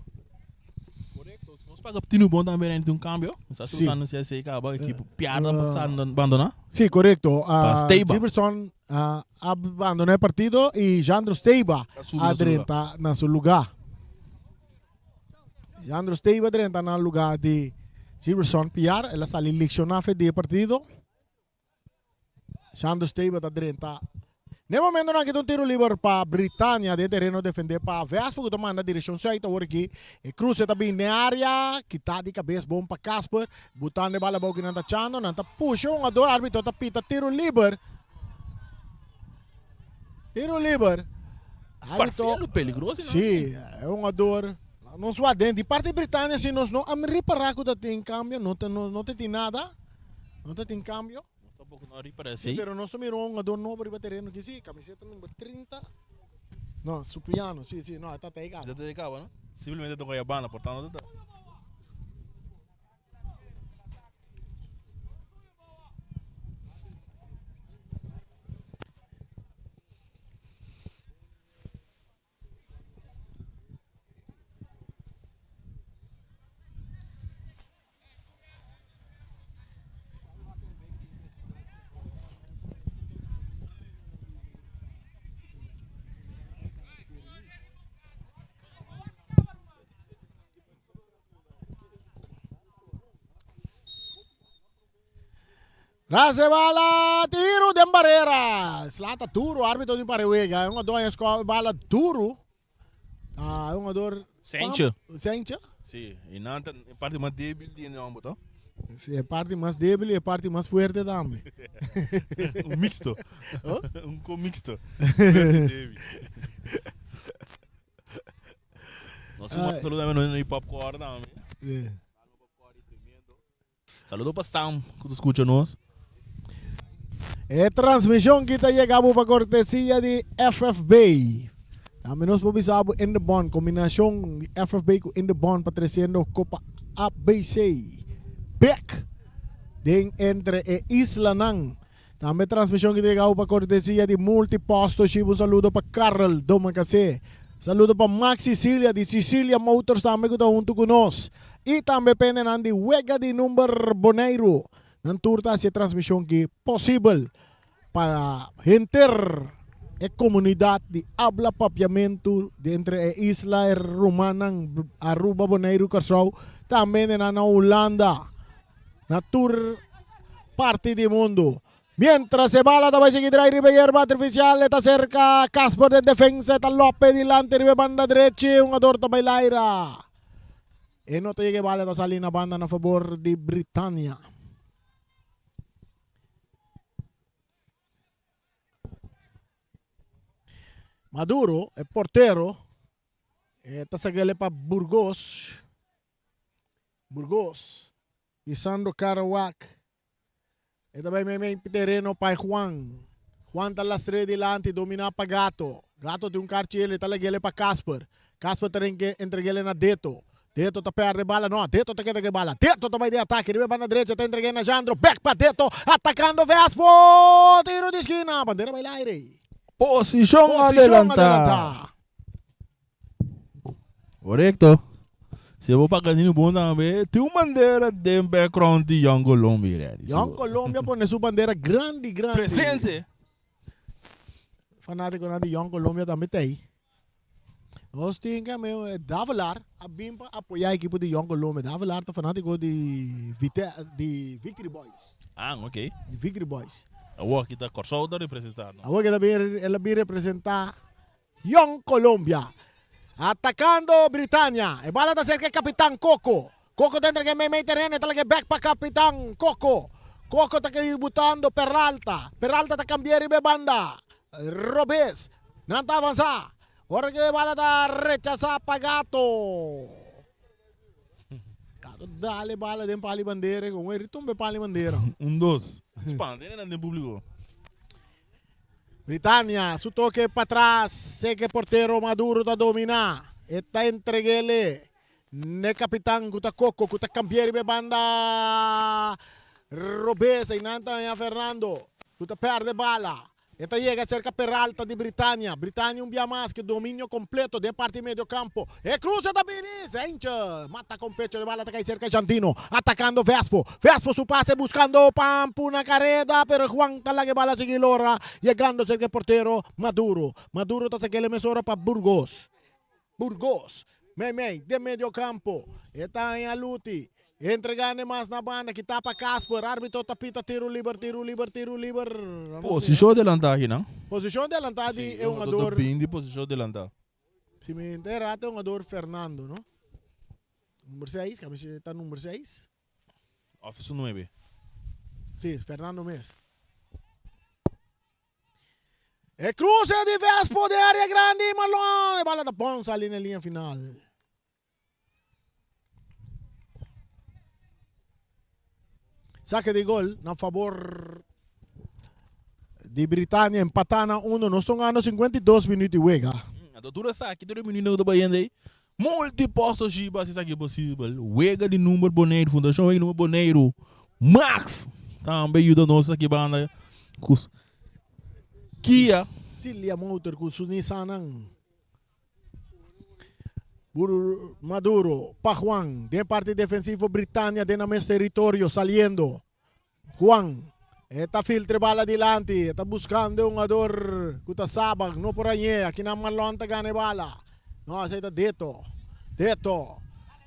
Korekto, si nos paga tinu bon tambe na un kambio. Mi sa si Sí. nos anuncia esei kaba ekipo piarda pa bandona. Sí, korekto. Pa Steiba. Giberson a bandona e partido i Jandro Steiba A subi a na su lugar. drenta na su lugar. Jandro Steiba drenta na lugar di Giberson Piar. El a sali lesioná fe di e partido. Sandro Steiba ta drenta. Na e momentonan aki ta un tiro liber pa Britania den tereno defende pa Vespo ku ta manda direkshon sùit awor aki. E kruse ta bin den área, kita di kabes bon pa Casper, butando e bala abou ku nan ta chando, nan ta pusha un hungador, arbitro ta pita tiro liber. Tiro liber. Arbitro, Farfelu peligroso nan. Sí, e hungador nos wak den di parti Britania si nos no a ripará ku ta tin kambio, no ta no ta tin nada. No ta tin cambio. Nos tampoco no a ripara esey. Sí, pero nos ta mira un hungador nobo riba tereno aki, sí, camiseta number 30. No, Supriano, sí, sí, no, e ta tei caba. E ta tei caba, no? Simplemente ta goya banda, por tanto ta. Rase bala, tiro den barera. Sla ta duro, arbitro tin para wega. E hungador a score bala duro. Ah, e hungador Sentje. Sentje? Si, y nan ta e parti mas debil di e homber, to? Si, e parti mas debil y e parti mas fuerte tambe. Un mixto. Un co mixto. Fuerte y debil. Nos saluda tambe no hip hop core tambe. Sí. Saludo pa Sam ku ta skucha nos. E transmishon ki ta yega bo pa kortesia di FFB. Tambe nos por bisa bo In The Bond, kombinashon di FFB ku In The Bond pa tresiendo Kopa ABC bek den entre e islanan. Tambe transmishon ki ta yega bo pa kortesia di Multiposto Ship. Un saludo pa Karel Domacassé. Saludo pa Max Sicilia di Sicilia Motors tambe ku ta huntu ku nos. I tambe pendenan di Wega di Number Boneiru. Nan tur ta hasi e transmishon ki posibel pa henter e komunidat di abla papiamentu di entre e isla e rumannan Aruba, Boneiru, Kòrsou, tambe hendenan na Hulanda, na tur parti di mundu. Mientras e bala ta bai sigui drai riba e yerba artificial, e ta serka Casper den defensa, e ta Lope dilanti riba e banda drechi, hungador ta bai laira. E no ta yega e bala ta sali na banda na fabor di Britania. Maduro, e portero, e ta sakele pa Burgos. Burgos di Sandro Karawak. E ta bai meimei tereno pa e Juan. Juan ta lastr'é dilanti, dominá pa Gato. Gato tin un karchi el, e ta lag'el pa Casper. Casper ta renke entreg'el na Deto. Deto ta pèrdè bala, no, Deto ta keda ku e bala. Deto ta bai den atake, riba e banda drecha ta entreg'é na Jandro. Bèk pa Deto, atakando Vespo! Tiro di skina, bandera bai laire. Posishon adelantá. Korekto. Si bo paga nini bon tambe, tin un bandera den background di Young Colombia ready. Young Colombia pone su bandera grandi grandi. Presente. Fanaticonan di Young Colombia tambe ta ei. Nos tin ke me Davelaar a bin pa apoya ekipo di Young Colombia. Davelaar ta fanatico di Vite di Victory Boys. Ah, ok. Di Victory Boys. Awor aki ta Kòrsou ta representa no? Awor ki ta bin el a bin representa Young Colombia atacando Britania. E bala ta cerca e capitan Coco. Coco ta entrega mei mei terreno e ta laga back pa capitan Coco. Coco ta kei butando Peralta. Peralta ta cambia riba e banda. Robes. Nan ta avanza. Ora cu e bala ta rechaza pa Gato. Gato dale bala den pali bandera. Con e ritumba e pali bandera. Un dos. Spanta e nan den publico. Britania su toke patras, seke portero Maduro ta domina, e ta entreg'ele n'e kapitan ku ta Coco ku ta kambia riba e banda robes, einan ta haña Fernando ku ta pèrdè bala, e ta yega serka Peralta di Britania, Britania un bia mas ku dominio kompleto den parti medio kampo, e kruse ta bini, Zenche mata kon pecho e bala ta kai serka Jandino atakando Vespo, Vespo su pase buscando Pampu na careda pero Juan ta laga e bala sigui lora yegando cerca e portero Maduro. Maduro ta saquele mesora pa Burgos. Burgos meimei den medio campo e ta haña Luti entregando mas na banda kita pa Casper arbitro ta pita tiro liber tiro liber tiro liber. Posicion delanta aki nan. Posicion delanta di e hungador. Si, bin di posicion delanta. Si mi entera ta e hungador Fernando no. Number 6, camiseta number 6. Of su nuebe. Sí, Fernando mes. E cruce di Vespo den area grandi, Marlon, e bala ta bon sali na linea final. Saque di gol na favor di Britania, empata na uno. Nos ta gana 52 minuut di wega. Anto tur esaki, tur e minuutnan ku ta bayendo ei, Multiposto Shiba si esaki posibel. Wega di number Boneiru, Fundashon Wega di Number Boneiru. Max tambe yuda nos aki banda ku Kia. Cilia Motor ku su Nissannan. Maduro pa Juan den parti defensivo Britania den nan mes teritorio saliendo. Juan e ta filtra e bala dilanti, e ta buscando e hungador cu ta Sabag, no por hañ'é, akinan Marlon ta gana e bala. No, esey ta Deto. Deto.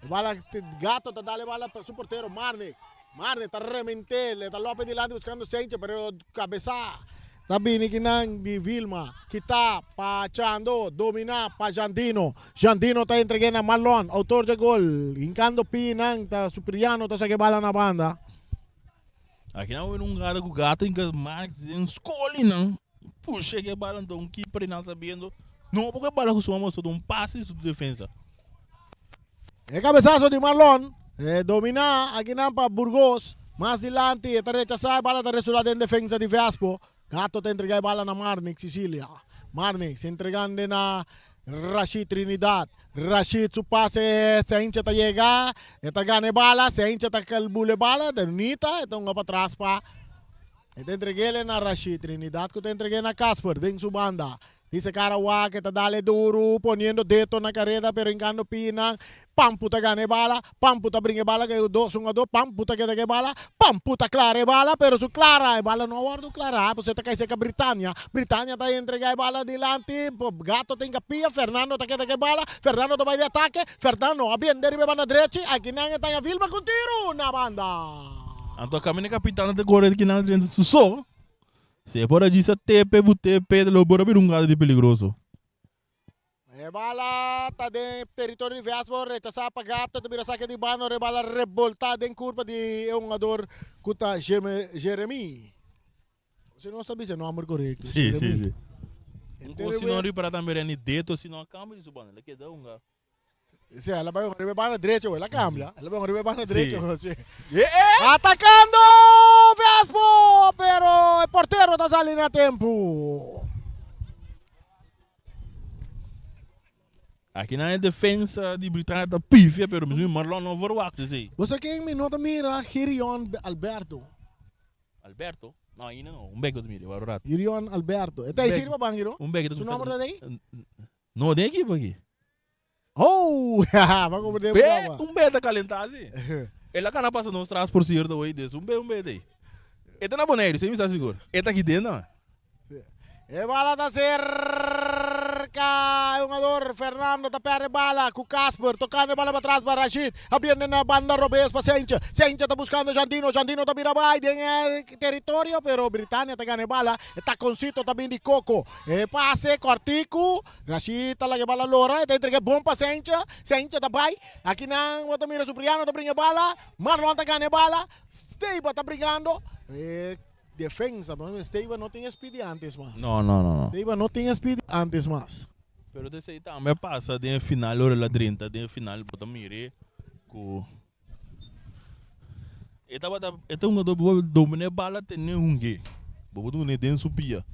E bala, Gato ta dal e bala pa su portero Marnix. Marne ta remente, le ta lope dilanti buscando Sentje, pero cabeza ta bini kinan di Vilma. Kita pa Chando, domina pa Jandino. Jandino ta entregue na Marlon, autor dje gol. Hincando pinan ta Supriano ta saca e bala na banda. Aki nan win un gada ku gato inka Max den skolinan. Pusha ke bala nto un keeper y nan sabiendo no porque bala ku su mano un pase di su defensa. E cabezazo di Marlon e domina akinan pa Burgos. Mas dilanti e ta rechasa e bala ta resulta den defensa di Vespo. Gato ta entrega e bala na Marnix Sicilia. Marnix entregando na Rashid Trinidad. Rashid su pase Sencha ta yega. E ta gana e bala. Sencha ta bula e bala. Nita e ta hunga patras pa E ta entreg'é na Rashid Trinidad ku ta entreg'é na Casper den su banda. Dice Karawa ke ta dale duru poniendo deto na kareda pero hinkando pinan. Pampu ta gana e bala, Pampu ta bringa e bala ke dos hungadó, Pampu ta keda ku e bala, Pampu ta klara e bala pero su klara e bala no a wòrdu klará pasobra e ta kai serka Britania. Britania ta entregá e bala dilanti, Gato ta hinka pia, Fernando ta keda ku e bala, Fernando ta bai di atake, Fernando a bende riba e banda drechi, akinan e taña Vilma ku tiru na banda. Anto camina capitán ta corre ki nan drenta su so. Se por a djisa tepe bu tepe lo por a bira un gado di peligroso. E bala ta den territorio di Vespo, rechasá pa Gato, ta bira sake di banda, ora e bala reboltá den kurpa di e hungador ku ta Jeremy. Si nos ta bisa e nomber korekto, Sí, sí, sí. Un kos si no ripara tambe Renny Deto si no a kambia di su banda, el a keda hunga. Sí, el a bai riba e banda derecho, el a cambia. El a bai riba e banda Sí. derecho. Sí. Eh, eh! Atacando Vespo, pero e portero ta sali na tempo. Aki nan e defensa di Britania ta pifia, pero mismo Marlon no verwacht esei. Bo sa ken mi no ta mira? Girion Alberto. Alberto? No, ainda no. Un bek bo ta mira, wou rato. Girion Alberto. E ta Un ei bek. sirba ban, Giro? Un bek ta Su nomber ta ei? No, den ekipo aki. Oh, va como de Be, brava. un be ta calentá así. El a cana pasa nos tras por cierto hoy des. Un be, un be tei. E ta na Boneiru, si mi sa sigur. E ta aki den no. E bala ta cerca. E hungador Fernando ta perde bala cu Casper. Tocando e bala pa tras pa Rashid. Abriendo na banda robes pa Senche. Senche ta buscando Jandino. Jandino ta bira bay den e territorio, pero Britania ta gana e bala. E taconcito ta bin di Coco. E pase cortico. Rashid ta laga e bala lora, e ta entrega e bon pa Sencha, Sencha ta bai, akinan bo ta mira Supriano ta bringa e bala, Marlon ta gana e bala, Steba ta bringando, e defensa, Steba no tin e speed di antes mas. No, no, no, no. Steba no tin e speed di antes mas. Pero ta esei tambe a pasa den e final ora el a drenta den e final bo ta mira ku e tabata e ta hungador bo domina e bala tene hunge bo por duna den su pia.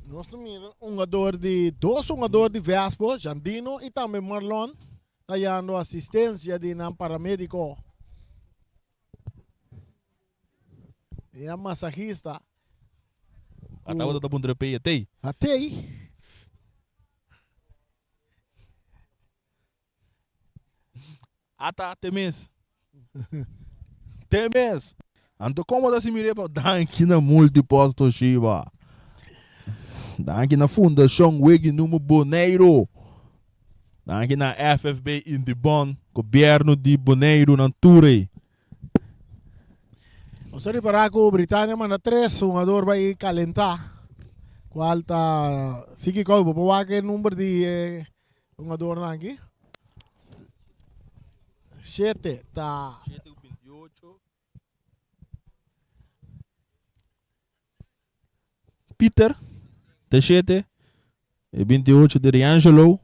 Nos ta mira un hungador di dos hungador di Vespo, Jandino y tambe Marlon ta yando asistencia di nan paramedico. Di nan masahista. A tabata ta puntra p'e atey. Atey. Ata te mes. Te mes. Anto como ta si mire pa danki na Multipost Toshiba. Danki na Fundacion Wegi Numu Boneiru. Danki na FFB Indibon, Gobierno di Boneiru nan tur ei. Nos ta ripara cu Britania manda tres hungador bay calenta, cual ta Siki Kou, bo por wak e number di e hungadornan aki. Shete ta. Shete ku bintiocho. Peter ta shete, e bintiocho di Riangelo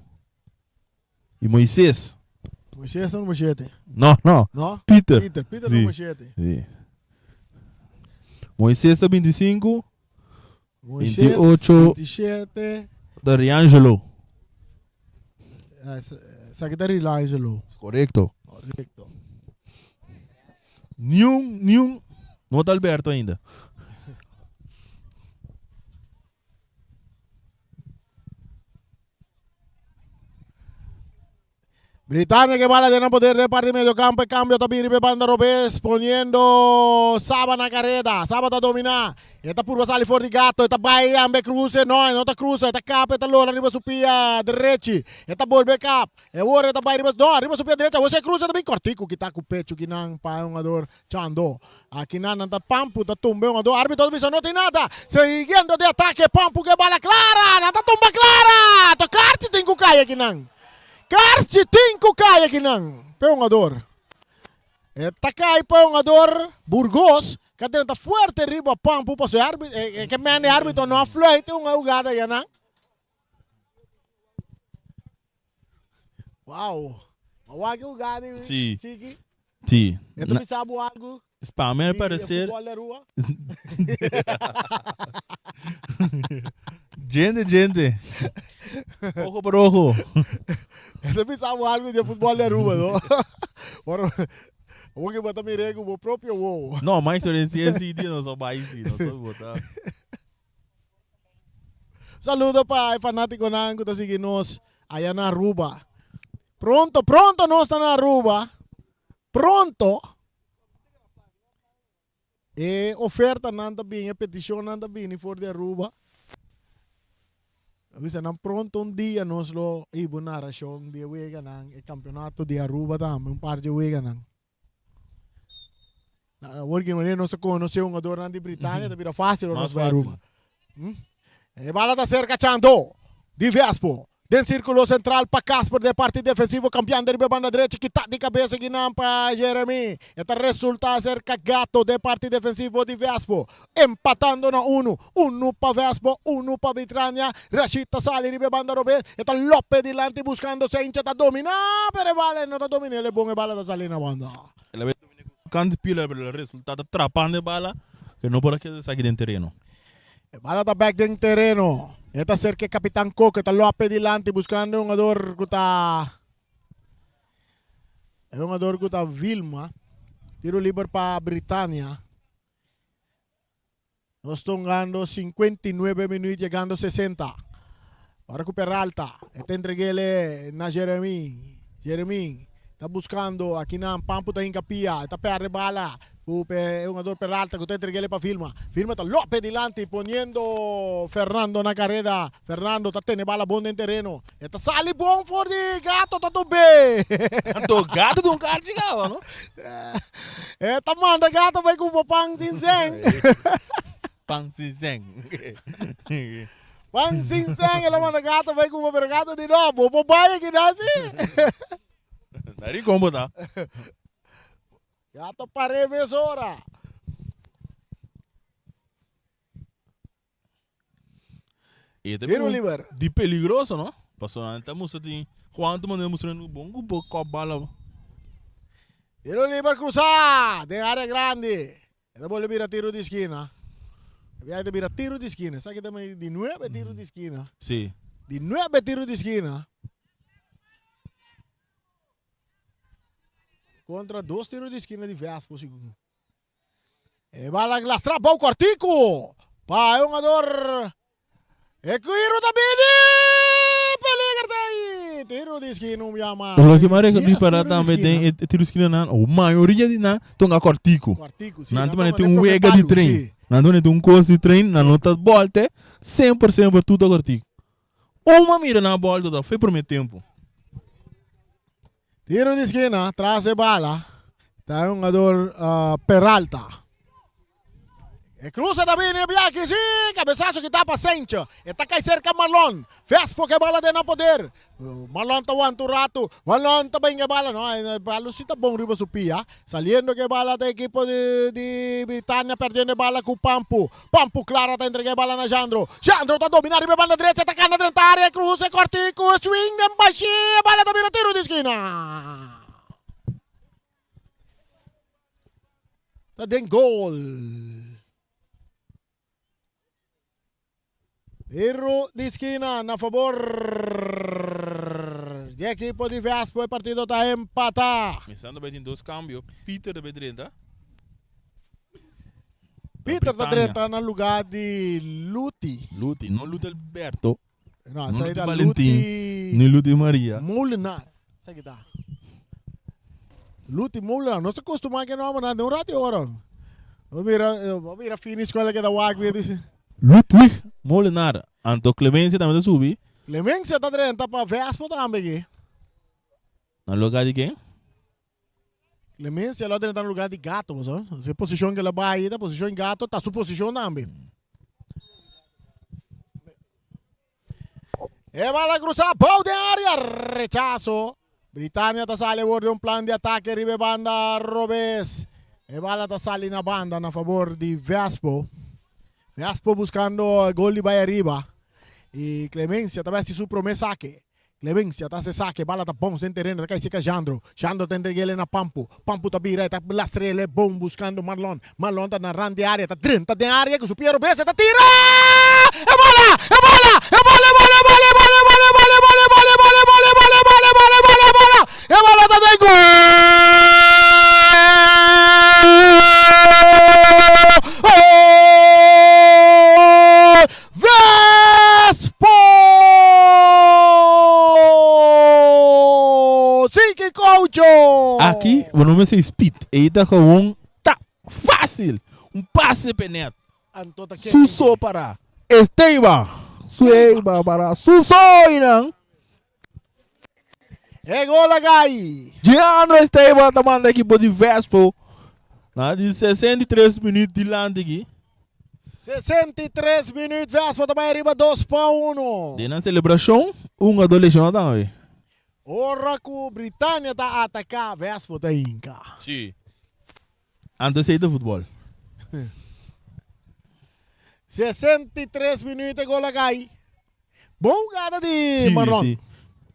i Moises. Moises ta number shete. No, no. No? Peter. Peter, Peter Sí. number shete. Sí. Moises ta 25, Moises, 28. 27. Ta Riangelo. Ah, Esaki ta Riangelo. Correcto. Correcto. Niun, niun, no ta Alberto ainda. Britania ke bala den nan poder den parti medio campo. E cambio ta bini riba e banda robes poniendo Saba na careda. Saba ta domina. E ta purba sali for di Gato. E ta bai ambe cruce. No, e no ta cruza. E ta kap. E ta lora riba su pia drechi. E ta bolbe kap. E wor e ta bai riba, no, riba su pia drechi. Awor si e cruza ta bin cortico kita cu pecho kinan pa e hungador Chando. Akinan nan ta Pampu ta tumba e hungador. Arbitro ta bisa no tin nada. Siguiendo di atake Pampu ke bala Clara. Nan ta tumba Clara. To karchi tin ku kai akinan. Karchi tin ku kai akinan pa e hungador. E ta kai pa e hungador Burgos ka drenta fuerte riba Pampu pasobra e arbitro e ke mende arbitro no a fluit e hunga hugada ayanan. Wow. Awak ke hugada Sí. Chiki. Sí. E ta bisa bo algo Pa mi di e parecer futbol de rua? Gente, gente. Ojo por ojo. E ta bisa bo algo di e futbol de Aruba, no? Ora, awor ke bo ta mira ku bo propio wowo. No, ma experiencia sí, di nos a bai sí, nos a bota. Saludo pa e fanaticonan cu ta sigui nos aya na Aruba. Pronto, pronto nos ta na Aruba. Pronto. E ofertanan ta bini, e peticionnan ta bini for di Aruba. A bisa nan pronto un dia nos lo hiba un narracion di e weganan, e campeonato di Aruba tambe, un par di weganan. Awor ki manera nos ta conoce hungadornan di Britania ta bira fácil ora nos bai Aruba. E bala ta cerca Chando di Vespo. Den círculo central pa Casper den parti defensivo cambiando riba e banda derecha kita di cabeza kinan pa Jeremy. E ta resulta cerca Gato den parti defensivo di Vespo. Empatando na unu. Unu pa Vespo, unu pa Britania. Rashid ta sali riba e banda robes. E ta lope dilanti buscando Sencha ta domina pero e bala e no ta domina el e bon e bala ta sali na banda. El a bay domina cu su kant pila pero el resulta ta trapando e bala que no por a keda esaki den tereno. E bala ta bek den tereno. E ta cerca e capitan Coke ta lope dilanti buscando e hungador cu ta e hungador cu ta Vilma. Tiro liber pa Britania. Nos ta hungando 59 minuut yegando 60. Ora ku Peralta e ta entreg'ele na Jeremy. Jeremy ta buscando akinan Pampu ta hinka pia e ta perde bala ku e hungador Peralta ku ta entreg'ele pa Vilma. Vilma ta lope dilanti poniendo Fernando na kareda. Fernando ta tene bala bon den tereno. E ta sali bon for di Gato ta tub'é. Anto Gato ta un karchi kaba, no? E ta manda Gato bai kumpra pan sin sen. Pan sin sen. Pan sin sen el a manda Gato bai kumpra pero Gato di no, bo por bai aki nan si. Na Rincon bo ta. Gato par'é mesora. E ta Tiro liber. Di peligroso, no? Pasobra nan ta mustra tin Juan ta manda mustra nan bon ku por kòp bala. Tiro liber krusá den área grandi. E ta bolbe bira tiro di skina. E biaha ta bira tiro di skina. Esaki ta di nuebe tiro di skina. Sí. Di nuebe tiro di skina. Kontra dos tiro di skina di Vespo sigur. E bala lastra bou kortiku pa e hungador. E tiro ta bini! Peliger ta ei! Tiro di skina un bia mas. Lo ke m'a ripara tambe den e tiro di skina nan, o mayoria di nan ta hunga kortiku. Kortiku, si. Nan ta manera tin un wega di trein. Nan ta manera tin un kos di trein, nan no ta bolte semper semper tur ta kortiku. Un m'a mira nan a bolte ta fe prome tempu. Tiro di skina tras e bala ta e hungador Peralta. E cruza ta bini biaki si cabezazo kita pa Sencho. E ta kai cerca Marlon. Vespo ke bala den na poder. Marlon ta wanta un rato. Marlon ta benga e bala. No, e bala si ta bon riba su pia. Saliendo ke bala ta ekipo di, di Britania perdiendo e bala ku Pampu. Pampu Clara ta entrega e bala na Jandro. Jandro ta domina riba e banda drecha, ta cana drenta area, cruza e cortico, swing den bashi, e bala ta bira tiro di skina. Ta den gol. Tiro di skina na favor di ekipo di Vespo. E partido ta empata. Pensando bai tin dos cambio. Peter ta bai drenta. Peter ta drenta na lugar di Luti. Luti, no Luti Alberto. No, No esei Luti ta Valentin, Luti ni Luti Maria. Molenaar. Esaki ta. Luti Molenaar. Nos ta costuma ke nombernan den un rato y ora. Bo mira, bo mira fini escuela keda wak weer dice. Ludwig Molenaar. Anto Clemencia tambe ta subi. Clemencia ta drenta pa Vespo tambe aki. Na lugar di ken? Clemencia lo drenta na lugar di Gato, bo sa. E posicion ke lo bai ta posicion Gato ta su posicion tambe. E bala cruza bou den area, rechazo. Britania ta sali awor den un plan di atake riba e banda robes. E bala ta sali na banda na favor di Vespo. Vespo buscando e gol di bai ariba. Y Clemencia ta besti su prome sake. Clemencia ta haci sake, bala ta bounce den tereno, ta cay cerca Jandro. Jandro ta entreg'ele na Pampu. Pampu ta bira, e ta lastr'ele bon buscando Marlon. Marlon ta na rand di area, ta drenta den area cu su pie robes, e ta tira! E bola! E bola! E bola! E bola! E bola! E bola! E bola! E bola! E bola! E bola! E bola! E bola! E bola! E bola! E bola! E bola! E bola ta den gol! Vespo! Siki Coucho! Aki bo no mester speed, ei ta gewoon ta fácil, un pase p'e net. Anto ta ken Suso para Esteba, Sueba para Suso einan. E gol a gai! Giano Esteba ta manda ekipo di Vespo na di 63 minuut dilanti aki. 63 minuut Vespo ta bai ariba 2-1. Den nan celebracion un jugador lesionado tambe. Ora cu Britania ta ataca Vespo ta hinca. Si. Anto esey ta futbol. 63 minuut e gol a cay. Bon jugada di Marlon. Si,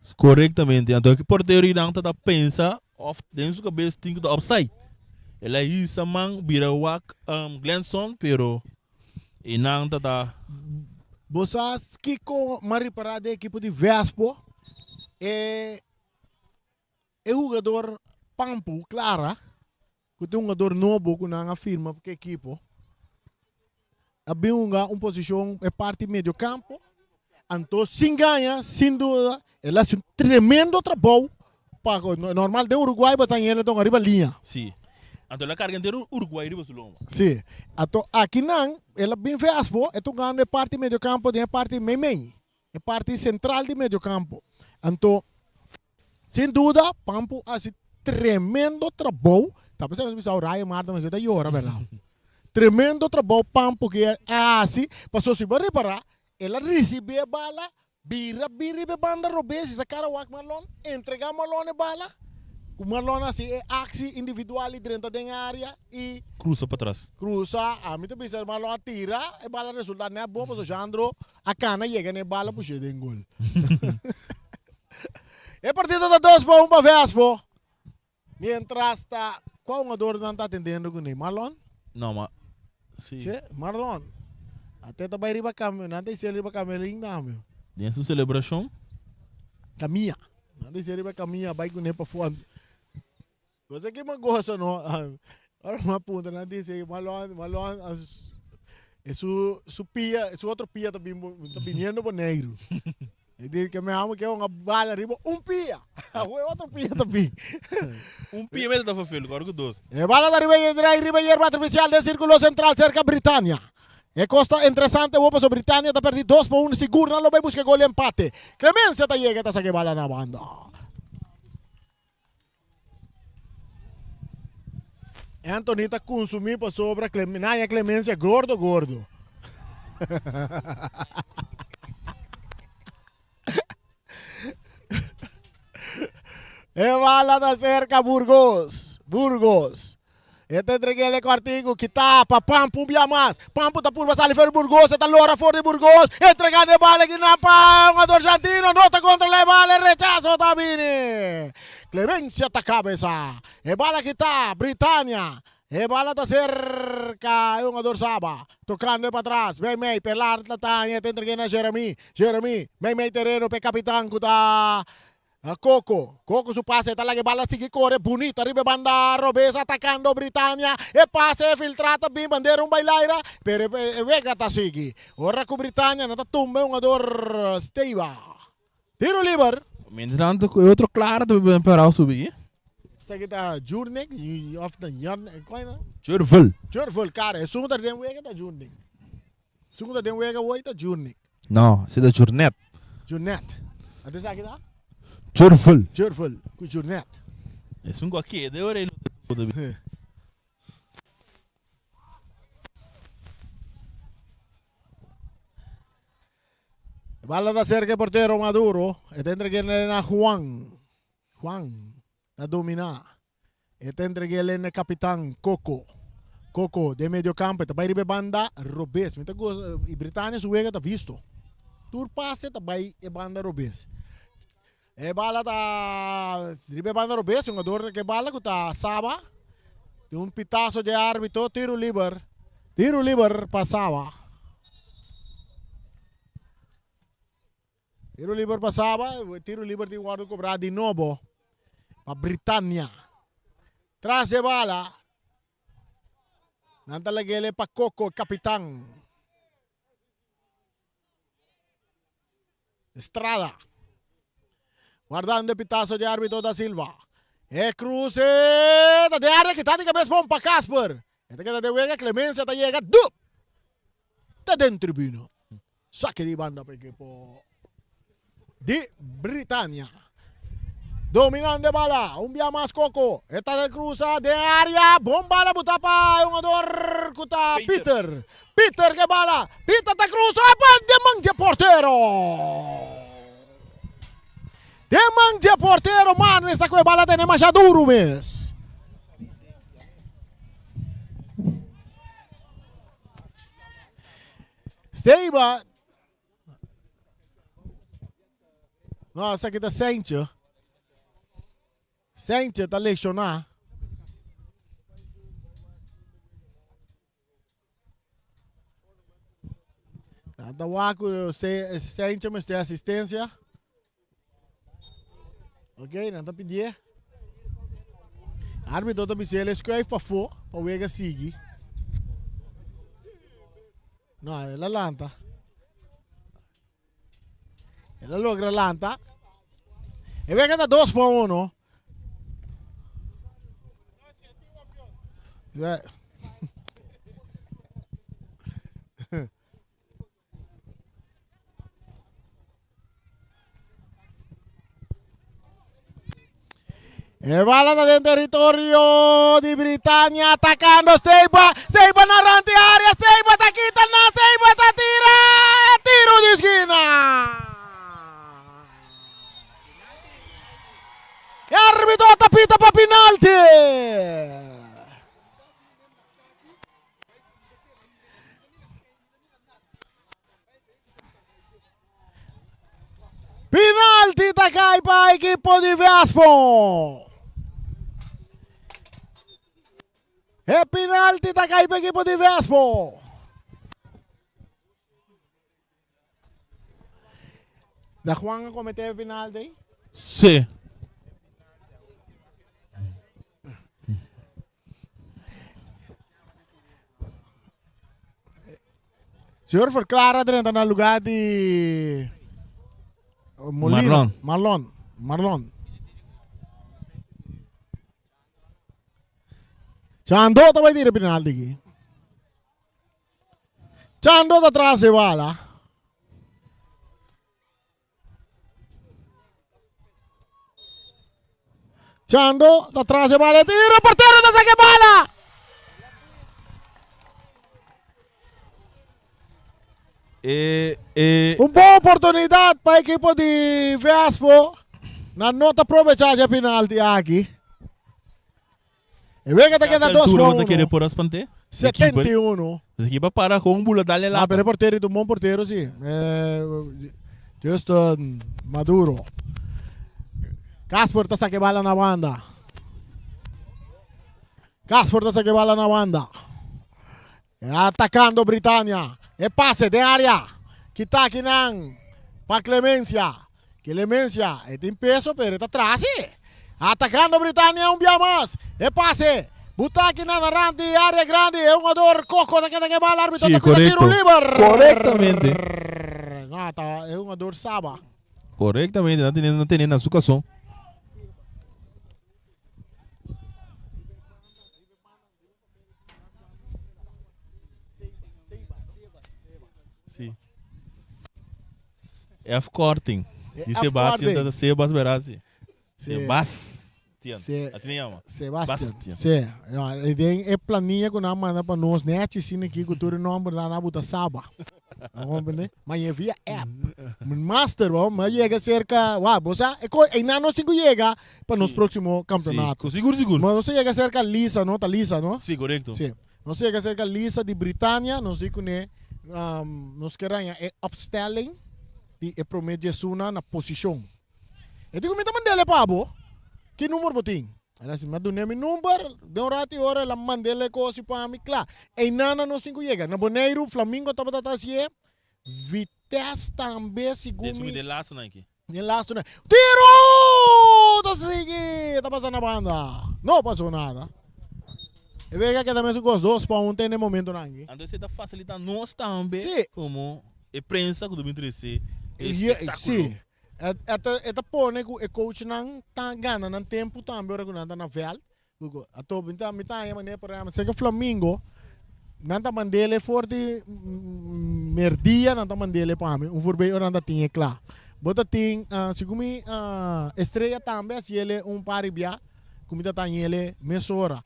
si. Correctamente. Anto e portero nan ta ta pensa of den su cabes tin cu ta offside. El a hisa man bira wak um, Glenson pero e nan ta ta. Bo sa kico m'a ripara den ekipo di Vespo? E E hugador Pampu Clara, ku ta un hugador nobo ku nan a firma pa ekipo, a bin hunga un posishon e parti medio kampo, anto sin gaña, sin duda, el a hasi un tremendo trabou pa normal den Uruguay bo ta haña el ta hunga riba liña. Sí. Anto el a karga entero Uruguay riba su lomba. Sí. Anto akinan el a bin Vespo, e ta hungando e parti medio kampo den e parti meimei. E parti central di medio campo. Anto, sin duda, Pampu haci tremendo trabou. Ta pensando cu bisa Ryan Marta mester ta yora, berdad? Tremendo trabou Pampu ke a haci, pasobra si bo repara, el a ricibi e bala, bira bin riba e banda robes y sa cara wak Marlon, entrega Marlon e bala, cu Marlon haci e actie individual y drenta den area y. Cruza patras. Cruza, ami ta bisa Marlon a tira, e bala resulta net bon pasobra Jandro A cana yega na e bala pushe den gol. E partido ta 2-1 pa Vespo. Mientras ta cua hungador nan ta atendiendo cu ne? Marlon? No, ma si. Si, Marlon. Ate ta bay riba cam, nan ta hiciel riba camelin tambe. Den su celebracion. Camilla. Nan ta hiciel riba camilla bay cu ne pafo. Cosa que mi goza no, ora mi a puntra nan dice Marlon, Marlon e su su pia, su otro pia ta bin ta biniendo Boneiru. E di que mi amo ke un bala riba un pia, awe otro pia ta bin. Un pia mester ta vervul, ora ku dos. E bala ta riba e riba yerba artificial den circulo central cerca Britania. E cos ta interesante awor pasobra Britania ta perdi dos pa un sigur nan lo bay busca gol di empate. Clemencia ta yega e ta saca e bala na banda. Anthony ta consumi pasobra Naya Clemencia gordo gordo. E bala ta cerca Burgos. Burgos. E ta entreg'é e kòrtiku, kitá pa Pampu un bia mas. Pampu ta purba sali for di Burgos, e ta lora for di Burgos, entregando e bala kinan pa un argentino, no ta kontrolá e bala, e rechaso ta bini. Clemencia ta kabesá e bala kitá, Britania, e bala ta serka e hungador Saba, tokando e patras, meimei, Pelar ta taña, e ta entreg'é na Jeremy, Jeremy, meimei tereno pa e kapitan ku ta A Coco, Coco su pase ta laga e bala sigui core bunita riba e banda robes atacando Britania. E pase filtra ta bin bandera un bailaira pero e wega ta sigui. Ora cu Britania no ta tumba e hungador Steiba. Tiro liber. Mientras tanto cu e otro Clara ta ben parao subi. Esaki ta Jurnik of ta Jarnik, kua era? Jurvel. Jurvel, kara, esun ku ta den wega ta Jurnik. Esun ku ta den wega woi ta Jurnik. No, esei ta Jurnet. Jurnet. Anto esaki ta? Jurvel. Jurvel ku Jurnet. Esun ku a keda ora ei lo ta esun. E bala ta cerca e portero Maduro. E ta entreg'e na Juan. Juan ta domina. E ta entreg'e na e capitan Coco. Coco den medio campo. E ta bay riba e banda robes. Mi ta goza y Britania su wega ta visto. Tur pase ta bay e banda robes. E bala ta riba e banda robes. E hungador ke bala ku ta Saba. Tin un pitazo dje arbitro. Tiro liber. Tiro liber pa Saba. Tiro liber pa Saba. Tiro liber tin wòrdu kobrá di nobo pa Britania. Tras e bala. Nan ta lag'el pa Coco, kapitan. Estrada. Guardando e pitazo di arbitro da Silva. E cruce ta den area kita di cabes bon pa Casper. E ta keda den wega Clemencia ta yega dup. Ta den tribuna. Saque di banda pa ekipo di Britania. Dominando e bala, un bia mas Coco. E ta cruza den area. Bon bala buta pa e hungador cu ta Peter. Peter ke bala. Peter ta cruza pa den man dje portero. Den man dje portero, Manuel sta cu e bala tene masha duro mes. Steiba No, esaki ta Seintje. Seintje ta lekshoná. Nan ta wak ku Seintje mester asistensia. Ok, nan ta pidié. Arbitro ta bis'é el skuif pafó pa wega sigui. No, el a lanta. El a logra lanta. E wega ta 2 pa 1. Ja. E bala ta den territorio di Britania atacando Steiba. Steiba na rand di area. Steiba ta kita na. Steiba ta tira. Tiro di skina. E arbitro ta pita pa penalti. Penalti ta kai pa ekipo di Vespo. E penalti ta kai pa ekipo di Vespo. Da Juan a comete e penalti? Sí. Señor Verclara drenta na lugar di Molina. Marlon. Marlon. Marlon. Chando ta bai tira penalti aki. Chando ta tras e bala. Chando ta tras e bala. Tiro, portero ta saca e bala. E, e, Un bon oportunidad pa equipo di Vespo. Nan no ta aprovecha e penalti aki. E wega ta keda Altura 2 pa bo ta kere 1. por a spant'é? E keeper. 71. E keeper para con bula dale Ah, lata. pero e portero ta un bon portero si. Eh, Justin Maduro. Casper ta saca e bala na banda. Casper ta saca e bala na banda. Atacando Britania. E pase den area. Kita akinan pa Clemencia. Clemencia e tin peso pero e ta tras si. Atacando Britania un bia mas. E pase. Buta akinan na rand di area grandi. E hungador Coco ta keda ku e bala. Arbitro Sí, ta pita tiro correcto. liber. Correctamente. No, ta e hungador Saba. Correctamente, nan tene, nan tene na su cason. Si. Afkorting. E Di Sebastian afkorting. ta Sebas Berasi. Si. Sebastian. Si. Asina yama. Sebastian. Bastian. Si. No, e den e planilla ku nan manda pa nos nechi asina aki ku tur e nomber nan a buta Saba. Bo comprende? Ma e via app. Master bo, ma yega cerca, wa, bo sa, e ko, einan nos tin ku yega pa nos Si. próximo campeonato. Si, sigur sigur. Ma nos a yega cerca Lisa, no? Ta Lisa, no? Si, korekto. Si. Nos a yega cerca Lisa di Britania, nos di kuné, nos ke raña e opstelling di e promé diesuna na posishon. E di ku mi ta mand'el e pa bo, ki number bo tin? El a si, mi a dun'é mi number, den un rato i ora el a mand'el e kosi pa mi, kla. Einan nos tin ku yega. Na Boneiru, Flamingo tabata ta hasié, Vitesse tambe segun Den su mi. den lastonan aki. Den lastonan. Tiro! Ta sigui, ta pasa na banda. No pasó nada. E wega keda mesun kos, 2-1 te na e momentonan aki. Anto esei ta fasilitá nos tambe Sí. komo e prensa ku ta bin trese e E, espektákulo. sí. E ta e ta pone ku e coachnan ta gana nan tempu tambe ora ku nan ta na vèlt. Ku ato mi ta mi ta haña manera por ehèmpel seka Flamingo nan ta mand'el for di merdia nan ta mand'el pa mi un voorbei ora nan ta tin e kla. Bo ta tin segun mi Estrella tambe a hasiel un par di bia ku mi ta ta hañ'el mesora.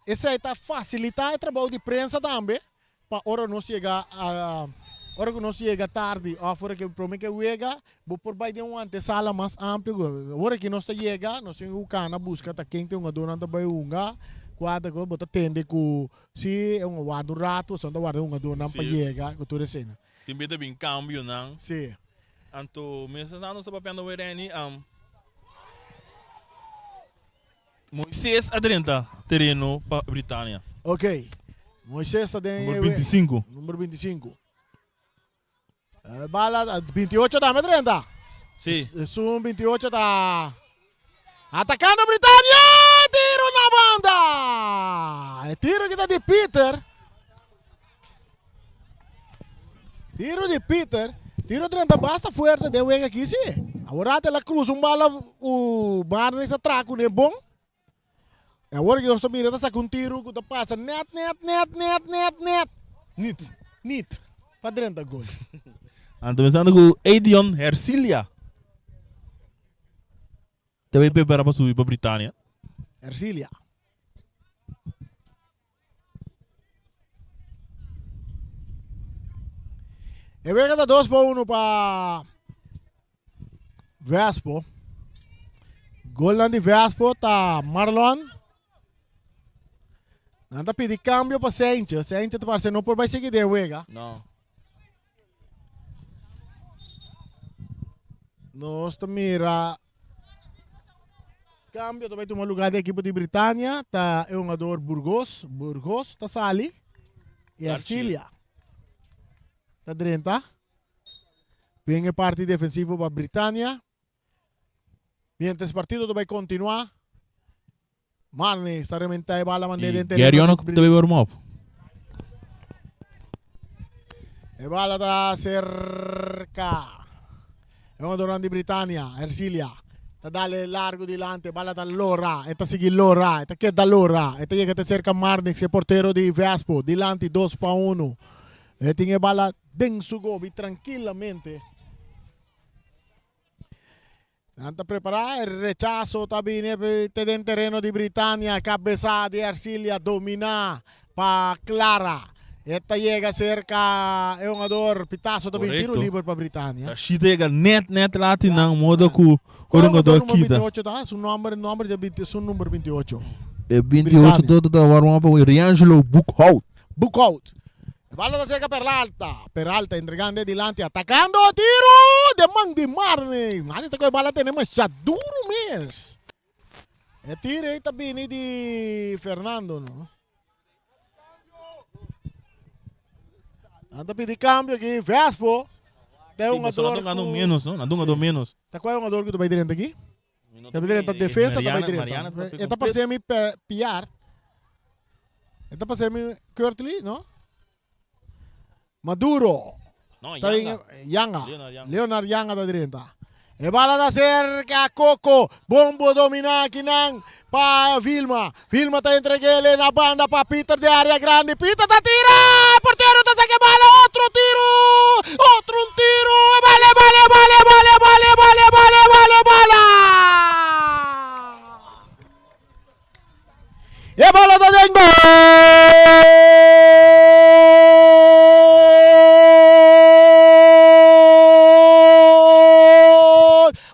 Esei ta fasilitá e trabou di prensa tambe pa ora nos yega ora ku nos yega tardi òf ora ku promé ke wega bo por bai den un antesala mas amplio ku ora ku nos ta yega nos tin ku kana buska ta ken ta e hungadónan ta bai hunga kua ta ku bo ta tende ku si e hunga warda un ratu esnan ta warda e hungadónan pa yega ku tur eseinan. Tin bes ta bin kambionan. Sí. Anto mes nos ta papiando Reni. Moises a drenta tereno pa Britania. Ok. Moises ta den Number 25. Number 25. Bala 28 tambe drenta. Si. Esun 28 ta atacando Britania. Tiro na banda. E tiro kita di Peter. Tiro di Peter. Tiro drenta basta fuerte den wega aki si. Awor rato el a cruza un bala cu Barnes a traha cune bon. E awor ki nos ta mira ta saca un tiro cu ta pasa net net net net net net. Nit. Nit. Pa drenta gol. Anto pensando cu Edion Hercilia ta bay prepara pa subi pa Britania. Hercilia. E wega ta 2-1 pa Vespo. Golnan di Vespo ta Marlon. Nan ta pidi cambio pa Sanchez. Sanchez ta parece no por bai sigui den wega. No. Nos ta mira Cambio ta bay tuma lugar di ekipo di Britania ta e hungador Burgos. Burgos ta sali y Arcilia ta drenta. Den e parti defensivo pa Britania. Mientras partido ta bay continua. Marnix ta rementa e bala mand'é den tereno. Gary Ono ta bay warm up. E bala ta cerca. E hungadornan di Britania, Ercilia, ta dale largo dilanti, e bala ta lora, e ta sigui lora, e ta keda lora, e ta yega te cerca Marnix, e portero di Vespo, dilanti 2-1. E tin e bala den su gobi trankilamente. Nan ta prepara, e rechaso ta bini te den tereno di Britania, cabeza di Ercilia domina pa Clara. E ta yega cerca e hungador, pitazo ta bini tiro liber pa Britania. Rashid ta yega net net lati nan modo cu ora hungador kita. Cual hungador numero 28 ta? Su nomber, nomber dje binti, su number 28. E 28 todo ta warm up Riangelo Boekhout. Boekhout. E bala ta cerca Peralta. Peralta entregando e dilanti, atacando, tiro de man di Marney. Marney ta coge bala tene masha duro mes. E tiro ei ta bini di Fernando, no? Nan ta pidi cambio aki, Vespo. Ta Sí, un pasobra jugador nan ta hungando cu- menos, no? Nan ta hungando Sí. menos. Ta cual jugador cu ta bay drenta aki? Ta bay drenta defensa, ta bay drenta. E ta parse mi Piar. E ta parse mi Kurtley, no? Maduro. No, Ta Yanga. Yanga. Leonard Yanga. Leonard Yanga ta drenta. E bala ta cerca Coco. Bombo domina akinan pa Vilma. Vilma ta entregele na banda pa Peter de area grandi. Peter ta tira! Portero ta saca e bala. Otro tiro! Otro un tiro! E bala, e bala, e bala, e bala, e bala, e bala, e bala, e bala, e bala! E bala ta den gol!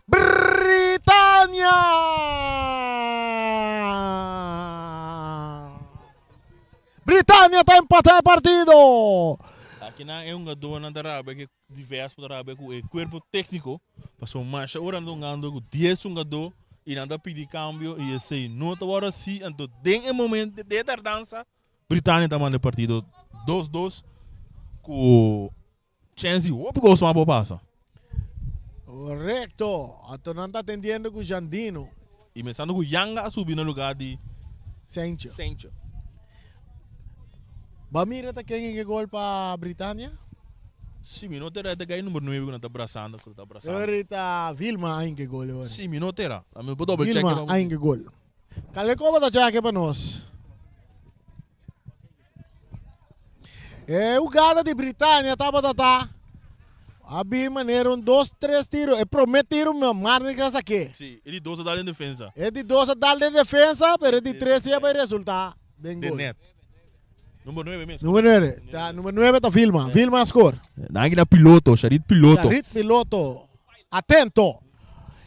Britania! Britania ta empata e partido! Akinan e hungadónan ta rabia ku di Vespo ta rabia ku e kuerpo tékniko pasobra masha ora nan ta hungando ku dies hungadó i nan ta pidi kambio i esei no ta wòrdu hasi anto den e momento den e tardansa Britania ta manda e partido dos dos ku chèns di hopi kos mas por pasa. Korekto, anto nan ta atendiendo ku Jandino. I pensando ku Yanga a subi na lugar di Sencho. Sencho. Ba mira ta ken e gol pa Britania? Si mi no tera e ta gai number 9 ku nan ta brasando ku ta brasando. Ahorita Vilma a hinka e gol ahora. Si mi no tera. A mi por double check. Vilma a hinka e gol. Kale koba ta check pa nos. E hugada di Britania tabata ta a bin manera un dos tres tiro. E prome tiro Marnik a saké. Si, e di dos a dal den defensa. E di dos a dal den defensa, pero e di tres si a bai resulta den Den gol. net. Number 9 mes. Number 9. Ta, number 9 ta Vilma. Vilma a score. Nan na piloto, Sharit piloto. Sharit piloto. Atento.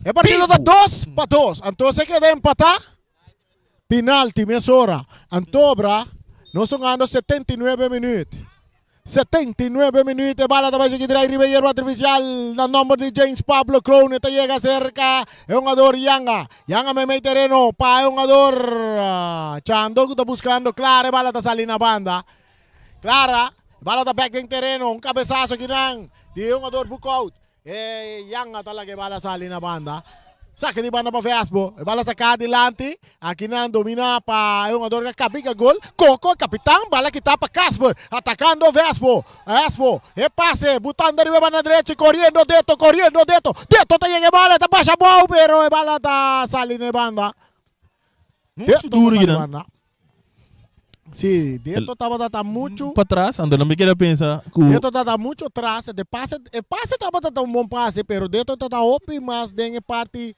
E partido ta 2-2. Anto se keda empatá. Penalti mesora. Antobra, nos ta hungando 79 minuut. 79 minuut, e bala ta bai sigui drai riba e yerba artificial na nomber di James Pablo Kroon. E ta yega cerca e hungador Yanga. Yanga meimei tereno pa e hungador Chando cu ta buscando Clara. E bala ta sali na banda. Clara, e bala ta bek den tereno. Un cabezazo akinan di e hungador Boekhout. E Yanga ta laga e bala sali na banda. Saka di banda pa Vespo. E bala saka dilanti. Akinan domina pa e hungador ka kabiga gol. Coco, kapitan, bala kita pa Casper. Atakando Vespo. Vespo, e pase, butando riba e banda drechi, koriendo Deto, koriendo Deto. Deto ta yega e bala, e ta basha bou, pero e bala ta sali na e banda. Mucho duro kinan. Sí, Deto tabata ta mucho. Pa tras, anto no mi keda pensa ku. Deto tabata mucho tras, de pase, e pase tabata ta un bon pase, pero Deto tabata hopi mas den e parti,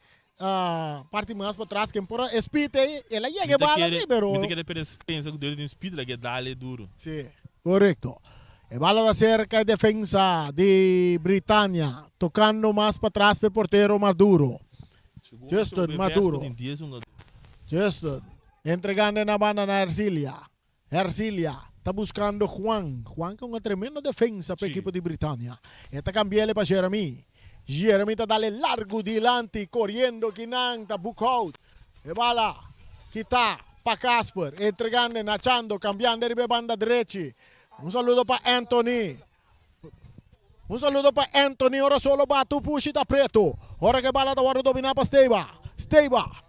parti mas pa tras, ken por a speed ei, el a yega e bala si, pero. Mi ta kere pensa ku Deto tin speed, el a ke dale duro. Sí, korekto. E bala ta serka e defensa di Britania, tokando mas pa tras pa e portero Maduro. Justin Maduro. Justin entregando na banda na Ercilia. Ercilia ta buscando Juan. Juan con un tremendo defensa pa equipo di Britania. E ta cambiele pa Jeremy. Jeremy ta dale largo dilanti coriendo kinan ta Boekhout. E bala kita pa Casper entregando na Chando cambiando riba e banda drechi. Un saludo pa Anthony. Un saludo pa Anthony ora solo batu pushi ta preto. Ora ke bala ta wòrdu dominá pa Steba. Steba.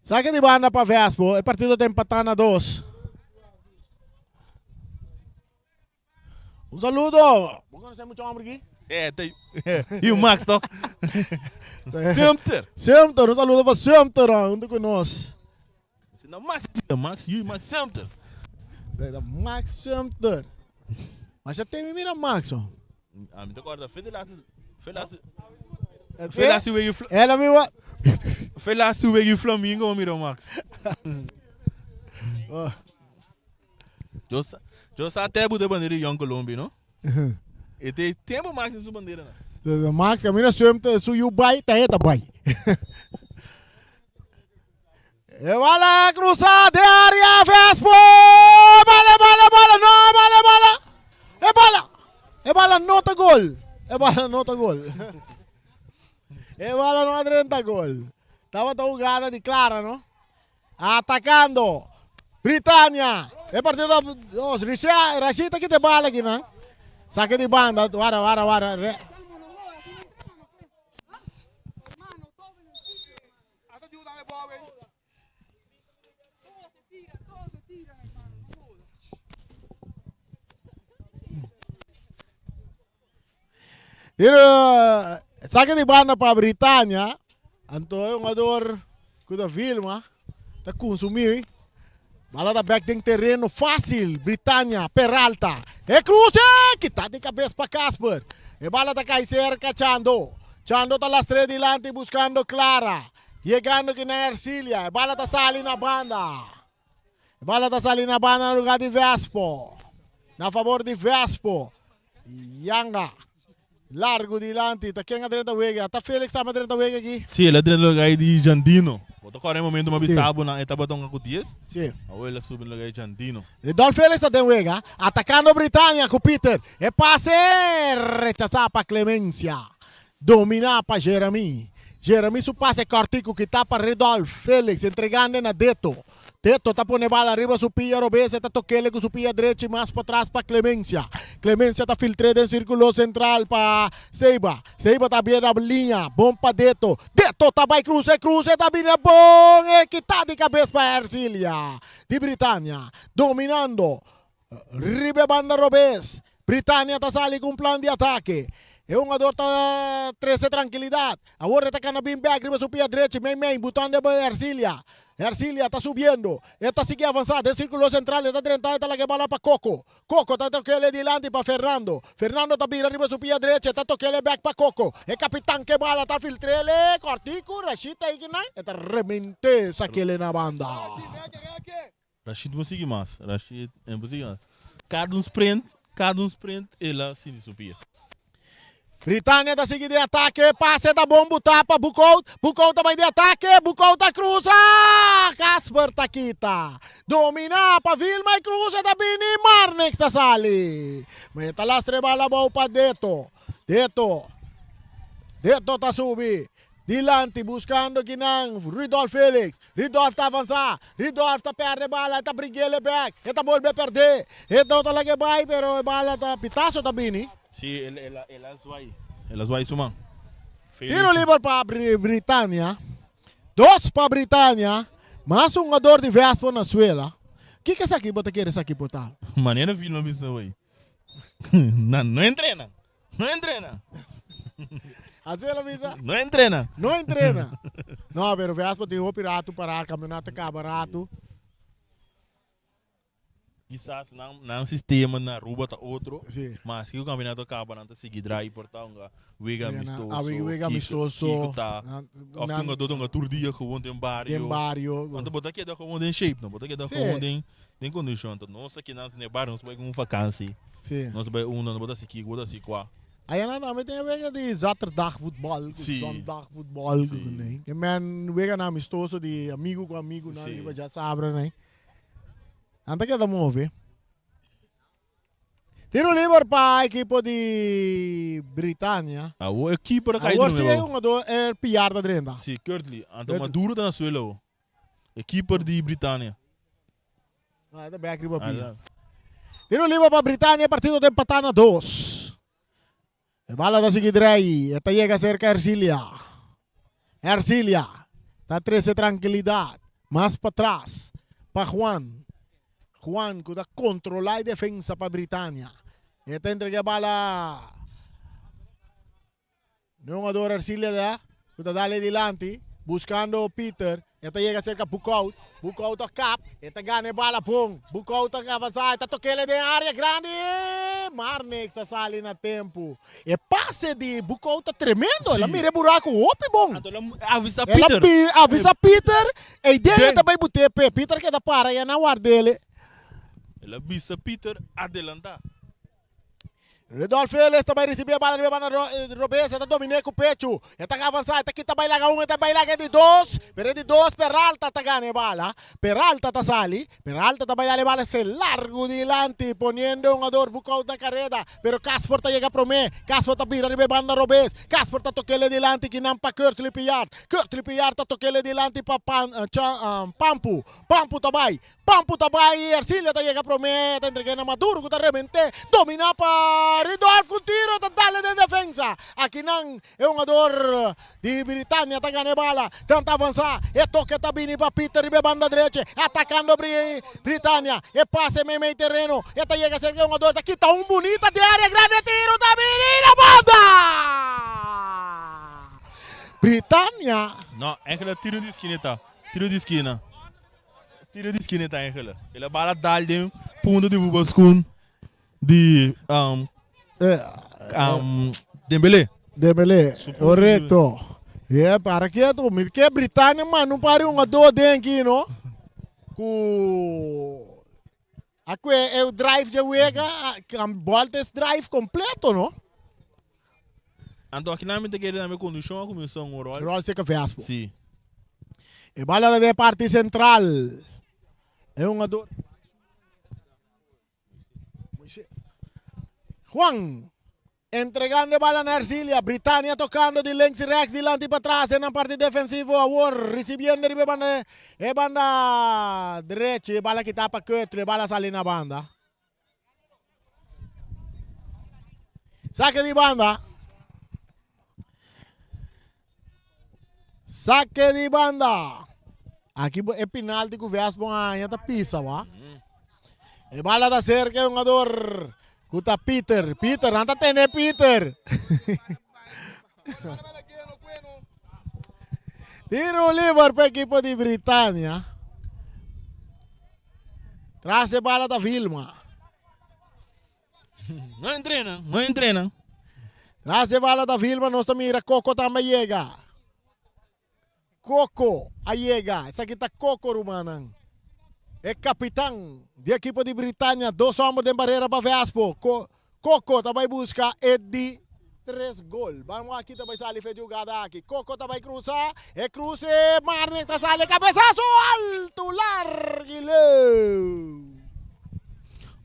Sake di banda pa Vespo. E partido ta empatá na dos. Un saludo. Bo conoce mucho hombre aquí? Eh, te, y un Max toch? Sumter. Sumter, un saludo para Sumter, junto con nos. No, Max, Max, you Max Sumter. Max Sumter. Mas ya te mira Max. Oh. A mi te acorda, fe de laatste, fe laatste, fe laatste week, Ela mi wa. Fe laatste week Flamingo mira Max. Oh. Yo sa te bu de bandera Young Colombia, no? E te tempo Max en su bandera na. Max camina suemte su yu bai ta eta bai. E bala cruza de área Vespo. Bala bala bala no bala bala. E bala. E bala no ta gol. E bala no ta gol. E bala no a gol. Tava ta jugada di Clara, no? Atacando Britania. E partido oh, Rashid, Rashid ta kita bala aqui, não? Saque de banda, wara, wara, wara. Re. Pero sake di banda pa Britania, anto e hungador ku ta Vilma ta kunsumí. Bala ta bek den tereno fásil. Britania, Peralta. E kruse! Kita di kabes pa Casper. E bala ta kai serka Chando. Chando ta lastr'é dilanti buskando Clara. Yegando ki na Ercilia. E bala ta sali na banda. E bala ta sali na banda na lugá di Vespo. Na fabor di Vespo. Yanga. Largu dilanti. Ta ken a drenta wega? Ta Felix tambe a drenta wega aki? Si, el a drenta lugar di Jandino. Bo ta kòrda e momento mi a bisa bo nan e tabata hunga ku dies? Si. Awor el a subi na lugar di Jandino. Ridolf Felix ta den wega, atakando Britania ku Peter. E pase rechasá pa Clemencia. Dominá pa Jeremy. Jeremy su pase kòrtiku kitá pa Ridolf Felix entregando na Deto. Teto ta pone bala riba su pia robes, e ta tokele ku su pia drechi mas patras pa Clemencia. Clemencia ta filtr'é den sirkulo sentral pa Seiba. Seiba ta bira liña, bon pa Deto. Deto ta bai krusa e krusa, e ta bira bon, e kita di kabes pa Ercilia di Britania. Dominando Riba e banda robes, Britania ta sali ku un plan di atake. E hungador ta trese trankilidat. Awor e ta kana bin bek riba su pia drechi, mei mei, butando e bai Ercilia. Ercilia ta subiendo. E ta sigui avansá den sirkulo sentral, e ta drenta, e ta laga e bala pa Coco. Coco ta tok'el e dilanti pa Fernando. Fernando ta bira riba su pia drechi, e ta tok'el e bek pa Coco. E kapitan ke bala ta filtr'el e kòrtiku, Rashid ta eikinan, e ta rement'é sak'el e na banda. Rashid bo sigui mas, Rashid bo sigui mas. Kada un sprint, kada un sprint el a sinti su pia. Britania ta sigui den atake, pase ta bon butá pa Boekhout, Boekhout ta bai den atake, Boekhout ta krusa, Kasper ta kita, dominá pa Vilma e krusa ta bini, Marnix ta sali, ma e ta lastra e bala abou pa Deto, Deto, Deto ta subi, Dilanti buscando kinan Rudolf Felix. Rudolf ta avansa. Rudolf ta perde bala, e ta brig'el e bek. E ta bolbe perde. E no ta laga e bai pero e bala ta pitazo ta bini. Si, el el el a zwai. El a zwai su man. Felix. Tiro liber pa Britania. Dos pa Britania. Mas un hungador di Vespo na suela. Kiko esaki bo ta kere esaki por ta? Manera Vilma bisa wey. Nan no entrena. No entrena. Así el a bisa? No entrena. No entrena. No, pero Vespa tin hopi ratu para, campeonato caba ratu. Kisas nan, nan sistema na Aruba ta otro. Sí. Mas que o campeonato caba, nan ta sigui draai por ta unga wega amistoso. A wega, wega amistoso. Kiko ta. Of tunga do tunga tur dia gewoon den barrio. Den barrio. Anto bo ta keda gewoon den shape, no? Bo ta keda gewoon den den kondishon. Anto nos aki nan den barrio, nos bai ku un vakansi. Sí. Nos bai unda, no bo ta hasi kiko, bo ta hasi kua. Ayanan tambe tin e wega di zaterdag voetbal, ku Sí. zondag voetbal, ku Sí. kunei. Ke men weganan amistoso di amigu ku amigunan Sí. riba djasabra nei. Nan ta keda move. Tiro liber pa ekipo di Britania. Awor e keeper a kai Awor di si e nuevo. hungador e piar ta drenta. Sí, Kurtley. Anto Kurtley. Maduro ta na suelo awor. E keeper di Britania. No, e ta bek riba Ah, pia. ja. Tiro liber pa Britania, partido ta empatá na dos. E bala ta sigui drei, e ta yega serka Ercilia. Ercilia ta trese trankilidat, mas patras pa Juan. Juan ku ta kontrolá e defensa pa Britania. E ta entrega e bala Un hungador Ercilia ta ku ta dal e dilanti buskando Pieter. E ta yega serka Boekhout. Boekhout a kap. E ta gana e bala bon. Boekhout ta avansa. E ta tok'el den área grandi. Marnix ta sali na tempu. E pase di Boekhout ta tremendo. El a mira e buraku hopi bon. Anto el a avisa El a Pieter. avisa Pieter. Ei den e Den. ta bai but'é p'e. Pieter keda para i a nan ward'el. El a bisa Pieter adelantá. Rudolf Felix ta bai risibi e bala riba e banda robes, e ta dominé ku pechu, e ta avansá, e ta kita bai laga un, e ta bai laga e di dos, pero e di dos Peralta ta gana e bala, Peralta ta sali, Peralta ta bai dal e bala se largu dilanti poniendo e hungador Bukout na kareda, pero Casper ta yega promé, Casper ta bira riba e banda robes, Casper ta tok'el e dilanti kinan pa Kurtley Pillard, Kurtley Pillard ta tok'el e dilanti pa Pampu, Pampu ta bai, Pampu ta bai, Ercilia ta yega promé, ta entreg'é na Maduro ku ta rement'é, dominá pa. Ridolf ku tiro ta dale den defensa. Akinan e hungador di Britania ta gana e bala. Dan ta avansa. E toke ta bini pa Peter riba e banda dreche. Atakando Britania. E pase meimei tereno. E ta yega serka e hungador. Ta kita un bunita di area grandi. E tiro ta bini na banda! Britania. No, eigenlijk tiro di skina ta. Tiro di skina. Tiro di skina ta eigenlijk. El a bala dal den punto di voetbalschoen di um, um, Dembélé. Dembélé, correcto. Yeah, para quieto. Mi ke Britania man, no pare un ado den aquí, no? Ku Akwe e drive dje wega, bòlta es drive kompleto, no? Anto akinan mi ta kere tambe kondishon a kuminsá un ròl. Ròl seka Vespo. Sí. E bala ta den parti sentral. E hungador. Juan. Entregando e bala na Ercilia. Britania tocando di links y rechts, dilanti y patras den nan parti defensivo. Awor ricibiendo riba e banda e banda derechi. E bala kita pa Kutlu. E bala sali na banda. Sake di banda. Sake di banda. Aki e penalti ku Vespo haña ta pisa wa. E bala ta serka e hungador ku ta Peter. Peter, nan ta tene Peter. Tiro liber pa ekipo di Britania. Tras e bala ta Vilma. No entrenan, no entrenan. Tras e bala ta Vilma, nos ta mira Coco tambe yega. Coco a yega. Esaki ta Coco rumannan. E kapitan di ekipo di Britania. Dos homber den barera pa Vespo. Coco ta bai buska e di tres gol. Ban wak aki ta bai sali fe jugada aki. Coco ta bai krusa. E kruse. Marnik ta sali kabesaso alto largu i leu.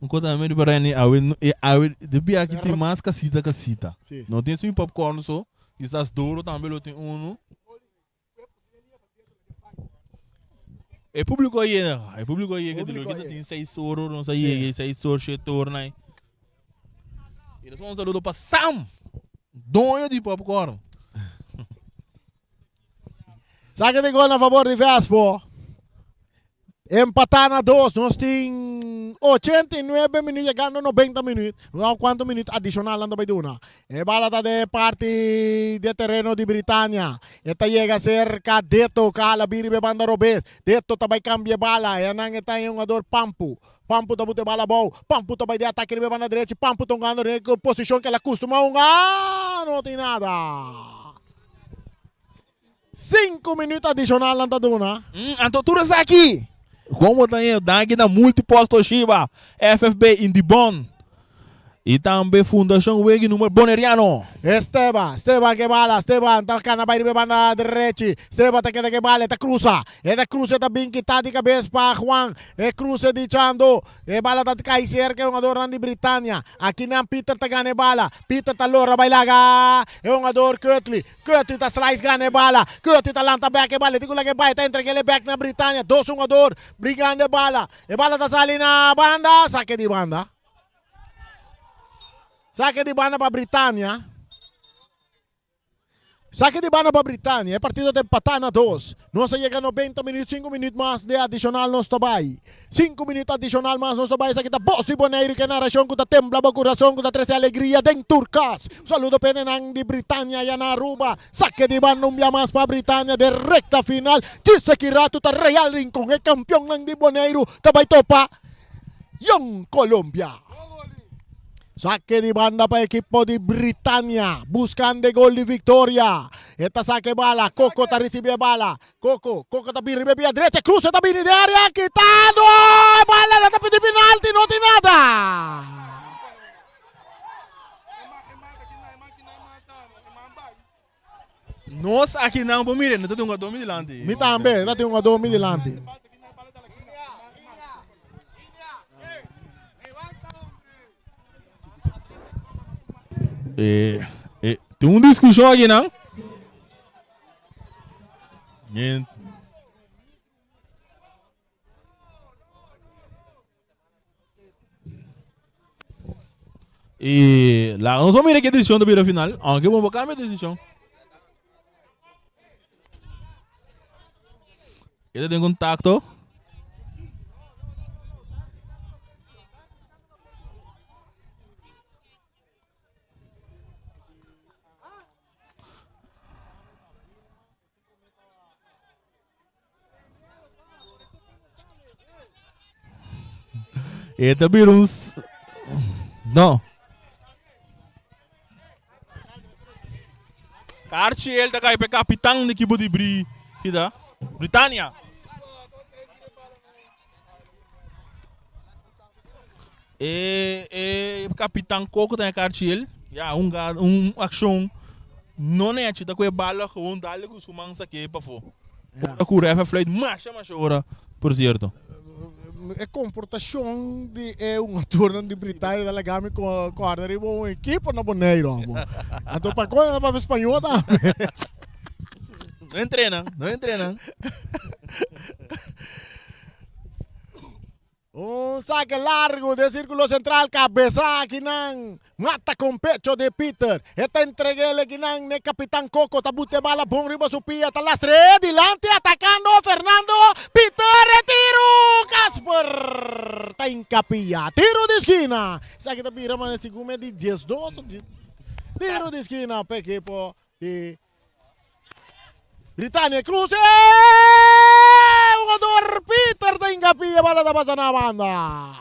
Un kos tambe di Barani awe awe de bia aki tin mas kasita kasita. No tin su popcorn so. Kisas Doro tambe lo tin unu. E publico a yega, e publico a yega di loke ta tin seis oro, nos a yega seis or, shete or nai. Y nos un saludo pa Sam, doño di popcorn. Saque de gol na favor di Vespo. Empatá na dos. Nos tin 89 minuut, llegando 90 minuut. No sabe cuanto minuut adicional nan ta bay duna. E bala ta den parti de terreno di Britania. E ta yega cerca Deto, ka hala biri be banda robes. Deto ta bay cambia e bala. E nan e ta e hungador Pampu. Pampu ta buta e bala abou. Pampu ta bay den atake riba e banda drechi. Pampu ta hungando den e posicion ke el a custuma hunga. No tin nada. Sinku minuut adishonal nan ta duna. Anto tur esaki como ta e danki na Multipost Toshiba, FFB Indibon y tambe Fundacion Wegi Nummer Boneriano. Esteban, Esteban ke bala, Esteban ta kana bai riba e banda drechi, Esteban ta keda ke bala, e ta krusa, e ta krusa e ta bin kita di kabes pa Juan, e krusa di Chando, e bala ta kai serka e hungadornan di Britania, akinan Pieter ta gana e bala, Pieter ta lora bai laga e hungador Kutli, Curtis ta slice gana e bala. Curtis ta lanta bek e bala. E tin ku laga e bai. Ta entreg'el e bek na Britania. Dos hungador brigando e bala. E bala ta sali na banda. Sake di banda. Sake di banda pa Britania. Sake di banda pa Britania. E partido ta empatá na dos. Nos a yega 90 minuut, 5 minuut mas de adicional nos ta bai. 5 minuut adicional mas nos ta bai. Esaki ta Bos di Boneiru ke narashon ku ta tembla bo kurason ku ta trese alegria den tur kas. Un saludo p'e nenan di Britania aya na Aruba. Sake di banda un bia mas pa Britania den rekta final. Djis aki ratu ta Real Rincon e kampionnan di Boneiru ta bai topa Young Colombia. Sake di banda pa ekipo di Britania buskando e gol di viktoria. E ta saka e bala, Coco ta risibi e bala. Coco, Coco ta bini riba e pia drecha, Cruze ta bini den area, kitando e bala, nan ta pidi penalti, no tin nada. Nos aki nan por mira, no ta tin un jugador mi dilanti. Mi tambe, no ta tin un jugador mi dilanti. Eh, eh, tin un discusion aki nan. Nient. I laga nos mira ke desishon ta bira final, aunke bo por kambia desishon. E ta den kontakto. E ta bira un... No. Karchi el ta kai pe kapitan di ekipo di Bri... Kita? Britania. E, e kapitan Koko ta karchi el. Ya, un, un akshon no nechi ta ku e bala gewoon dale ku su man sake pafó. Ja. Ora ku ref a fluit masha masha ora, por cierto. E komportashon di e hungadornan di Britania ta laga mi kòrda riba un ekipo na Boneiru amo. Anto pa kon nan ta papia spañó tambe. No entrenan, no entrenan. Un saque largo den círculo central, cabeza akinan, mata con pecho di Peter. E ta entreguele akinan n'e capitan Coco, ta bute bala bon riba su pia, ta lastre dilanti atacando Fernando, Peter e tiro! Casper ta hincapia, tiro di skina. Esaki ta bira manera segun mi di 12 o tiro di skina pa ekipo di Britania Cruz e jugador Peter ta hincapia bala ta pasa na banda.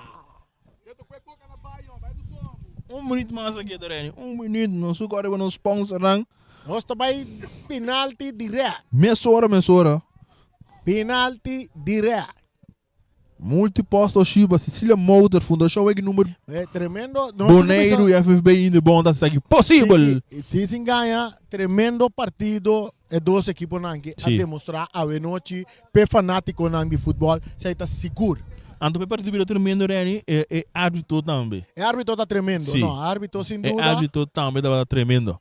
Un minuut mas aki Doreni, un minuut nos su kore nos sponsornan. Nos ta bai penalti direct. Mesora mesora. Penalti direct. Multipost Toshiba, Cecilia Motor, Fundashon Wiki Nummer Eh, tremendo. Boneiru y FFB Indebon ta haci posibel. Si, sin gaña, tremendo partido e dos equiponan ki a demostra awenochi p'e fanaticonan di futbol, esei ta sigur. Anto p'e partido bira tremendo Renny, e e arbitro tambe. E arbitro ta tremendo, Si. no, arbitro sin E duda. arbitro tambe tabata tremendo.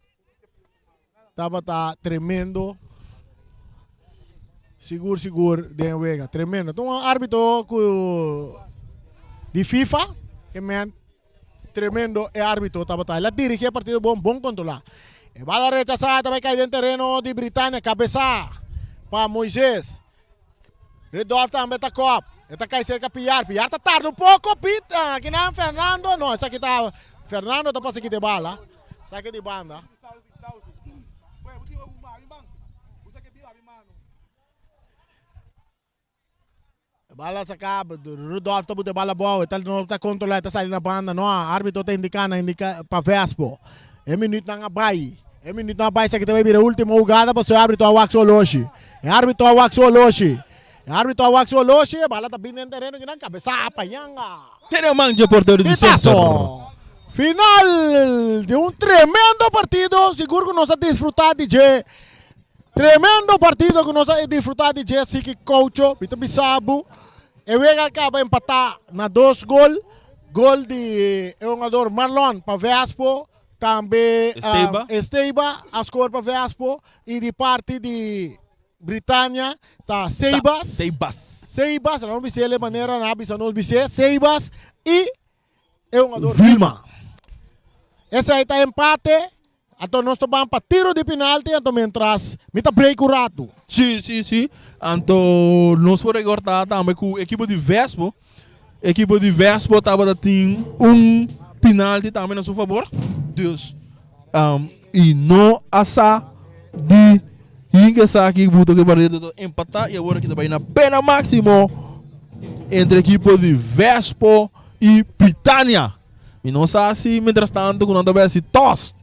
Tabata tremendo. Sigur sigur den wega. Tremendo. Ta un arbitro ku di FIFA. E men tremendo e arbitro tabata. El a dirigi e partido bon, bon controla. E bala rechasa ta bai kai den tereno di Britania. Kabesa pa Moises. Rudolf tambe ta kop. E ta kai serka Piar. Piar ta tarda un poko. Pit, kinan Fernando. No, esaki ta Fernando ta pasa kita e bala. Sake di banda. Bala saka, Rudolf ta bute bala bou, e ta no ta kontrola, e ta sali na banda, no, arbitro ta indika na indika pa Vespo. E minuutnan a bai, e minuutnan a bai, esaki ta bai bira ultimo hugada pasobra e arbitro a wak su oloshi. E arbitro a wak su oloshi. E arbitro a wak su oloshi, e bala ta bini den tereno kinan kabesa pa yanga. Tene man dje portero di Center. Pitazo final di un tremendo partido, sigur ku nos a disfruta di dje. Tremendo partido ku nos a disfruta di dje, Siki Coucho, mi ta bisa bo, e wega a kaba empatá na dos gol, gol di e hungador Marlon pa Vespo, tambe Esteba. Esteba a score pa Vespo i di parti di Britania ta Seibas. Seibas. Seibas, nan bis'é e manera nan a bisa nos bis'é, Seibas i e hungador Vilma. Vilma. Esei ta empate, anto nos ta ban pa tiro di penalti, anto mientras mi ta break un ratu. Sí, sí, sí. Anto nos por recorda tambe ku ekipo di Vespo, ekipo di Vespo tabata tin un penalti tambe na su fabor. Dus I no a sa di hinka esaki buta ku e partido ta empatá i awor aki ta bai na pena máksimo entre ekipo di Vespo i Britania. Mi no sa si mientras tanto ku nan ta bai hasi tos.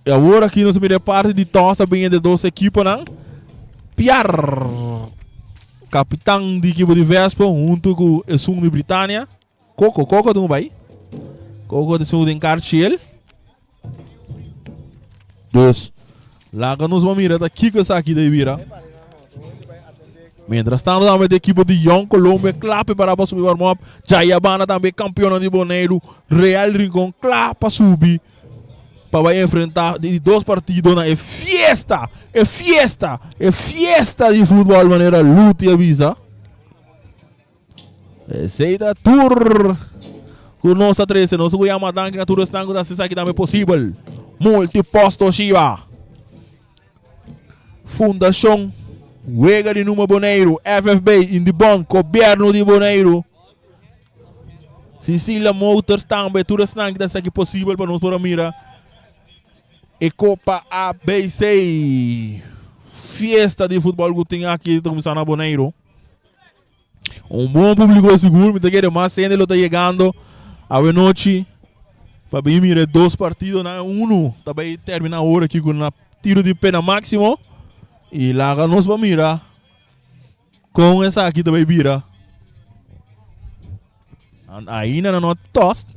I awor aki nos mira e parti di tos ta bin entre dos ekiponan. Piar, kapitan di ekipo di Vespo huntu ku esun di Britania. Coco, Coco ta bai. Coco ta esun den karchiel. Dus, laga nos ban mira ta kiko esaki ta bira. Mientras tanto tambe de ekipo di Young Colombia kla prepara pa subi warm up. Jayabana tambe kampionnan di Boneiru. Real Rincon kla pa subi pa bai enfrenta di dos partido na e fiesta, e fiesta, e fiesta di futbol manera Luti a bisa. Esei ta tur ku nos a trese. Nos ku yama danki na tur esnan ku ta hasi esaki tambe posibel. Multipost Toshiba, Fundashon Wega di Numa Boneiru, FFB, Indibon, Gobièrnu di Boneiru, Sicilia Motors tambe. Tur esnan ku ta hasi esaki posibel pa nos por a mira e Kopa ABC. Fiesta di futbòl ku tin aki ta kuminsá na Boneiru. Un bon publico sigur, mi ta kere mas hende lo ta yegando awe nochi pa bin mira e dos partidonan. Uno ta bay termina awor aki cu na tiro di pena maximo y laga nos pa mira con esaki ta bay bira. Ainda nan no a tost.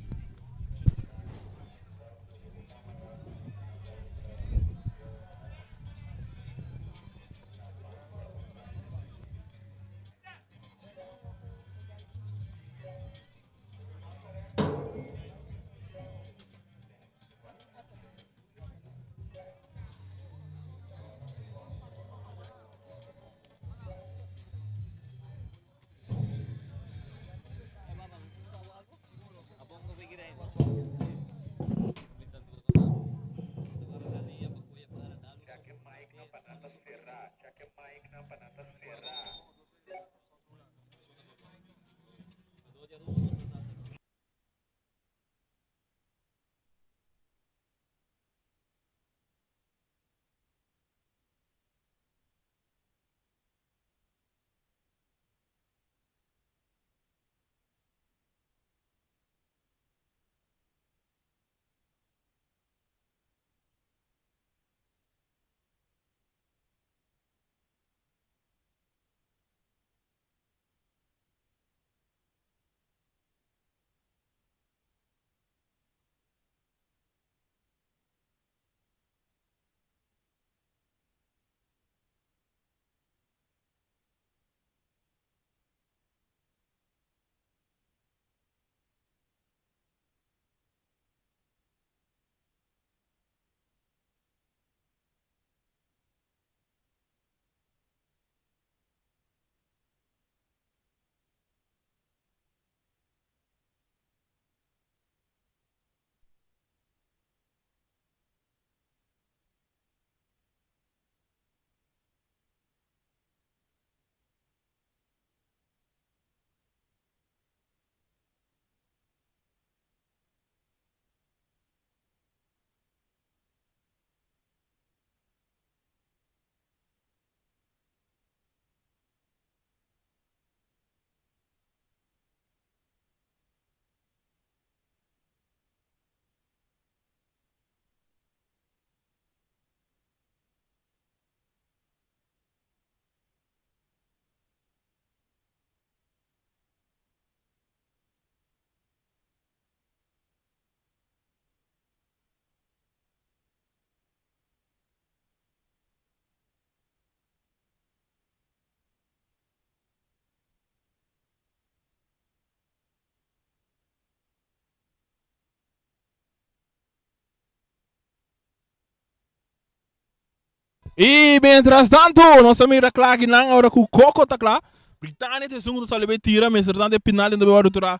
Y mientras tanto, nos a mira kla aki nan ora ku Coco ta kla. Britania ta esun ku ta sali bay tira, mientras tanto e penalti ta bay wòrdu tirá.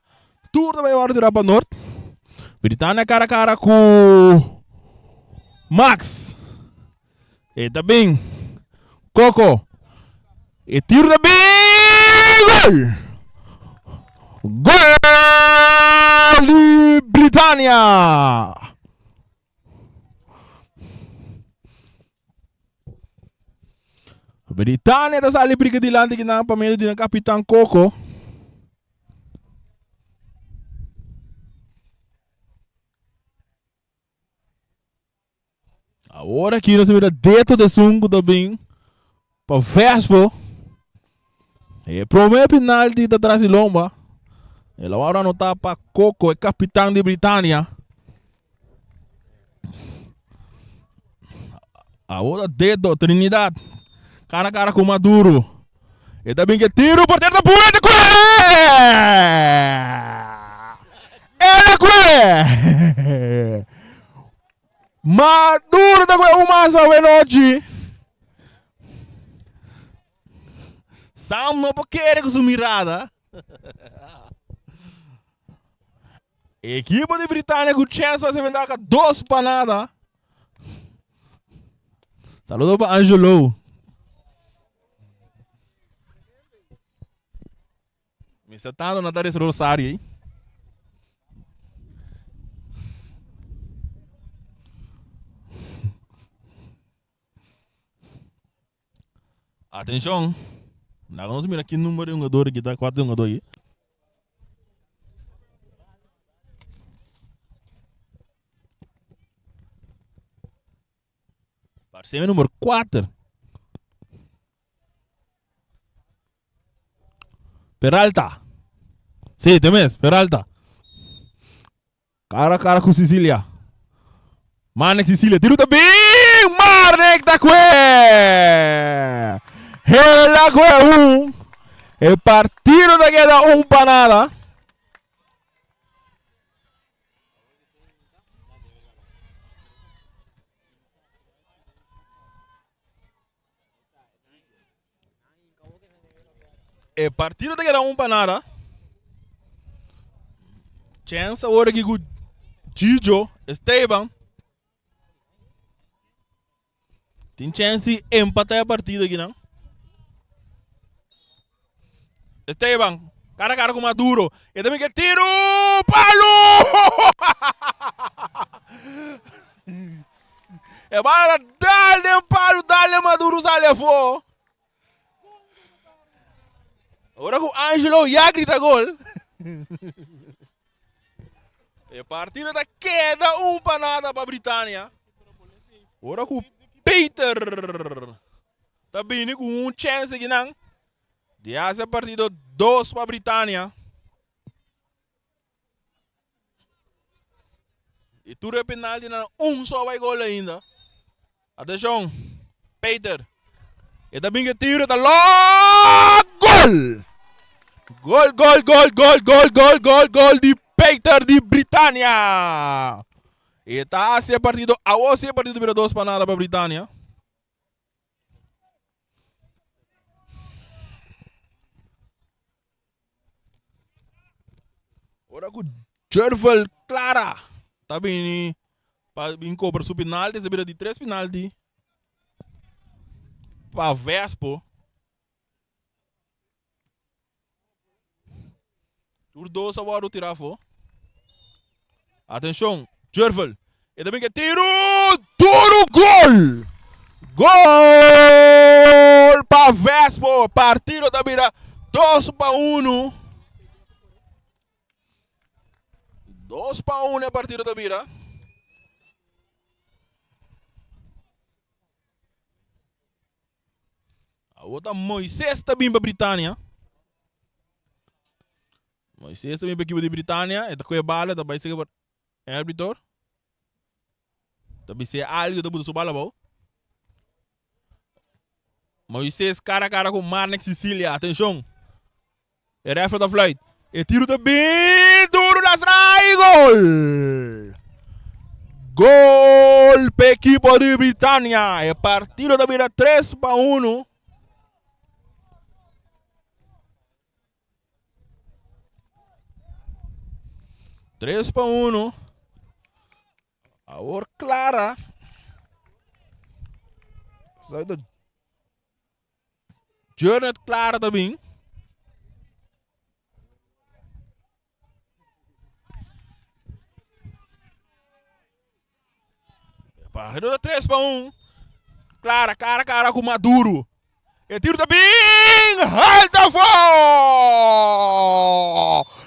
Tur ta bay wòrdu tirá pa Noord. Britania kara kara ku Max. E ta bin. Coco. E tiro ta bin. Gol! Gol di Britania! Britania ta sali briga dilanti kinan pa medio di nan kapitan Coco. Awor aki nos mira deto de sun ku ta bin pa Vespo. E prome penalti ta tras di lomba. El a wòrdu anotá pa Coco, e kapitan di Britania. Awor ta dedo Trinidad. Cara cara ku Maduro. E ta bin ke tiro portero ta pura ta kue! El a kue! Maduro ta kue un mas awe nochi. Sam no por kere ku su mirada. Ekipo di Britania ku chèns pa hasi ventaha dos pa nada. Saludo pa Angelo. Mester tanto na ta resa rosario ei. Atenshon! Laga nos mira ki number di hungador aki ta, kuater hungador aki. Parse mi number kuater. Peralta. Sí, te mes, Peralta. Cara a cara cu Sicilia. Marnek Sicilia. Tiro ta bin! Marnek ta kue! Hela kue un. E partido ta keda un pa nada. E partido ta keda un pa nada. Chance awor aki ku Gigio Esteban. Tin chance di empata e partido aki nan. Esteban, cara a cara ku Maduro. E ta miki tiro! Palo! E bala dal den palo, dal den Maduro sali afó. Ora ku Angelo ya grita gol. E partido ta keda un pa nada pa Britania. Ora ku Peter ta bini ku un chance akinan di hasi e partido dos pa Britania. Y tur e penaltinan un so a bay gol ainda. Atencion, Peter. E ta bin ke tiro, ta lok! Gol! Gol, gol, gol, gol, gol, gol, gol, gol di Peter di Britania. E ta hasi e partido, awo si e partido bira dos pa nada pa Britania. Ora ku Jervel Clara ta bini pa bin kobra su penalti, se bira di tres penalti pa Vespo. Tur dos a wòrdu tirá afó. Atenshon, Jervel. E ta bin ke tiru duru gol! Gol pa Vespo! Partido ta bira 2-1. 2-1 e partido ta bira. Awor ta Moises ta bin pa Britania. Moises ta bin pa ekipo di Britania. E ta kohe bala, ta bai sega pa e arbitor. Ta bis'é algu, ta buta su bala abou. Moises kara a kara ku Marnix Sicilia. Atenshon! E refri ta fluit. E tiro ta bin duro na srai. Gol! Gol pa ekipo di Britania. E partido ta bira 3-1. 3-1. Awor Clara. Jurnet Clara ta bin. Partido ta 3 pa 1. Clara, cara cara ku Maduro. E tiro ta bin alto afó!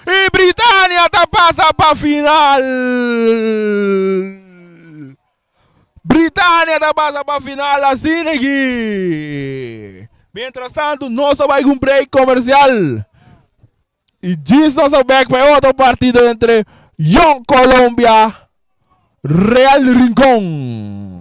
E Britania ta pasa pa final! Britania ta pasa pa final asina aki. Mientras tanto nos a bai ku un break comercial. Y djis nos a bek pa e otro partido entre Jong Colombia Real Rincon.